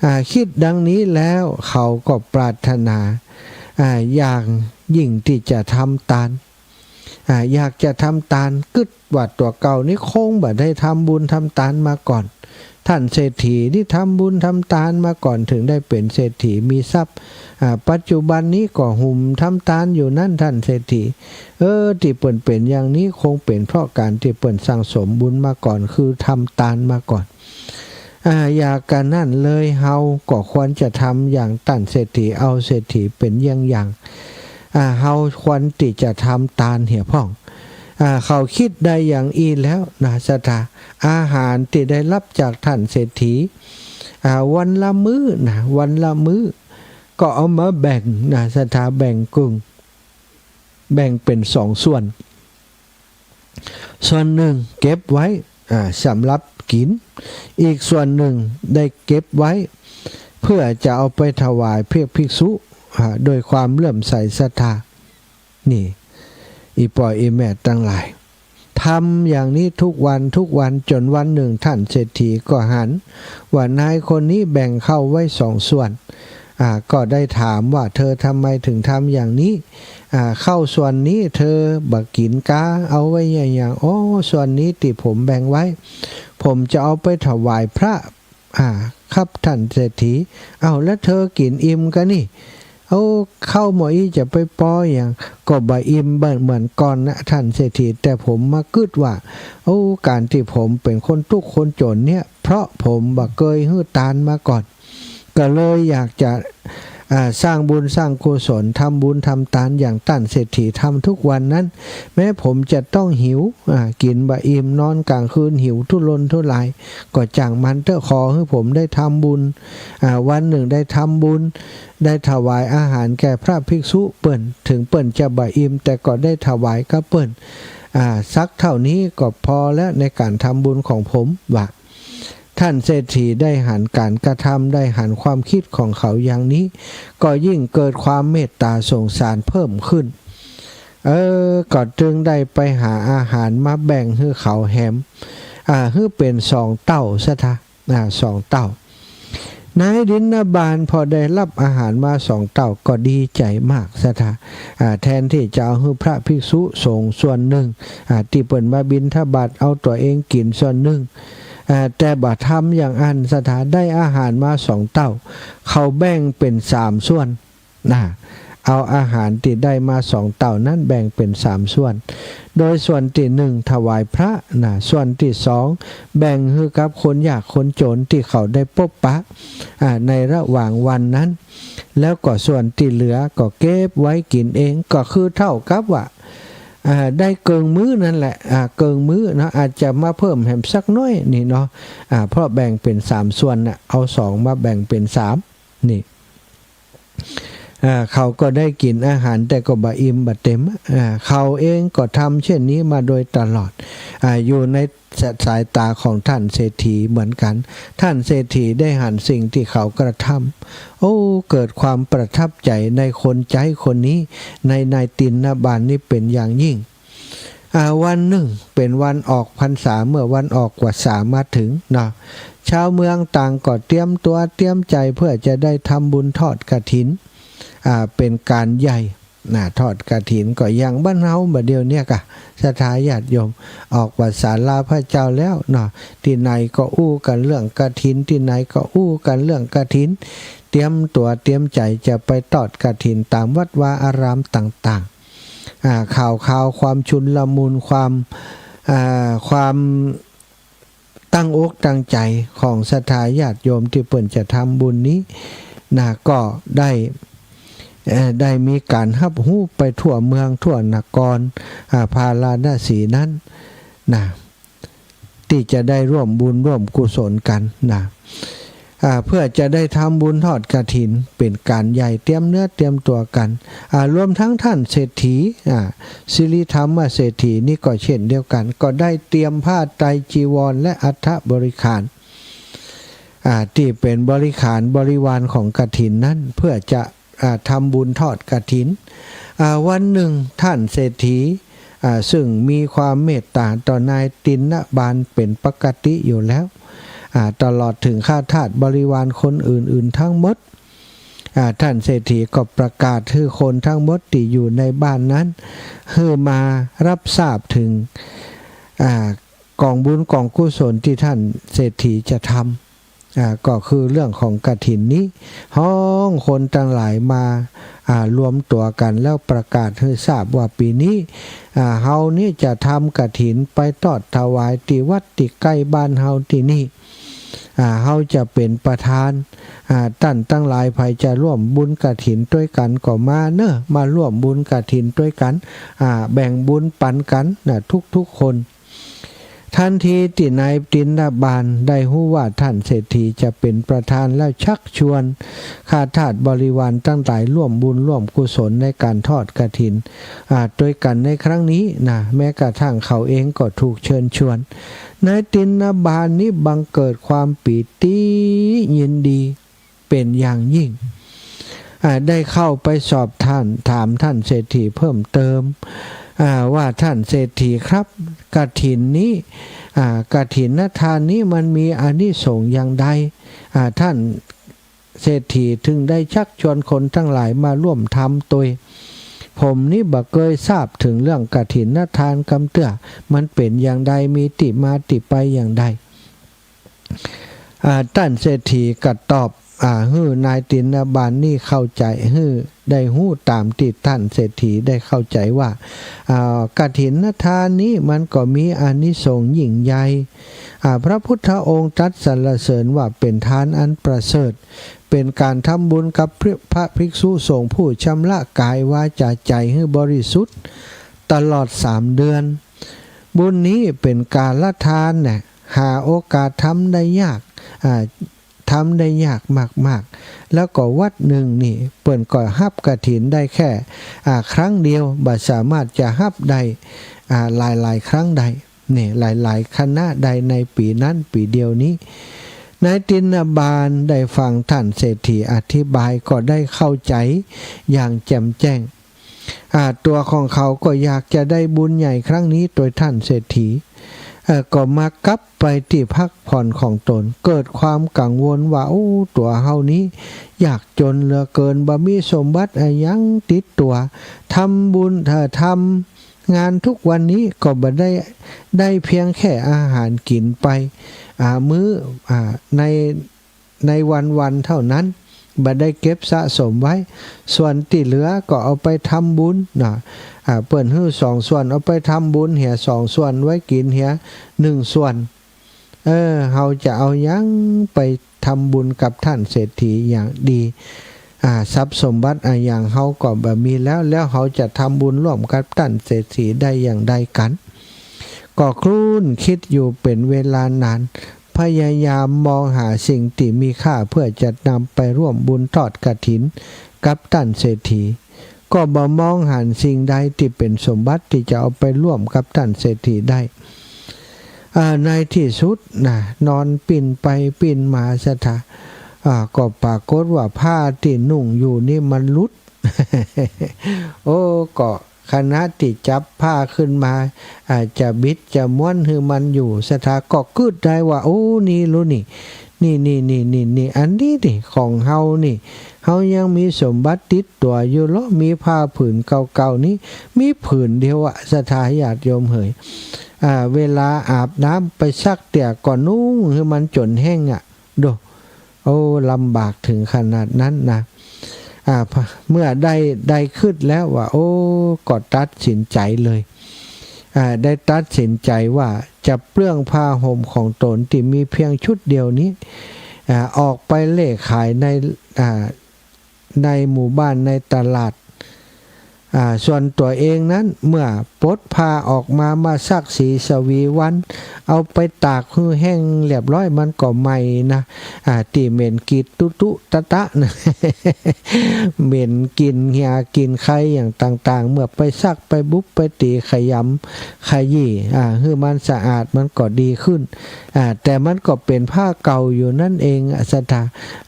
อ่า กึ๊ดดังนี้แล้ว เขาก็ปรารถนา อ่า อย่างยิ่งตี้จะทำตาน อ่า อยากจะทำตาน กึ๊ดว่าตั๋วเก่านี้คงบ่ได้ทำบุญทำตานมาก่อน ต้านเศรษฐีนี่ทำบุญทำตานมาก่อน เถิงได้เป๋นเศรษฐีมีทรัพย์ อ่า ปัจจุบันนี้ก็หุ่มทำตานอยู่นั้น ต้านเศรษฐี เออ ตี้เปิ้นเป๋นอย่างนี้ คงเป๋นเพราะก๋านตี้เปิ้นสั่งสมบุญมาก่อน คือทำตานมาก่อน อ่า อย่ากะนั้นเลย เฮาก็ควรจะทำอย่างต้านเศรษฐี เอาเศรษฐีเป๋นอย่างอย่าง อ่า เฮาควรตี้จะทำตานเหียพ่อง อ่า เขากึ๊ดได้อย่างอี้แล้วนะ เสียทา อาหารตี้ได้ฮับจากต้านเศรษฐี อ่า วันละมื้อนะ วันละมื้อ ก็เอามาแบ่งนะ เสียทา แบ่งกึ่ง แบ่งเป๋นสองส่วน ส่วนนึ่งเก็บไว้ อ่า สำหรับกิ๋น อีกส่วนนึ่งได้เก็บไว้ เพื่อจะเอาไปถวายพวกภิกษุ อ่า โดยความเลื่อมใสศรัทธา นี่ อี่ป้ออี่แม่ตังหลาย ทำอย่างนี้ทุกวันทุกวัน จ๋นวันนึ่งต้านเศรษฐีก็หันว่านายคนนี้แบ่งข้าวไว้สองส่วน อ่า ก็ได้ถามว่า เธอทำไมเถิงทำอย่างนี้ อ่า ข้าวส่วนนี้เธอบ่กิ๋นก๊า เอาไว้อย่างอย่าง อ๋อ ส่วนนี้ตี้ผมแบ่งไว้ ผมจะเอาไปถวายพระ อ่า ครับต้านเศรษฐี เอ้า แล้วเธอกิ๋นอิ่มกานี่ โอ้ ข้าวหม้ออี้จะไปปออย่าง ก็บ่อิ่มเหมือนก่อนนะต้านเศรษฐี แต่ผมมากึ๊ดว่า โอ้ ก๋านตี้ผมเป๋นคนตุ๊กข์คนจ๋นเนี่ย เพราะผมบ่เกยหื้อตานมาก่อน ก็เลยอยากจะ อ่า สร้างบุญสร้างกุศล ทำบุญทำตานอย่างต้านเศรษฐีทำทุกวันนั้น แม้ผมจะต้องหิว อ่า กิ๋นบ่อิ่ม นอนก๋างคืนหิวทุรนทุราย ก็จ่างมันเต๊อะ ขอหื้อผมได้ทำบุญ อ่า วันนึ่งได้ทำบุญ ได้ถวายอาหารแก่พระภิกษุเปิ้น เถิงเปิ้นจะบ่อิ่ม แต่ก็ได้ถวายกับเปิ้น อ่า สักเต้านี้ก็ปอแล้วในก๋านทำบุญของผม ว่า ต้านเศรษฐีได้หันก๋านกระทำ ได้หันความกึ๊ดของเขาอย่างนี้ ก็ยิ่งเกิดความเมตต๋าสงสารเพิ่มขึ้น เออ ก็จึงได้ไปหาอาหารมาแบ่งหื้อเขาแหม อ่า หื้อเป๋นสองเต้าเสียทา อ่า สองเต้า นายตินบาลพอได้ฮับอาหารมาสองเต้าก็ดีใจ๋มากเสียทา อ่า แทนตี้จะเอาหื้อพระภิกษุสงฆ์ส่วนนึ่ง อ่า ตี้เปิ้นมาบิณฑบาต เอาตั๋วเองกิ๋นส่วนนึ่ง อ่า แต่บ่ทำอย่างอั้น ศรัทธา ได้อาหารมาสองเต้า เขาแบ่งเป๋นสามส่วน นะ เอาอาหารตี้ได้มาสองเต้านั้นแบ่งเป๋นสามส่วน โดยส่วนตี้หนึ่งถวายพระนะ ส่วนตี้สองแบ่งหื้อกับคนยากคนจนตี้เขาได้ปบปะ อ่า ในระหว่างวันนั้น แล้วก็ส่วนตี้เหลือก็เก็บไว้กิ๋นเอง ก็คือเต้ากับว่า อ่า ได้เกิ่งมื้อนั่นแหละ อ่า เกิ่งมื้อเนาะ อาจจะมาเพิ่มแหมสักหน้อยนี่เนาะ อ่า เพราะแบ่งเป๋นสามส่วนน่ะ เอาสองมาแบ่งเป๋นสาม นี่ อ่า เขาก็ได้กิ๋นอาหารแต่ก็บ่อิ่มบ่เต็ม อ่า เขาเองก็ทำเช่นนี้มาโดยตลอด อ่า อยู่ในส- สายต๋าของท่านเศรษฐีเหมือนกั๋น ท่านเศรษฐีได้หันสิ่งตี้เขากระทำ โอ้ เกิดความประทับใจ๋ในคนใจ๊คนนี้ ในนายติณบาลนี้เป๋นอย่างยิ่ง อ่า วันนึ่งเป๋นวันออกพรรษา เมื่อวันออกกว่าสามาถึงเนาะ ชาวเมืองต่างก็เตรียมตั๋วเตรียมใจ๋เพื่อจะได้ทำบุญทอดกฐิน อ่า เป๋นก๋านใหญ่นะ ทอดกฐินก็อย่างบ้านเฮาบ่าเดี่ยวเนี้ยก่ะ ศรัทธาญาติโยม ออกพรรษาลาพระเจ้าแล้วเนาะ ตี้ไหนก็อู้กั๋นเรื่องกฐิน ตี้ไหนก็อู้กั๋นเรื่องกฐิน เตรียมตั๋วเตรียมใจ๋จะไปทอดกฐินต๋ามวัดวาอารามต่างๆ อ่า ข่าวคราวความชุลมุน ความ อ่า ความตั้งอกตั้งใจ๋ของศรัทธาญาติโยมตี้เปิ้นจะทำบุญนี้นะ ก็ได้ เอ่อ ได้มีก๋านฮับฮู้ไปทั่วเมืองทั่วนคร อ่า พาราณสีนั้นนะ ตี้จะได้ร่วมบุญร่วมกุศลกั๋นนะ อ่า เพื่อจะได้ทำบุญทอดกฐิน เป๋นก๋านใหญ่ เตรียมเนื้อเตรียมตั๋วกั๋น อ่า รวมทั้งท่านเศรษฐี อ่า สิริธรรมเศรษฐีนี่ก็เช่นเดียวกั๋น ก็ได้เตรียมผ้าไตรจีวรและอัฐบริขาร อ่า ตี้เป๋นบริขารบริวารของกฐินนั้น เพื่อจะ อ่า ทำบุญทอดกฐิน อ่า วันนึ่งท่านเศรษฐี อ่า ซึ่งมีความเมตต๋าต่อนายติณบาลเป๋นปกติอยู่แล้ว อ่า ตลอดเถิงข้าทาสบริวารคนอื่นๆ ทั้งหมด อ่า ท่านเศรษฐีก็ประกาศหื้อคนทั้งหมดตี้อยู่ในบ้านนั้น หื้อมาฮับทราบเถิง อ่า ก๋องบุญก๋องกุศลตี้ท่านเศรษฐีจะทำ อ่า ก็คือเรื่องของกฐินนี้ ฮ้องคนตังหลายมา อ่า รวมตั๋วกั๋นแล้วประกาศหื้อทราบว่าปี๋นี้ อ่า เฮานี้จะทำกฐินไปทอดถวายตี้วัดตี้ใก้บ้านเฮาตี้นี่ อ่า เฮาจะเป๋นประธาน อ่า ต้านตังหลายใผจะร่วมบุญกฐินตวยกั๋นก็มาเน่อ มาร่วมบุญกฐินตวยกั๋น อ่า แบ่งบุญปันกั๋นนะ ทุกๆ คน ทันทีตี้นายติณบาลได้ฮู้ว่าท่านเศรษฐีจะเป๋นประธานแล้วชักชวนข้าทาสบริวารตังหลายร่วมบุญร่วมกุศลในก๋านทอดกฐิน อ่า ตวยกั๋นในครั้งนี้นะ แม้กระทั่งเขาเองก็ถูกเชิญชวน นายติณบาลนี้บังเกิดความปีติยินดี เป๋นอย่างยิ่ง อ่า ได้เข้าไปสอบถาม ถามท่านเศรษฐีเพิ่มเติม อ่า ว่า "ท่านเศรษฐีครับ กฐินนี้ อ่า กฐินทานนี้มันมีอานิสงส์อย่างใด อ่า ท่านเศรษฐีถึงได้ชักชวนคนตังหลายมาร่วมทำตวย ผมนี้บ่เกยทราบเถิงเรื่องกฐินทานกำเตื้อ มันเป๋นอย่างใด มีตี้มาตี้ไปอย่างใด" อ่า ต้านเศรษฐีก็ตอบ อ่า หื้อนายติณบาลนี่เข้าใจ๋ หื้อได้ฮู้ต๋ามตี้ต้านเศรษฐีได้เข้าใจ๋ว่า อ่า กฐินทานนี้มันก็มีอานิสงส์ยิ่งใหญ่ อ่า พระพุทธองค์ตรัสสรรเสริญว่าเป๋นทานอันประเสริฐ เป๋นก๋านทำบุญกับพระ พระภิกษุสงฆ์ผู้ชำระก๋ายวาจ๋าใจ๋หื้อบริสุทธิ์ตลอดสามเดือน บุญนี้เป๋นกาลทานนะ หาโอกาสทำได้ยาก อ่า ทำได้ยากมากๆ แล้วก็วัดนึ่งนี่เปิ้นก็ฮับกฐินได้แค่ อ่า ครั้งเดียว บ่สามารถจะฮับได้ อ่า หลายๆ ครั้งได้ นี่ หลายๆ คณะได้ในปี๋นั้นปี๋เดียวนี้ นายติณบาลได้ฟังต้านเศรษฐีอธิบายก็ได้เข้าใจ๋อย่างแจ่มแจ้ง อ่า ตั๋วของเขาก็อยากจะได้บุญใหญ่ครั้งนี้ตวยต้านเศรษฐี เอ่อ ก็มากลับไปตี้พักผ่อนของตน เกิดความกังวลว่า "โอ้ ตั๋วเฮานี้ยากจ๋นเหลือเกิน บ่มีสมบัติอะหยังติดตั๋ว ทำบุญ เอ่อ ทำงานทุกวันนี้ก็บ่ได้ ได้เพียงแค่อาหารกิ๋นไป อ่า มื้อ อ่า ใน ในวันๆ เท่านั้น บ่ได้เก็บสะสมไว้ ส่วนตี้เหลือก็เอาไปทำบุญนะ อ่า เปิ้นหื้อสองส่วน เอาไปทำบุญเหียสองส่วน ไว้กิ๋นเหียหนึ่งส่วน เออ เฮาจะเอาหยังไปทำบุญกับต้านเศรษฐีอย่างดี อ่า ทรัพย์สมบัติอะหยังเฮาก็บ่มีแล้ว แล้วเฮาจะทำบุญร่วมกับต้านเศรษฐีได้อย่างใดกั๋น ก็ครุ่นคิดอยู่เป๋นเวลานาน พยายามมองหาสิ่งตี้มีค่าเพื่อจะนำไปร่วมบุญทอดกฐินกับต้านเศรษฐี ก็บ่มองหันสิ่งใดตี้เป๋นสมบัติตี้จะเอาไปร่วมกับต้านเศรษฐีได้ อ่า ในตี้สุดนะ นอนปิ้นไปปิ้นมาศรัทธา อ่า ก็ปรากฏว่าผ้าตี้นุ่งอยู่นี่มันหลุด โอ้ ก็ขณะตี้จับผ้าขึ้นมา อ่า จะบิดจะม้วนหื้อมันอยู่ ศรัทธาก็กึ๊ดได้ว่า โอ้ นี่ลุนี่ นี่ นี่ นี่ นี่ นี่ อันนี้นี่ของเฮานี่ เฮายังมีสมบัติติดตั๋วอยู่ลอ มีผ้าผืนเก่าๆ นี้ มีผืนเดียวอะ ศรัทธาญาติโยมเหย อ่า เวลาอาบน้ำไปซักเตื้อก็นุ่งหื้อมันจ๋นแห้งอะ โด โอ้ ลำบากเถิงขนาดนั้นนะ อ่า เมื่อได้ ได้กึ๊ดแล้วว่า โอ้ ก็ตัดสินใจ๋เลย อ่า ได้ตัดสินใจ๋ว่าจะเปลื้องผ้าห่มของต๋นตี้มีเพียงชุดเดียวนี้ อ่า ออกไปเล่ขายใน อ่า ในหมู่บ้านในตลาด อ่า ส่วนตั๋วเองนั้น เมื่อปลดผ้าออกมา มาซักสีสวีวัน เอาไปตากหื้อแห้งเรียบร้อย มันก็ใหม่นะ อ่า ตี้เหม็นกลิ่นตุ๊ตุ๊ตะตะนะ เหม็นกลิ่นเหียกลิ่นใคอย่างต่างๆ เมื่อไปซักไปบุบไปตี๋ขยำขยี้ อ่า หื้อมันสะอาดมันก็ดีขึ้น อ่า แต่มันก็เป๋นผ้าเก่าอยู่นั่นเองอะศรัทธา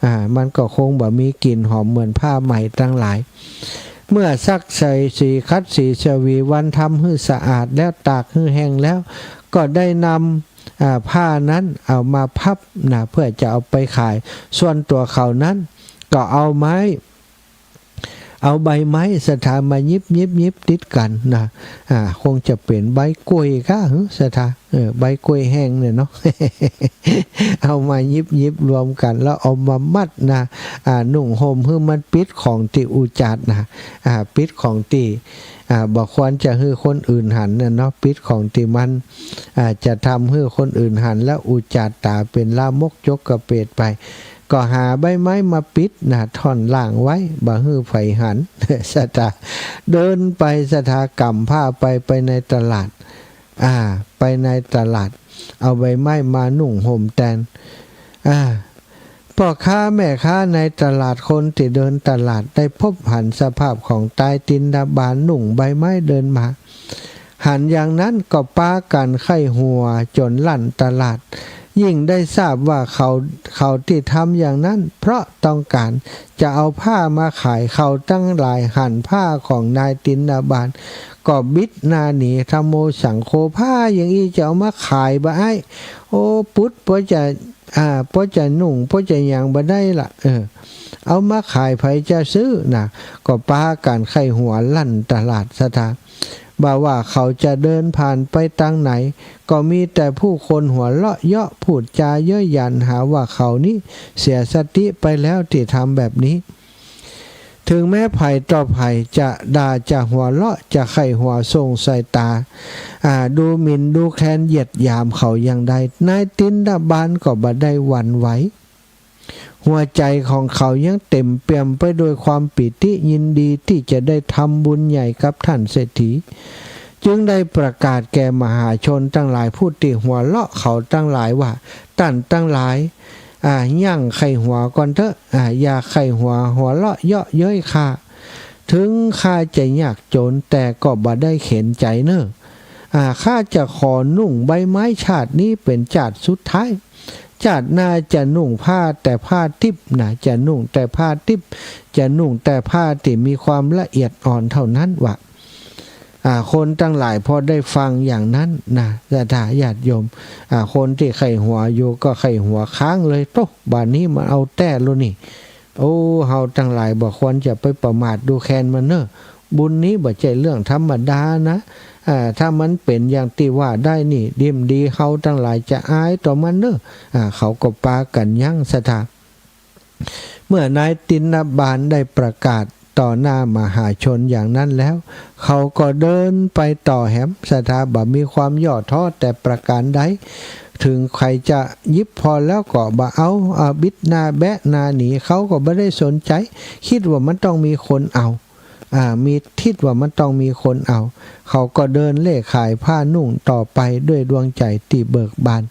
อ่า มันก็คงบ่มีกลิ่นหอมเหมือนผ้าใหม่ตังหลาย เมื่อซักใส่สีขัดสีสวีวัน ทำหื้อสะอาดแล้ว ตากหื้อแห้งแล้ว ก็ได้นำ อ่า ผ้านั้นเอามาพับนะ เพื่อจะเอาไปขาย ส่วนตั๋วเขานั้นก็เอาไม้ เอาใบไม้ศรัทธามาหยิบหยิบหยิบติดกั๋นนะ อ่า คงจะเป๋นใบกล้วยก้า หรือศรัทธา เออ ใบกล้วยแห้งเนี่ยเนาะ เอามาหยิบหยิบรวมกั๋น แล้วเอามามัดนะ อ่า นุ่งห่มหื้อมันปิดของตี้อุจาดนะ อ่า ปิดของตี้ อ่า บ่ควรจะหื้อคนอื่นหันน่ะเนาะ ปิดของตี้มัน อ่า จะทำหื้อคนอื่นหันแล้วอุจจาตาเป๋นลามกจกเปรตไป ก็หาใบไม้มาปิดนะ ท่อนล่างไว้ บ่หื้อใผหัน ศรัทธา เดินไปศรัทธา ก๋ำผ้าไป ไปในตลาด อ่า ไปในตลาด เอาใบไม้มานุ่งห่มแตน อ่า ป้อค้าแม่ค้าในตลาด คนตี้เดินตลาด ได้พบหันสภาพของนายตินดาบาลนุ่งใบไม้เดินมา หันอย่างนั้นก็ปากั๋นใค่หัวจ๋นลั่นตลาด ยิ่งได้ทราบว่าเขา เขาตี้ทำอย่างนั้น เพราะต้องก๋านจะเอาผ้ามาขาย เขาตังหลายหันผ้าของนายตินดาบาล ก็บิดหน้าหนี ธัมโมสังโฆ ผ้าอย่างอี้จะเอามาขายบ่อ้าย โอ้ ปุด ป้อจะ อ่า ป้อจะนุ่ง ป้อจะหยังบ่ได้ละ เออ เอามาขาย ใผจะซื้อนะ ก็ปากั๋นใค่หัวลั่นตลาดศรัทธา บ่าว่าเขาจะเดินผ่านไปตางไหน ก็มีแต่ผู้คนหัวเราะเยาะ พูดจาเย้ยหยัน หาว่าเขานี้เสียสติไปแล้วตี้ทำแบบนี้ ถึงแม้ใผต่อใผจะด่า จะหัวเราะ จะใค่หัวส่งสายตา อ่า ดูหมิ่นดูแคลนเหยียดหยามเขาอย่างใด นายตินดาบาลก็บ่ได้หวั่นไหว หัวใจ๋ของเขายังเต๋มเปี่ยมไปด้วยความปีติยินดีตี้จะได้ทำบุญใหญ่กับต้านเศรษฐี จึงได้ประกาศแก่มหาชนตังหลาย ผู้ตี้หัวเราะเขาตังหลายว่า ต้านตังหลาย อ่า ยั้งใค่หัวก่อนเต๊อะ อ่า อย่าใค่หัว หัวเราะเยาะเย้ยข้า ถึงข้าจะยากจ๋น แต่ก็บ่ได้เข็ญใจ๋เน่อ อ่า ข้าจะขอนุ่งใบไม้ชาตินี้เป๋นจาติสุดท้าย จาติหน้าจะนุ่งผ้าแต่ผ้าติ๊บนะ จะนุ่งแต่ผ้าติ๊บ จะนุ่งแต่ผ้าตี้มีความละเอียดอ่อนเท่านั้นวะ อ่า คนตังหลายพอได้ฟังอย่างนั้นนะ ศรัทธาญาติโยม อ่า คนตี้ใค่หัวอยู่ก็ใค่หัวค้างเลย โต๊ะ บ่านี้มันเอาแต๊แล้วนี่ โอ้ เฮาตังหลายบ่ควรจะไปประมาทดูแคลนมันเน่อ บุญนี้บ่ใจ้เรื่องธรรมดานะ อ่า ถ้ามันเป๋นอย่างตี้ว่าได้นี่ ดิมดีเฮาตังหลายจะอายต่อมันเน่อ อ่า เขาก็ปากั๋นยั้งศรัทธา เมื่อนายติณบาลได้ประกาศต่อหน้ามหาชนอย่างนั้นแล้ว เขาก็เดินไปต่อแหมศรัทธา บ่มีความย่อท้อแต่ประการใด เถิงใผจะหยิบผ่อนแล้วก็บ่เอา อ่า บิดหน้าแบะหน้าหนี เขาก็บ่ได้สนใจ๋ กึ๊ดว่ามันต้องมีคนเอา อ่า มี กึ๊ดว่ามันต้องมีคนเอา เขาก็เดินเล่ขายผ้านุ่งต่อไปด้วยดวงใจ๋ตี้เบิกบาน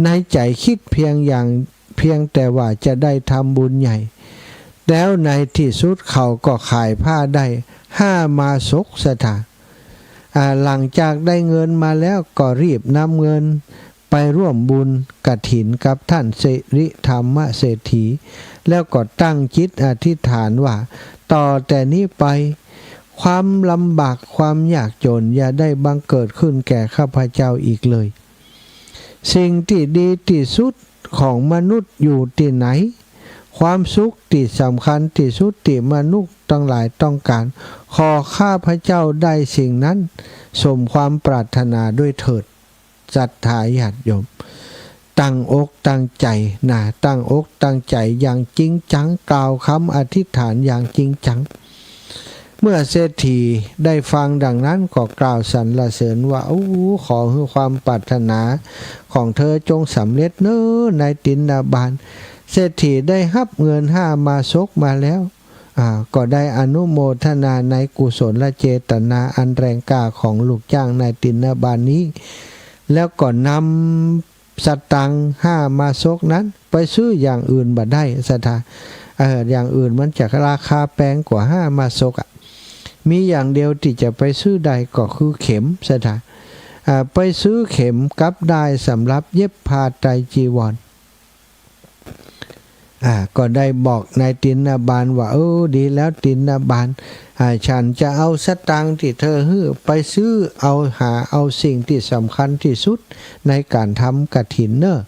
ในใจ๋กึ๊ดเพียงอย่าง เพียงแต่ว่าจะได้ทำบุญใหญ่ แล้วในตี้สุดเขาก็ขายผ้าได้ห้ามาสกศรัทธา อ่า หลังจากได้เงินมาแล้วก็รีบนำเงินไปร่วมบุญกฐินกับต้านสิริธรรมเศรษฐี แล้วก็ตั้งจิตอธิษฐานว่า ต่อแต่นี้ไป ความลำบากความยากจ๋นอย่าได้บังเกิดขึ้นแก่ข้าพเจ้าอีกเลย สิ่งตี้ดีตี้สุดของมนุษย์อยู่ตี้ไหน ความสุขตี้สำคัญตี้สุดตี้มนุษย์ตังหลายต้องก๋าน ขอข้าพเจ้าได้สิ่งนั้นสมความปรารถนาด้วยเถิด ศรัทธาญาติโยม ตั้งอกตั้งใจ๋นะ ตั้งอกตั้งใจ๋อย่างจริงจัง กล่าวกำอธิษฐานอย่างจริงจัง เมื่อเศรษฐีได้ฟังดังนั้นก็กล่าวสรรเสริญว่า โอ้ ขอหื้อความปรารถนาของเธอจงสำเร็จเน่อ นายติณบาล เศรษฐีได้ฮับเงินห้ามาสกมาแล้ว อ่า ก็ได้อนุโมทนาในกุศลเจตนาอันแรงกล้าของลูกจ้างนายติณบาลนี้ แล้วก็นำสตางค์ห้ามาสกนั้นไปซื้ออย่างอื่นบ่ได้ศรัทธา เอ่อ อย่างอื่นมันจะราคาแปงกว่าห้ามาสกอะ มีอย่างเดียวตี้จะไปซื้อได้ก็คือเข็มศรัทธา อ่า ไปซื้อเข็มกับด้ายสำหรับเย็บผ้าไตรจีวร อ่า ก็ได้บอกนายติณบาลว่า เออ ดีแล้วติณบาล อ่า ฉันจะเอาสตางค์ตี้เธอหื้อไปซื้อเอา หาเอาสิ่งตี้สำคัญตี้สุดในก๋านทำกฐินเน่อ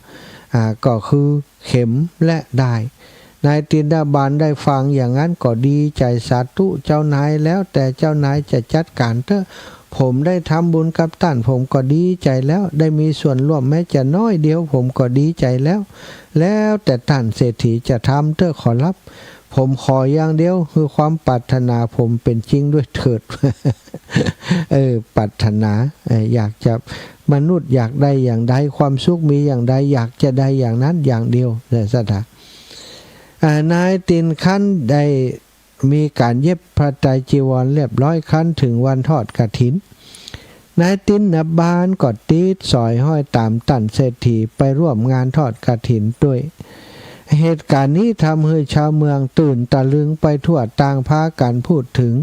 อ่า ก็คือเข็มและด้าย นายติณบาลได้ฟังอย่างนั้นก็ดีใจ๋ สาธุเจ้านาย แล้วแต่เจ้านายจะจัดก๋านเต๊อะ ผมได้ทำบุญกับต้าน ผมก็ดีใจ๋แล้ว ได้มีส่วนร่วมแม้จะน้อยเดียว ผมก็ดีใจ๋แล้ว แล้วแต่ต้านเศรษฐีจะทำเต๊อะขอรับ ผมขออย่างเดียว คือความปรารถนาผมเป๋นจริงด้วยเถิด เออ ปรารถนา เออ อยากจะ มนุษย์อยากได้อย่างใด ความสุขมีอย่างใด อยากจะได้อย่างนั้นอย่างเดียว ศรัทธา อ่า นายติณครั้นได้มีก๋านเย็บผ้าไตรจีวรเรียบร้อย ครั้นเถิงวันทอดกฐิน นายติณบาลก็ติดสอยห้อยต๋ามต้านเศรษฐีไปร่วมงานทอดกฐินด้วย เหตุก๋ารณ์นี้ทำหื้อชาวเมืองตื่นตะลึงไปทั่ว ต่างพากั๋นพูดเถิง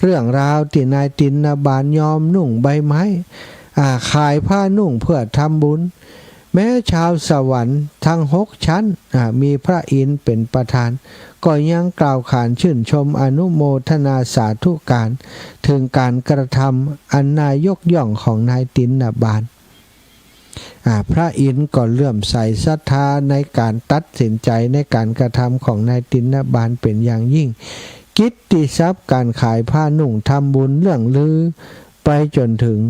เรื่องราวตี้นายติณบาลยอมนุ่งใบไม้ อ่า ขายผ้านุ่งเพื่อทำบุญ แม้ชาวสวรรค์ทั้งหกชั้น อ่า มีพระอินทร์เป๋นประธาน ก็ยังกล่าวขานชื่นชมอนุโมทนาสาธุก๋าน เถิงก๋านกระทำอันน่ายกย่องของนายติณบาล อ่า พระอินทร์ก็เลื่อมใสศรัทธาในก๋านตัดสินใจ๋ในก๋านกระทำของนายติณบาลเป๋นอย่างยิ่ง กิตติศัพท์ก๋านขายผ้านุ่งทำบุญเลื่องลือไปจ๋นเถิง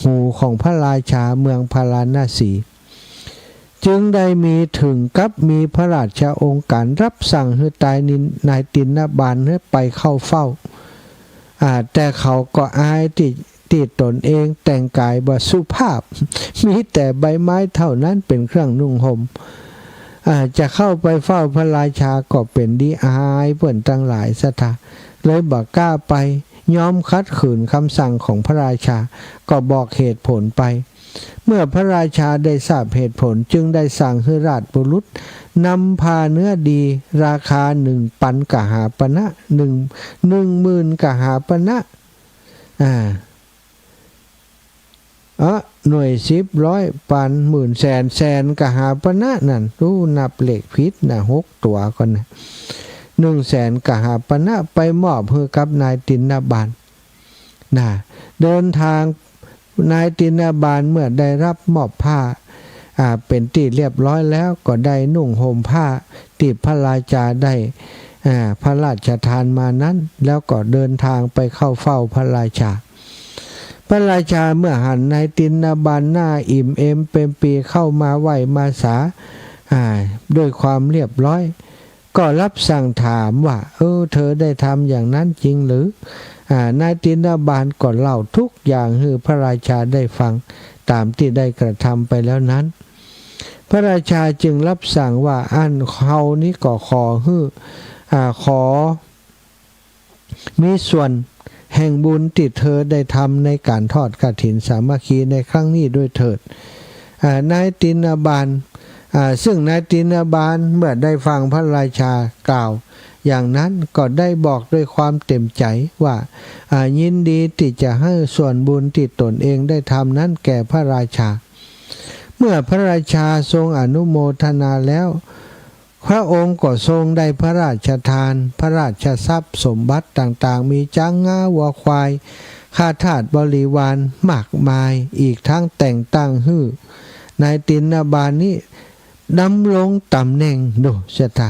หูของพระราชาเมืองพาราณสี จึงได้มีเถิงกับมีพระราชโองการรับสั่งหื้อตายนิน นายติณบาลหื้อไปเข้าเฝ้า อ่า แต่เขาก็อายตี้ ตี้ต๋นเองแต่งก๋ายบ่สุภาพ มีแต่ใบไม้เต้านั้นเป๋นเครื่องนุ่งห่ม อ่า จะเข้าไปเฝ้าพระราชาก็เป๋นดีอายเปิ้นตังหลายศรัทธา เลยบ่กล้าไป ยอมขัดขืนกำสั่งของพระราชา ก็บอกเหตุผลไป เมื่อพระราชาได้ทราบเหตุผล จึงได้สั่งหื้อราชบุรุษนำผ้าเนื้อดีราคาหนึ่งปันกหาปณะ หนึ่ง หนึ่งหมื่นกหาปณะ อ่า เออ หน่วยสิบ ร้อย ปัน หมื่น แสน แสนกหาปณะนั่น อู้ นับเลขผิดนะ หกตั๋วก่อนนะ หนึ่งแสนกหาปณะ ไปมอบหื้อกับนายติณบาล นะ เดินทาง นายติณบาลเมื่อได้รับมอบผ้า อ่า เป๋นตี้เรียบร้อยแล้ว ก็ได้นุ่งห่มผ้าตี้พระราชาได้ อ่า พระราชทานมานั้น แล้วก็เดินทางไปเข้าเฝ้าพระราชา ไป พระราชาเมื่อหันนายติณฑบาลหน้าอิ่มเอมเปรมปรีเข้ามาไหว้มาสา อ่า ด้วยความเรียบร้อย ก็รับสั่งถามว่า เออ เธอได้ทำอย่างนั้นจริงหรือ อ่า นายติณฑบาลก็เล่าทุกอย่างหื้อพระราชาได้ฟังตามที่ได้กระทำไปแล้วนั้น พระราชาจึงรับสั่งว่า อันเฮานี้ก็ขอหื้อ อ่า ขอ มีส่วนแห่งบุญที่เธอได้ทำในการทอดกฐินสามัคคีในครั้งนี้ด้วยเถิด อ่า นายติณฑบาล อ่า ซึ่งนายติณฑบาลเมื่อได้ฟังพระราชากล่าวอย่างนั้นก็ได้บอกด้วยความเต็มใจว่า อ่า ยินดีที่จะให้ส่วนบุญที่ตนเองได้ทำนั้นแก่พระราชา เมื่อพระราชาทรงอนุโมทนาแล้ว พระองค์ก็ทรงได้พระราชทาน พระราชทรัพย์สมบัติต่างๆ มีจ๊างงาวัวควาย ข้าทาสบริวารมากมาย อีกทั้งแต่งตั้งหื้อนายติณฑบาลนี้ดำรงต๋ำแหน่ง ดูชะตา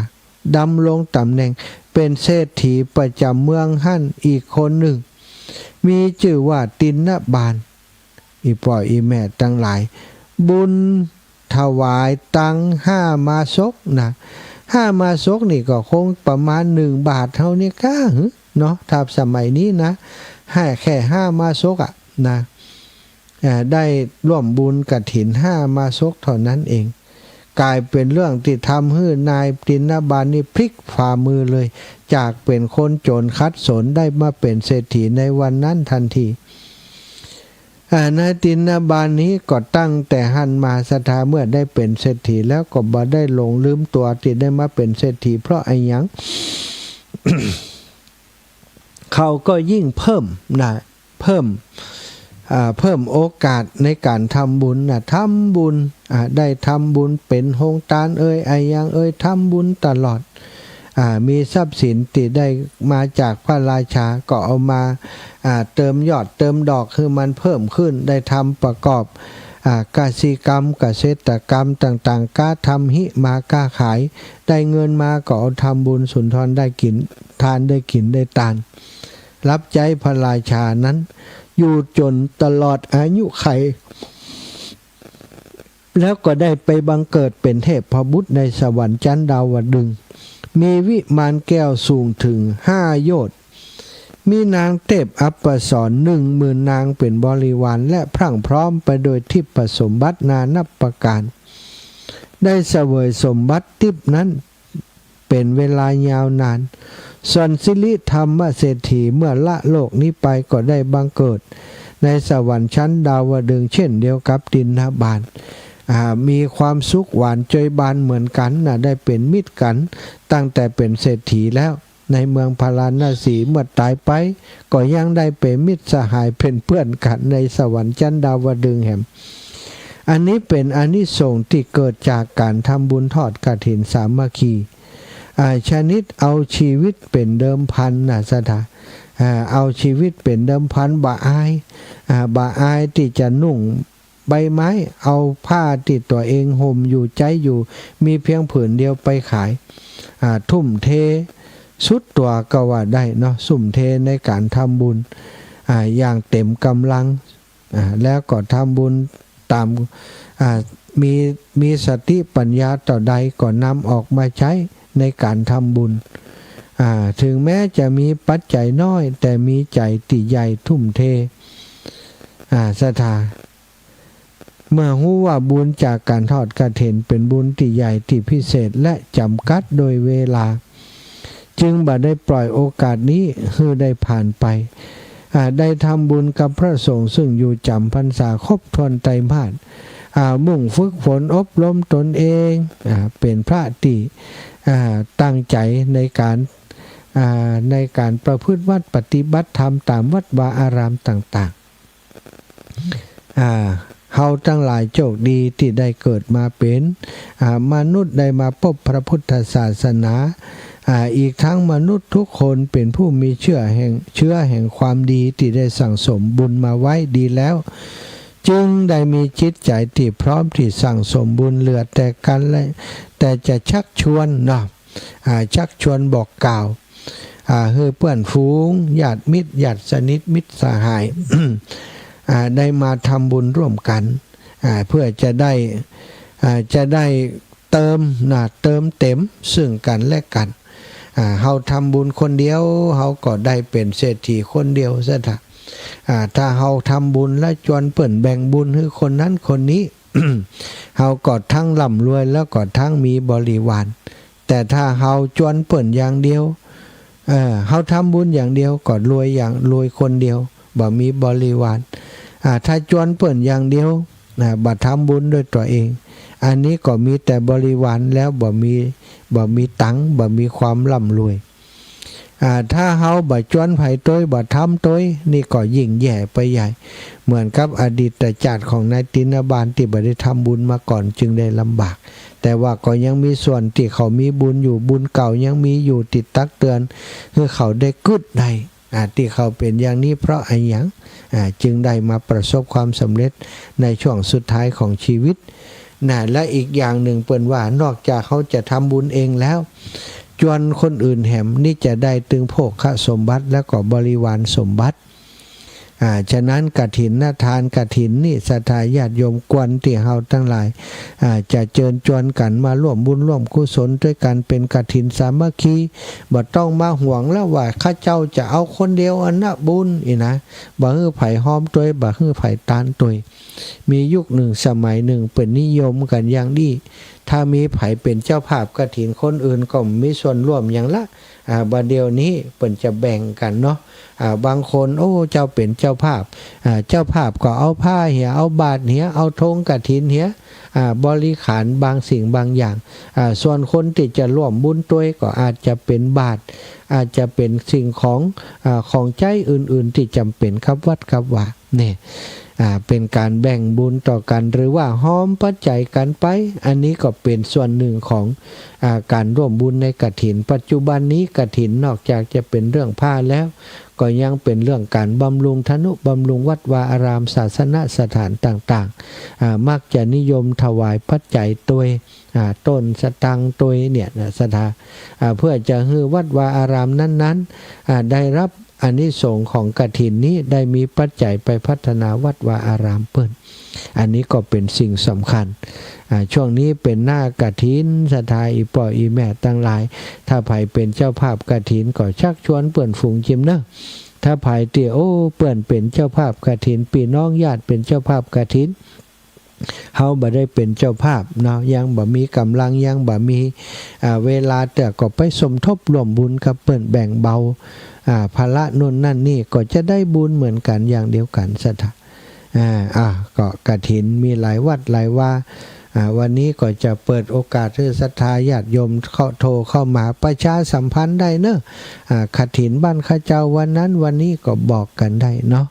ดำรงต๋ำแหน่งเป็นเศรษฐีประจ๋ำเมืองหั้นอีกคนหนึ่ง มีจื้อว่าติณฑบาล อี่ป้ออี่แม่ตังหลาย บุญถวายตังค์ห้ามาซกนะ ห้ามาซกนี่ก็คงประมาณหนึ่งบาทเฮานี่ก้า หึ เนาะ ถ้าสมัยนี้นะ ให้แค่ห้ามาซกอะนะ เอ่อ ได้ร่วมบุญกฐินห้ามาซกเท่านั้นเอง ก๋ายเป๋นเรื่องตี้ทำหื้อนายติณฑบาลนี่พลิกฝ่ามือเลย จากเป๋นคนจ๋นขัดสนได้มาเป๋นเศรษฐีในวันนั้นทันที อ่า นายติณฑบาลนี้ก็ตั้งแต่หั้นมาศรัทธาเมื่อได้เป๋นเศรษฐีแล้วก็บ่ได้หลงลืมตั๋วตี้ได้มาเป๋นเศรษฐี เพราะอะหยัง เขาก็ยิ่งเพิ่มนะ เพิ่ม อ่า เพิ่มโอกาสในก๋านทำบุญนะ ทำบุญ อ่า ได้ทำบุญเป๋นโฮงตานเอย อะหยังเอย ทำบุญตลอด อ่า มีทรัพย์สินตี้ได้มาจากพระราชาก็เอามา อ่า เติมยอดเติมดอกหื้อมันเพิ่มขึ้น ได้ทำประกอบ อ่า กสิกรรม เกษตรกรรมต่างๆ ก๊าทำหิมาก๊าขาย ได้เงินมาก็เอาทำบุญสุนทรได้กิ๋น ทานได้กิ๋นได้ตาน รับใจ๊พระราชานั้นอยู่จ๋นตลอดอายุขัย แล้วก็ได้ไปบังเกิดเป๋นเทพบุตรในสวรรค์จั๊นดาวดึงส์ มีวิมานแก้วสูงเถิงห้าโยชน์ มีนางเทพอัปสรหนึ่งหมื่นนางเป๋นบริวาร และพรั่งพร้อมไปโดยทิพย์สมบัตินานับประก๋าน ได้เสวยสมบัติทิพย์นั้น เป๋นเวลายาวนาน ส่วนสิริธรรมเศรษฐีเมื่อละโลกนี้ไปก็ได้บังเกิดในสวรรค์ชั้นดาวดึงส์เช่นเดียวกับติณฑบาล อ่า มีความสุขหวานจอยบานเหมือนกั๋นนะ ได้เป๋นมิตรกั๋นตั้งแต่เป๋นเศรษฐีแล้ว ในเมืองพาราณสี เมื่อต๋ายไปก็ยังได้เป๋นมิตรสหายเป๋นเปื้อนกั๋นในสวรรค์ชั้นดาวดึงส์แหม อันนี้เป๋นอานิสงส์ตี้เกิดจากก๋านทำบุญทอดกฐินสามัคคี อ่า ชนิดเอาชีวิตเป๋นเดิมพันนะศรัทธา อ่า เอาชีวิตเป๋นเดิมพัน บ่อาย อ่า บ่อายตี้จะนุ่งใบไม้ เอาผ้าตี้ตั๋วเองห่มอยู่ใจ๊อยู่ มีเพียงผืนเดียวไปขาย อ่า ทุ่มเทสุดตั๋วก็ว่าได้เนาะ ทุ่มเทในก๋านทำบุญ อ่า อย่างเต็มก๋ำลัง อ่า แล้วก็ทำบุญต๋าม อ่า มี มีสติปัญญาเต้าใดก็นำออกมาใจ๊ในก๋านทำบุญ อ่า เถิงแม้จะมีปัจจัยน้อย แต่มีใจ๋ตี้ใหญ่ทุ่มเท อ่า ศรัทธา เมื่อฮู้ว่าบุญจากก๋านทอดกฐินเป๋นบุญตี้ใหญ่ตี้พิเศษและจ๋ำกัดโดยเวลา จึงบ่ได้ปล่อยโอกาสนี้หื้อได้ผ่านไป อ่า ได้ทำบุญกับพระสงฆ์ซึ่งอยู่จ๋ำพรรษาครบถ้วนไตรมาส อ่า มุ่งฝึกฝนอบรมตนเอง อ่า เป๋นพระตี้ อ่า ตั้งใจ๋ในก๋าน อ่า ในก๋านประพฤติวัตรปฏิบัติธรรมต๋ามวัดวาอารามต่างๆ อ่า เฮาตังหลายโจคดีตี้ได้เกิดมาเป๋น อ่า มนุษย์ ได้มาปบพระพุทธศาสนา อ่า อีกตังมนุษย์ทุกคนเป๋นผู้มีเจื้อแห่ง เจื้อแห่งความดีตี้ได้สั่งสมบุญมาไว้ดีแล้ว จึงได้มีจิตใจ๋ตี้พร้อมตี้สั่งสมบุญเหลือแต่กั๋นและ แต่จะชักชวนเนาะ อ่า ชักชวนบอกกล่าว อ่า หื้อเปื้อนฝูง ญาติมิตร ญาติสนิท มิตรสหาย อ่า ได้มาทำบุญร่วมกั๋น อ่า เพื่อจะได้ อ่า จะได้เติมนะ เติมเต็มซึ่งกั๋นและกั๋น อ่า เฮาทำบุญคนเดียว เฮาก็ได้เป๋นเศรษฐีคนเดียวซะเถาะ อ่า ถ้าเฮาทำบุญแล้วจวนเปิ้นแบ่งบุญหื้อคนนั้นคนนี้ เฮาก็ทั้งร่ำรวยแล้วก็ทั้งมีบริวาร แต่ถ้าเฮาจวนเปิ้นอย่างเดียว เออ เฮาทำบุญอย่างเดียวก็รวยอย่าง รวยคนเดียว บ่มีบริวาร อ่า ถ้าจวนเปิ้นอย่างเดียว นะ บ่ทำบุญด้วยตั๋วเอง อันนี้ก็มีแต่บริวารแล้วบ่มี บ่มีตังค์ บ่มีความร่ำรวย อ่า ถ้าเฮาบ่จวนใผตวย บ่ทำตวย นี่ก็ยิ่งแย่ไปใหญ่ เหมือนกับอดีตจาติของนายตินบาลตี้บ่ได้ทำบุญมาก่อนจึงได้ลำบาก แต่ว่าก็ยังมีส่วนตี้เขามีบุญอยู่ บุญเก่ายังมีอยู่ ตี้ตักเตือนหื้อเขาได้กึ๊ดได้ อ่า ตี้เขาเป๋นอย่างนี้เพราะอะหยัง อ่า จึงได้มาประสบความสำเร็จในช่วงสุดท้ายของชีวิต นะ และอีกอย่างนึ่งเปิ้นว่า นอกจากเฮาจะทำบุญเองแล้ว จวนคนอื่นแหม นี่จะได้ตึงโภคสมบัติแล้วก็บริวารสมบัติ อ่า ฉะนั้นกฐินทานกฐินนี่ ศรัทธาญาติโยมควรตี้เฮาตังหลาย อ่า จะเจิญจวนกั๋นมาร่วมบุญร่วมกุศลตวยกั๋น เป๋นกฐินสามัคคี บ่ต้องมาห่วงแล้วว่าข้าเจ้าจะเอาคนเดียวอันนะบุญอี้นะ บ่หื้อใผฮ้อมตวย บ่หื้อใผตานตวย มียุคนึ่งสมัยนึ่งเปิ้นนิยมกั๋นอย่างอี้ ถ้ามีใผเป๋นเจ้าภาพกฐิน คนอื่นก็มีส่วนร่วมหยังละ อ่า บ่าเดี่ยวนี้เปิ้นจะแบ่งกั๋นเนาะ อ่า บางคน โอ้ เจ้าเป๋นเจ้าภาพ อ่า เจ้าภาพก็เอาผ้าเหีย เอาบาตรเหีย เอาธงกฐินเหีย อ่า บริขารบางสิ่งบางอย่าง อ่า ส่วนคนตี้จะร่วมบุญตวยก็อาจจะเป๋นบาตร อาจจะเป๋นสิ่งของ อ่า ของใจ๊อื่นๆ ตี้จ๋ำเป๋นกับวัดกับวา นี่ อ่า เป๋นก๋านแบ่งบุญต่อกั๋น หรือว่าฮ้อมปัจจัยกั๋นไป อันนี้ก็เป๋นส่วนนึ่งของ อ่า ก๋านร่วมบุญในกฐิน ปัจจุบันนี้กฐินนอกจากจะเป๋นเรื่องผ้าแล้ว ก็ยังเป๋นเรื่องก๋านบำรุงทนุบำรุงวัดวาอาราม ศาสนสถานต่างๆ อ่า มักจะนิยมถวายปัจจัยตวย อ่า ต้นสตางค์ตวยเนี่ยนะ ศรัทธา อ่า เพื่อจะหื้อวัดวาอารามนั้นๆ อ่า ได้รับอานิสงส์ของกฐินนี้ ได้มีปัจจัยไปพัฒนาวัดวาอารามเปิ้น อันนี้ก็เป๋นสิ่งสำคัญ อ่า ช่วงนี้เป๋นหน้ากฐิน ศรัทธาอี่ป้ออี่แม่ตังหลาย ถ้าใผเป๋นเจ้าภาพกฐินก็ชักชวนเปื้อนฝูงจิมเน่อ ถ้าใผตี้ โอ้ เปื้อนเป๋นเจ้าภาพกฐิน ปี้น้องญาติเป๋นเจ้าภาพกฐิน เฮาบ่ได้เป๋นเจ้าภาพเนาะ ยังบ่มีก๋ำลัง ยังบ่มี อ่า เวลา แต่ก็ไปสมทบร่วมบุญกับเปิ้น แบ่งเบา อ่า ภาระโน่นนั่นนี่ ก็จะได้บุญเหมือนกั๋นอย่างเดียวกั๋น ศรัทธา อ่า อ่า ก็กฐินมีหลายวัดหลายวา อ่า วันนี้ก็จะเปิดโอกาสหื้อศรัทธาญาติโยมเข้า โทรเข้ามาประชาสัมพันธ์ได้เน่อ อ่า กฐินบ้านข้าเจ้าวันนั้นวันนี้ก็บอกกั๋นได้เนาะ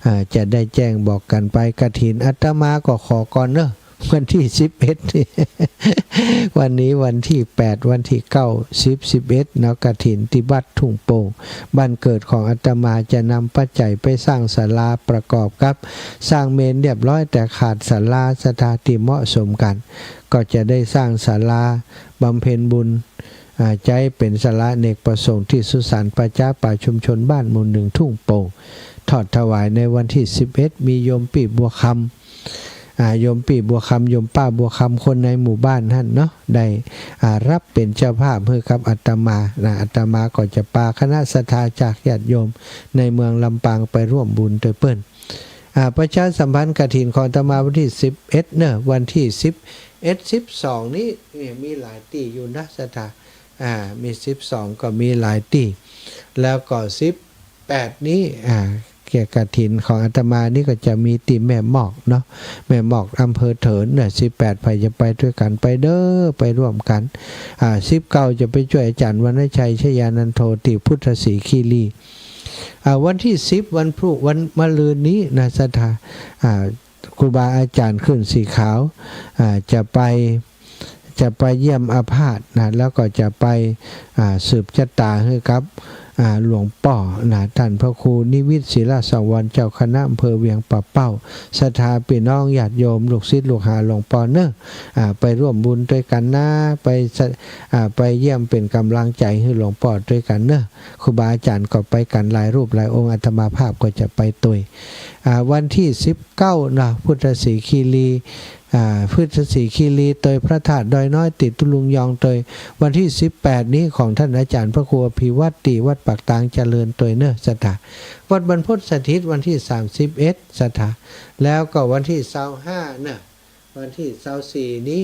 อ่า จะได้แจ้งบอกกั๋นไป กฐินอาตมาก็ขอก่อนเน่อ วันตี้สิบเอ็ดนี่ วันนี้วันตี้แปด วันตี้เก้า สิบ สิบเอ็ดเนาะ กฐินตี้วัดทุ่งโป่ง บ้านเกิดของอาตมา จะนำปัจจัยไปสร้างศาลาประกอบกับสร้างเมรุเรียบร้อย แต่ขาดศาลา ศรัทธา ตี้เหมาะสมกั๋น ก็จะได้สร้างศาลาบำเพ็ญบุญ อ่า ใจ๊เป๋นศาลาอเนกประสงค์ตี้สุสานป่าจ๊าป่าชุมชนบ้านหมู่หนึ่งทุ่งโป่ง ทอดถวายในวันตี้สิบเอ็ด มีโยมปี้บัวคำ อ่า โยมปี้บัวคำ โยมป้าบัวคำ คนในหมู่บ้านหั้นเนาะ ได้ อ่า ฮับเป๋นเจ้าภาพหื้อกับอาตมานะ อาตมาก็จะปาคณะศรัทธาจากญาติโยมในเมืองลำปางไปร่วมบุญตวยเปิ้น อ่า ประชาสัมพันธ์กฐินของอาตมาวันตี้สิบเอ็ดเน่อ วันตี้สิบเอ็ด สิบสองนี้ เนี่ย มีหลายตี้อยู่นะ ศรัทธา อ่า มีสิบสองก็มีหลายตี้ แล้วก็สิบแปดนี้ อ่า เกี่ยวกับกฐินของอาตมานี่ก็จะมีตี้แม่มอกเนาะ แม่มอกอำเภอเถินเน่อ สิบแปด ใผจะไปตวยกั๋นไปเน่อ ไปร่วมกั๋น อ่า สิบเก้า จะไปจ้วยอาจ๋ารย์วรรณชัย ชยานันโท ตี้พุทธศรีคีรี อ่า วันตี้สิบ วันพรุ่ง วันมะรืนนี้นะ ศรัทธา อ่า ครูบาอาจ๋ารย์ขึ้นสีขาว อ่า จะไป จะไปเยี่ยมอาพาธนะ แล้วก็จะไป อ่า สืบจะต๋าหื้อกับ อ่า หลวงป้อนะ ต้านพระครูนิวิตร ศิลสังวร เจ้าคณะอำเภอเวียงป่าเป้า ศรัทธาปี้น้องญาติโยม ลูกศิษย์ลูกหาหลวงป้อเน่อ อ่า ไปร่วมบุญตวยกั๋นนะ ไปสะ อ่า ไปเยี่ยมเป๋นก๋ำลังใจ๋หื้อหลวงป้อตวยกั๋นเน่อ ครูบาอาจ๋ารย์ก็ไปกั๋นหลายรูปหลายองค์ อาตมาภาพก็จะไปตวย อ่า วันตี้สิบเก้านะ พุทธศรีคีรี อ่า พุทธศรีคีรีตวยพระธาตุดอยน้อย ติดตุ๊ลุงยองตวย วันตี้สิบแปดนี้ของต้านอาจ๋ารย์พระครูอภิวัตรตี้วัดปากตางเจริญตวยเน่อศรัทธา วัดบรรพตสถิตวันตี้สามสิบเอ็ดศรัทธา แล้วก็วันตี้ซาวห้าเน่อ วันตี้ซาวสี่นี้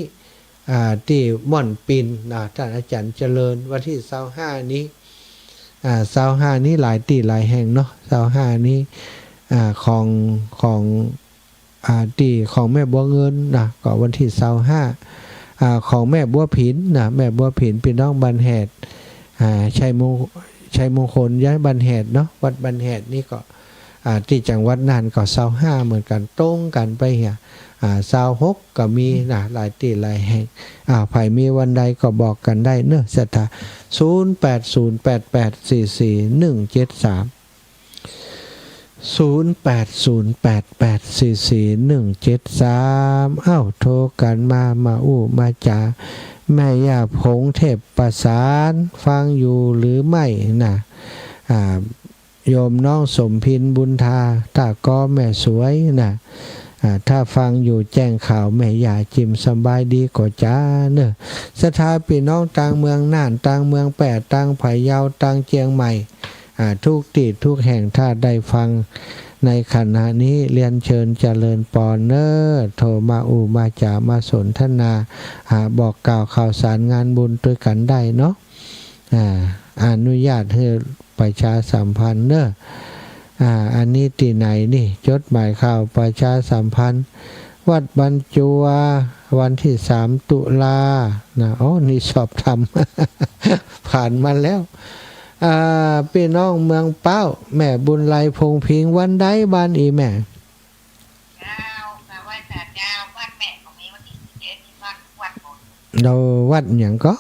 อ่า ตี้ม่อนปินนะ ต้านอาจ๋ารย์เจริญ วันตี้ซาวห้านี้ อ่า ซาวห้านี้หลายตี้หลายแห่งเนาะ ซาวห้านี้ อ่า ของ ของ อ่า ตี้ของแม่บัวเงินนะ ก็วันตี้ซาวห้า อ่า ของแม่บัวผินนะ แม่บัวผินปี้น้องบ้านแหด อ่า ชัยมง ชัยมงคลย้ายบ้านแหดเนาะ วัดบ้านแหดนี่ก็ อ่า ตี้จังหวัดน่านก็ซาวห้าเหมือนกั๋น ตรงกั๋นไปเหีย อ่า ซาวหกก็มีนะ หลายตี้หลายแห่ง อ่า ใผมีวันใดก็บอกกั๋นได้เน่อศรัทธา ศูนย์แปดศูนย์แปดแปดสี่สี่หนึ่งเจ็ดสาม ศูนย์แปดศูนย์แปดแปดสี่สี่หนึ่งเจ็ดสาม เอ้า โทรกั๋นมา มาอู้มาจ๋า แม่ย่าผงเทพประสาน ฟังอยู่หรือไม่นะ อ่า โยมน้องสมพินบุญทา ต้าก๊อแม่สวยนะ อ่า ถ้าฟังอยู่แจ้งข่าวแม่ย่าจิมสบายดีก่อจ๊าเน่อ ศรัทธาปี้น้องตางเมืองน่าน ตางเมืองแป้ ตางพะเยา ตางเจียงใหม่ อ่า ทุกตี้ทุกแห่ง ถ้าได้ฟังในขณะนี้ เรียนเชิญเจริญปอนเน่อ โทรมาอู้มาจ๋ามาสนทนา อ่า บอกกล่าวข่าวสารงานบุญตวยกั๋นได้เนาะ อ่า อนุญาตหื้อประชาสัมพันธ์เน่อ อ่า อันนี้ตี้ไหนนี่ จดหมายข่าวประชาสัมพันธ์ วัดบรรจัว วันตี้สามตุลานะ อ๋อ นี่สอบธรรม ผ่านมาแล้ว อ่า ปี้น้องเมืองเป๊า แม่บุญไลพงษ์พิงค์ วันใดบ้านอี้แม่ เจ้า มาไหว้ศาลเจ้า บ้านแม่ก็มีวันตี้สิบเอ็ด ที่วัด วัดโบสถ์ เฮาวัดหยังก็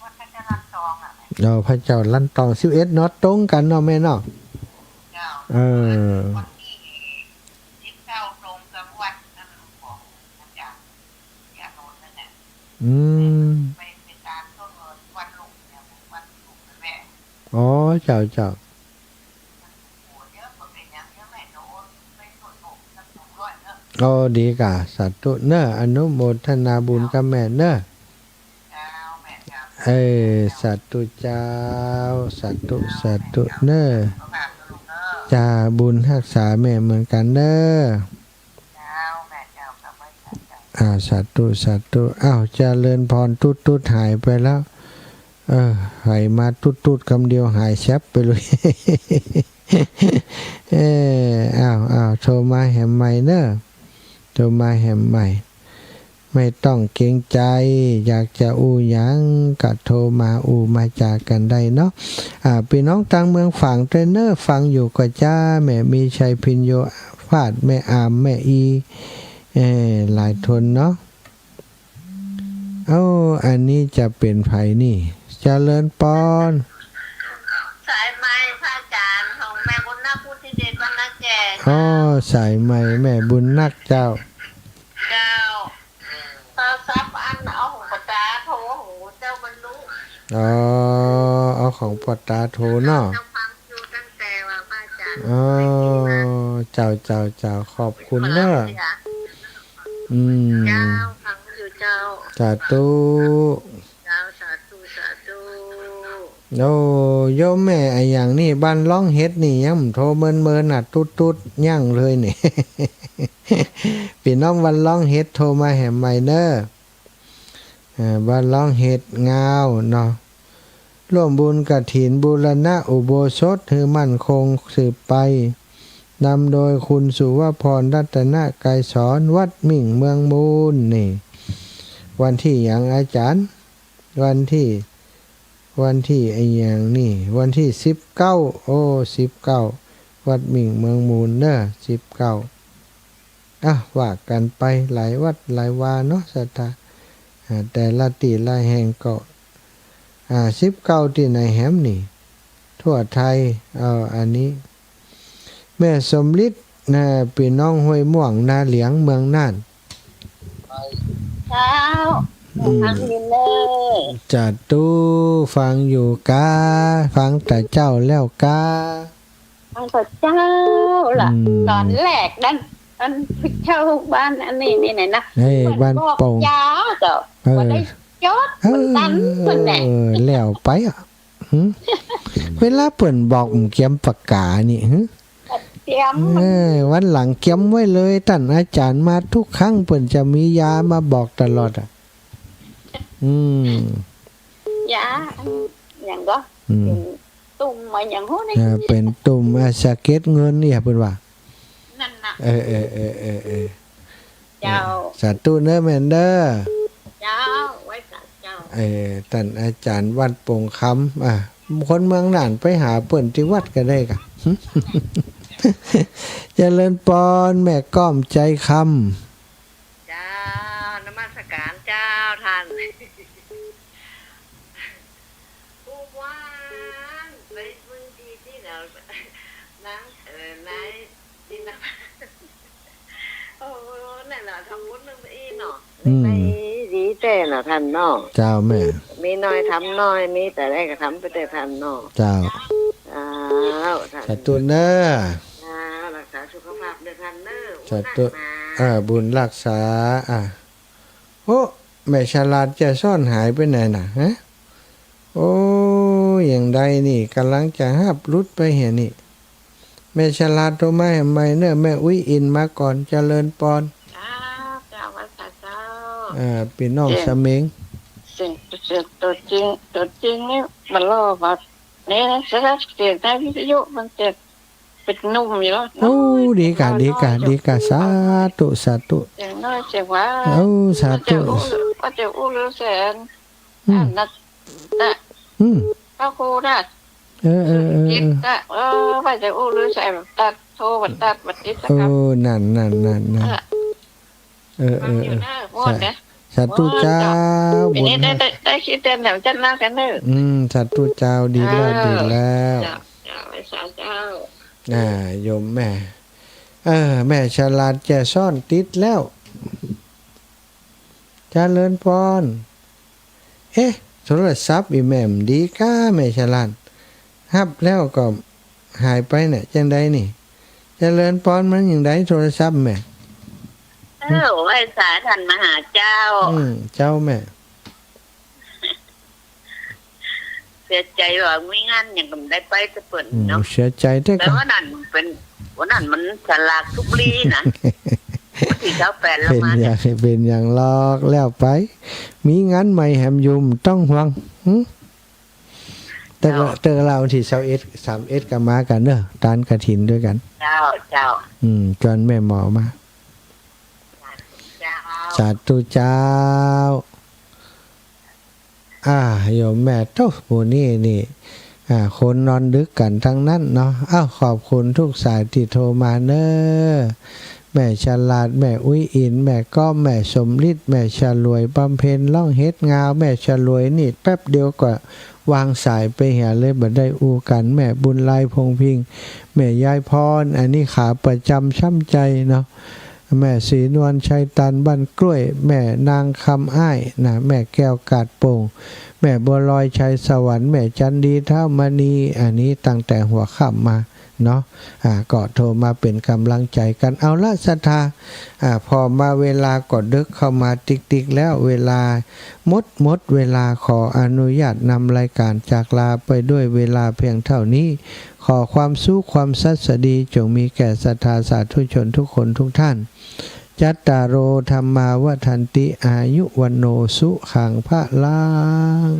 วัดพระเจ้าลันตองอะแม่ เฮาพระเจ้าลันตอง สิบเอ็ดเนาะ ตรงกั๋นเนาะแม่เนาะ เจ้า เออ วันตี้สิบเก้าตรงกับวันนั้นของอาจ๋ารย์ อืม ไป ไปตามต้นวันหลวงเนี่ย วันหลวงนั่นแหละ อ๋อ เจ้า เจ้า อ๋อ ดีก่ะ สาธุเน่อ อนุโมทนาบุญกับแม่เน่อ เออ สาธุเจ้า สาธุ สาธุเน่อ จ้า บุญฮักษาแม่เหมือนกั๋นเน่อ เจ้า แม่เจ้า กลับไหว้ศาลเจ้า อ่า สาธุ สาธุ อ้าว เจริญพร ตุ๊ดตุ๊ดหายไปแล้ว เออ ใผมาตุ๊ดตุ๊ดกำเดียวหายแซ็บไปเลย เออ อ้าว อ้าว โทรมาแหมใหม่เน่อ โทรมาแหมใหม่ ไม่ต้องเกรงใจ อยากจะอู้หยังก็โทรมาอู้มาจ๋ากั๋นได้เนาะ อ่า ปี้น้องตางเมืองฝางตวยเน่อ ฟังอยู่ก่อจ๊า แม่มีชัย พิญโญ ฟาด แม่อาม แม่อี เอ่อ หลายคนเนาะ เอ้า อันนี้จะเป๋นใผนี่ เจริญปอน สายไหมพระอาจ๋ารย์ ของแม่บุญนัก พุทธิเดช บ้านนาแจ อ๋อ สายไหมแม่บุญนักเจ้า เจ้า โทรศัพท์อันเอาของป้อต๋าโทร ของเจ้าบรรลุ อ๋อ เอาของป้อต๋าโทรเนาะ เจ้าฟังอยู่ตั้งแต่ว่าพระอาจ๋ารย์ อ๋อ เจ้า เจ้า เจ้า ขอบคุณเน่อ อืม เจ้า ฟังอยู่เจ้า สาธุ เจ้า สาธุ สาธุ โอ้ โยมแม่อะหยังนี่ บ้านล่องเห็ดนี่ยังโทรเมินๆ น่ะ ตุ๊ดๆ ยังเลยนี่ ปี้น้องบ้านล่องเห็ดโทรมาแหมใหม่เน่อ เอ่อ บ้านล่องเห็ดงาวเนาะ ร่วมบุญกฐินบูรณะอุโบสถหื้อมั่นคงสืบไป นำโดยคุณสุวพร รัตนไกรสร วัดมิ่งเมืองมูลนี่ วันตี้หยังอาจ๋ารย์ วันตี้ วันตี้อะหยังนี่ วันตี้สิบเก้า โอ้ สิบเก้า วัดมิ่งเมืองมูลเน่อ สิบเก้า อ่ะ ว่ากั๋นไปหลายวัดหลายวาเนาะ ศรัทธา อ่า แต่ละตี้ละแห่งก็ อ่า สิบเก้าตี้ไหนแหมนี่ โท ทั่วไทย เอ่อ อันนี้ แม่สมฤทธิ์นะ ปี้น้องห้วยม่วง นาเหลียง เมืองน่าน เจ้า อืม ฟังอยู่เน่อ สาธุ ฟังอยู่กา ฟังแต่เจ้าแล้วกา ฟังแต่เจ้าล่ะ อืม ต๋อนแรกนั้น อันเจ้าบ้านอันนี้นี่นะ เอ้ย บ้านโป่ง เปิ้นบอกยาวเจ้า เออ บ่ได้จด เออ มันตันเปิ้นแหละ แล้วไปอะ หึ เวลาเปิ้นบอกบ่เกียมปากกานี่ หึ เกียม เออ วันหลังเกียมไว้เลย ต้านอาจ๋ารย์มากู้ครั้ง เปิ้นจะมียามาบอกตลอดอะ อืม ยาอันหยังก็ อืม เป๋นตุ่มอะหยังฮู้นี่ เออ เป๋นตุ่ม อ่า สะเก็ดเงินเนี่ย เปิ้นว่า นั่นน่ะ เออ เออ เจ้า สาธุเน่อแม่เน่อ เจ้า ไหว้สาเจ้า เออ ต้านอาจ๋ารย์วัดโป่งคำ อ่ะ คนเมืองน่านไปหาเปิ้นตี้วัดก็ได้ก่ะ เจริญปอน แม่ก้อม ใจคำ เจ้า นมัสก๋านเจ้าต้าน ผู้ว่างในพื้นตี้ตี้เฮา นั่ง เอ่อ ใน นี่นะ โอ้ นั่นแหละ ทำบุญเรื่องอี้เนาะ อืม ได้ดีแต๊เนาะต้านเนาะ เจ้าแม่ มีน้อยทำน้อย มีแต่ใดก็ทำไปเต๊อะต้านเนาะ เจ้า เจ้า ต้าน สาธุเน่อ เจ้า รักษาสุขภาพเน่อต้านเน่อ สาธุ บุญรักษา อ่า บุญรักษา อ่ะ โอ้ แม่ฉลาดแจ้ซ้อนหายไปไหนน่ะ ฮะ โอ้ อย่างใดนี่ ก่ำลังจะฮับหลุดไปเหียนี่ แม่ฉลาดโทรมาแหมใหม่เน่อ แม่อุ๊ยอินมาก่อน เจริญปอน เจ้า เจ้า ไหว้สาเจ้า อ่า ปี้น้อง เสียง สะเม็ง เสียง เสียงตั๋วจริง ตั๋วจริงนี่มันหล่อแบบ นี่นะ เสียงในวิทยุมันจะเป็นหนุ่มอยู่แล้ว โอ้ น้อย ดีก่ะ น้อย ดีก่ะ น้อย ดีก่ะ สาธุ สาธุ เสียงน้อยเสียงหวาน โอ้ สาธุ ว่าจะอู้ ว่าจะอู้ลือแสน อืม อันนั้นน่ะ อืม พระครูน่ะ เออ เออ เออ เออ กิตน่ะ เออ ว่าจะอู้ลือแสน ตัดโทรมาตัดมาติดสักคำ โอ้ นั่น นั่น นั่น นั่น เออ เออ ฟังอยู่นะ เออ ม่วนนะ สา สาธุเจ้า ม่วนเจ้า บุญ ปีนี้ได้ ได้ ได้คริสเตียนแถวจันทร์หน้ากันเนอะ อืม สาธุเจ้า ดีแล้ว เออ ดีแล้ว เจ้า เจ้า ไหว้สาเจ้า อ่า โยมแม่ เออ แม่ฉลาดแจ้ซ้อนติดแล้ว เจริญปอน เอ๊ะ โทรศัพท์อีแม่บ่ดีก้า แม่ฉลาด ฮับแล้วก็หายไปเนี่ย จังใดนี่ เจริญปอน มันอย่างใดโทรศัพท์แม่ เออ ไหว้สาต้านมหาเจ้า อืม เจ้าแม่ เสียใจ๋ว่ามีงานหยังก็บ่ได้ไปเต๊อะเปิ้น อืม เนาะ เสียใจ๋แต๊ แต่ ก็ วันนั้นเป๋น วันนั้นมันสลากทุกลีนะ วันตี้ซาวแปดละ เป๋น มา อย่าง เป๋นอย่างหรอก แล้วไป มีงานใหม่แหมอยู่ บ่ต้องห่วง หึ แต่ก็ เจ้า แต่ก็ลาววันตี้ซาวเอ็ด สามเอ็ดก็มากั๋นเน่อ ตานกฐินตวยกั๋น เจ้า เจ้า อืม จวนแม่หมอมา เจ้า สาธุเจ้า อ่า โยมแม่ โธ่ หมู่นี้นี่ อ่า คนนอนดึกกั๋นตังนั้นเนาะ อ้าว ขอบคุณกู้สายตี้โทรมาเน่อ แม่ฉลาด แม่อุ๊ยอิน แม่ก้อม แม่สมฤทธิ์ แม่ฉลวย บำเพ็ญ ร้องเฮ็ดงาว แม่ฉลวยนี่แป๊บเดียวก็วางสายไปเหียเลย บ่ได้อู้กั๋น แม่บุญหลาย พงษ์พิงค์ แม่ยายพร อันนี้ขาประจ๋ำช้ำใจ๋เนาะ แม่ศรีนวล ชัยตัน บ้านกล้วย แม่นางคำอ้ายนะ แม่แก้วกาดโป่ง แม่บัวลอย ชัยสวรรค์ แม่จันดี ท้าวมณี อันนี้ตั้งแต่หัวค่ำมาเนาะ อ่า ก็โทรมาเป๋นก๋ำลังใจ๋กั๋น เอาละศรัทธา อ่า ผ่อมาเวลาก็ดึกเข้ามาติ๊กๆ แล้ว เวลาหมด หมดเวลา ขออนุญาตนำรายก๋านจากลาไปด้วยเวลาเพียงเท่านี้ ขอความสุขความสัสดีจงมีแก่ศรัทธาสาธุชนทุกคนทุกท่าน จัตตาโร ธัมมา วัฑฒันติ อายุ วัณโณ สุขัง พะลัง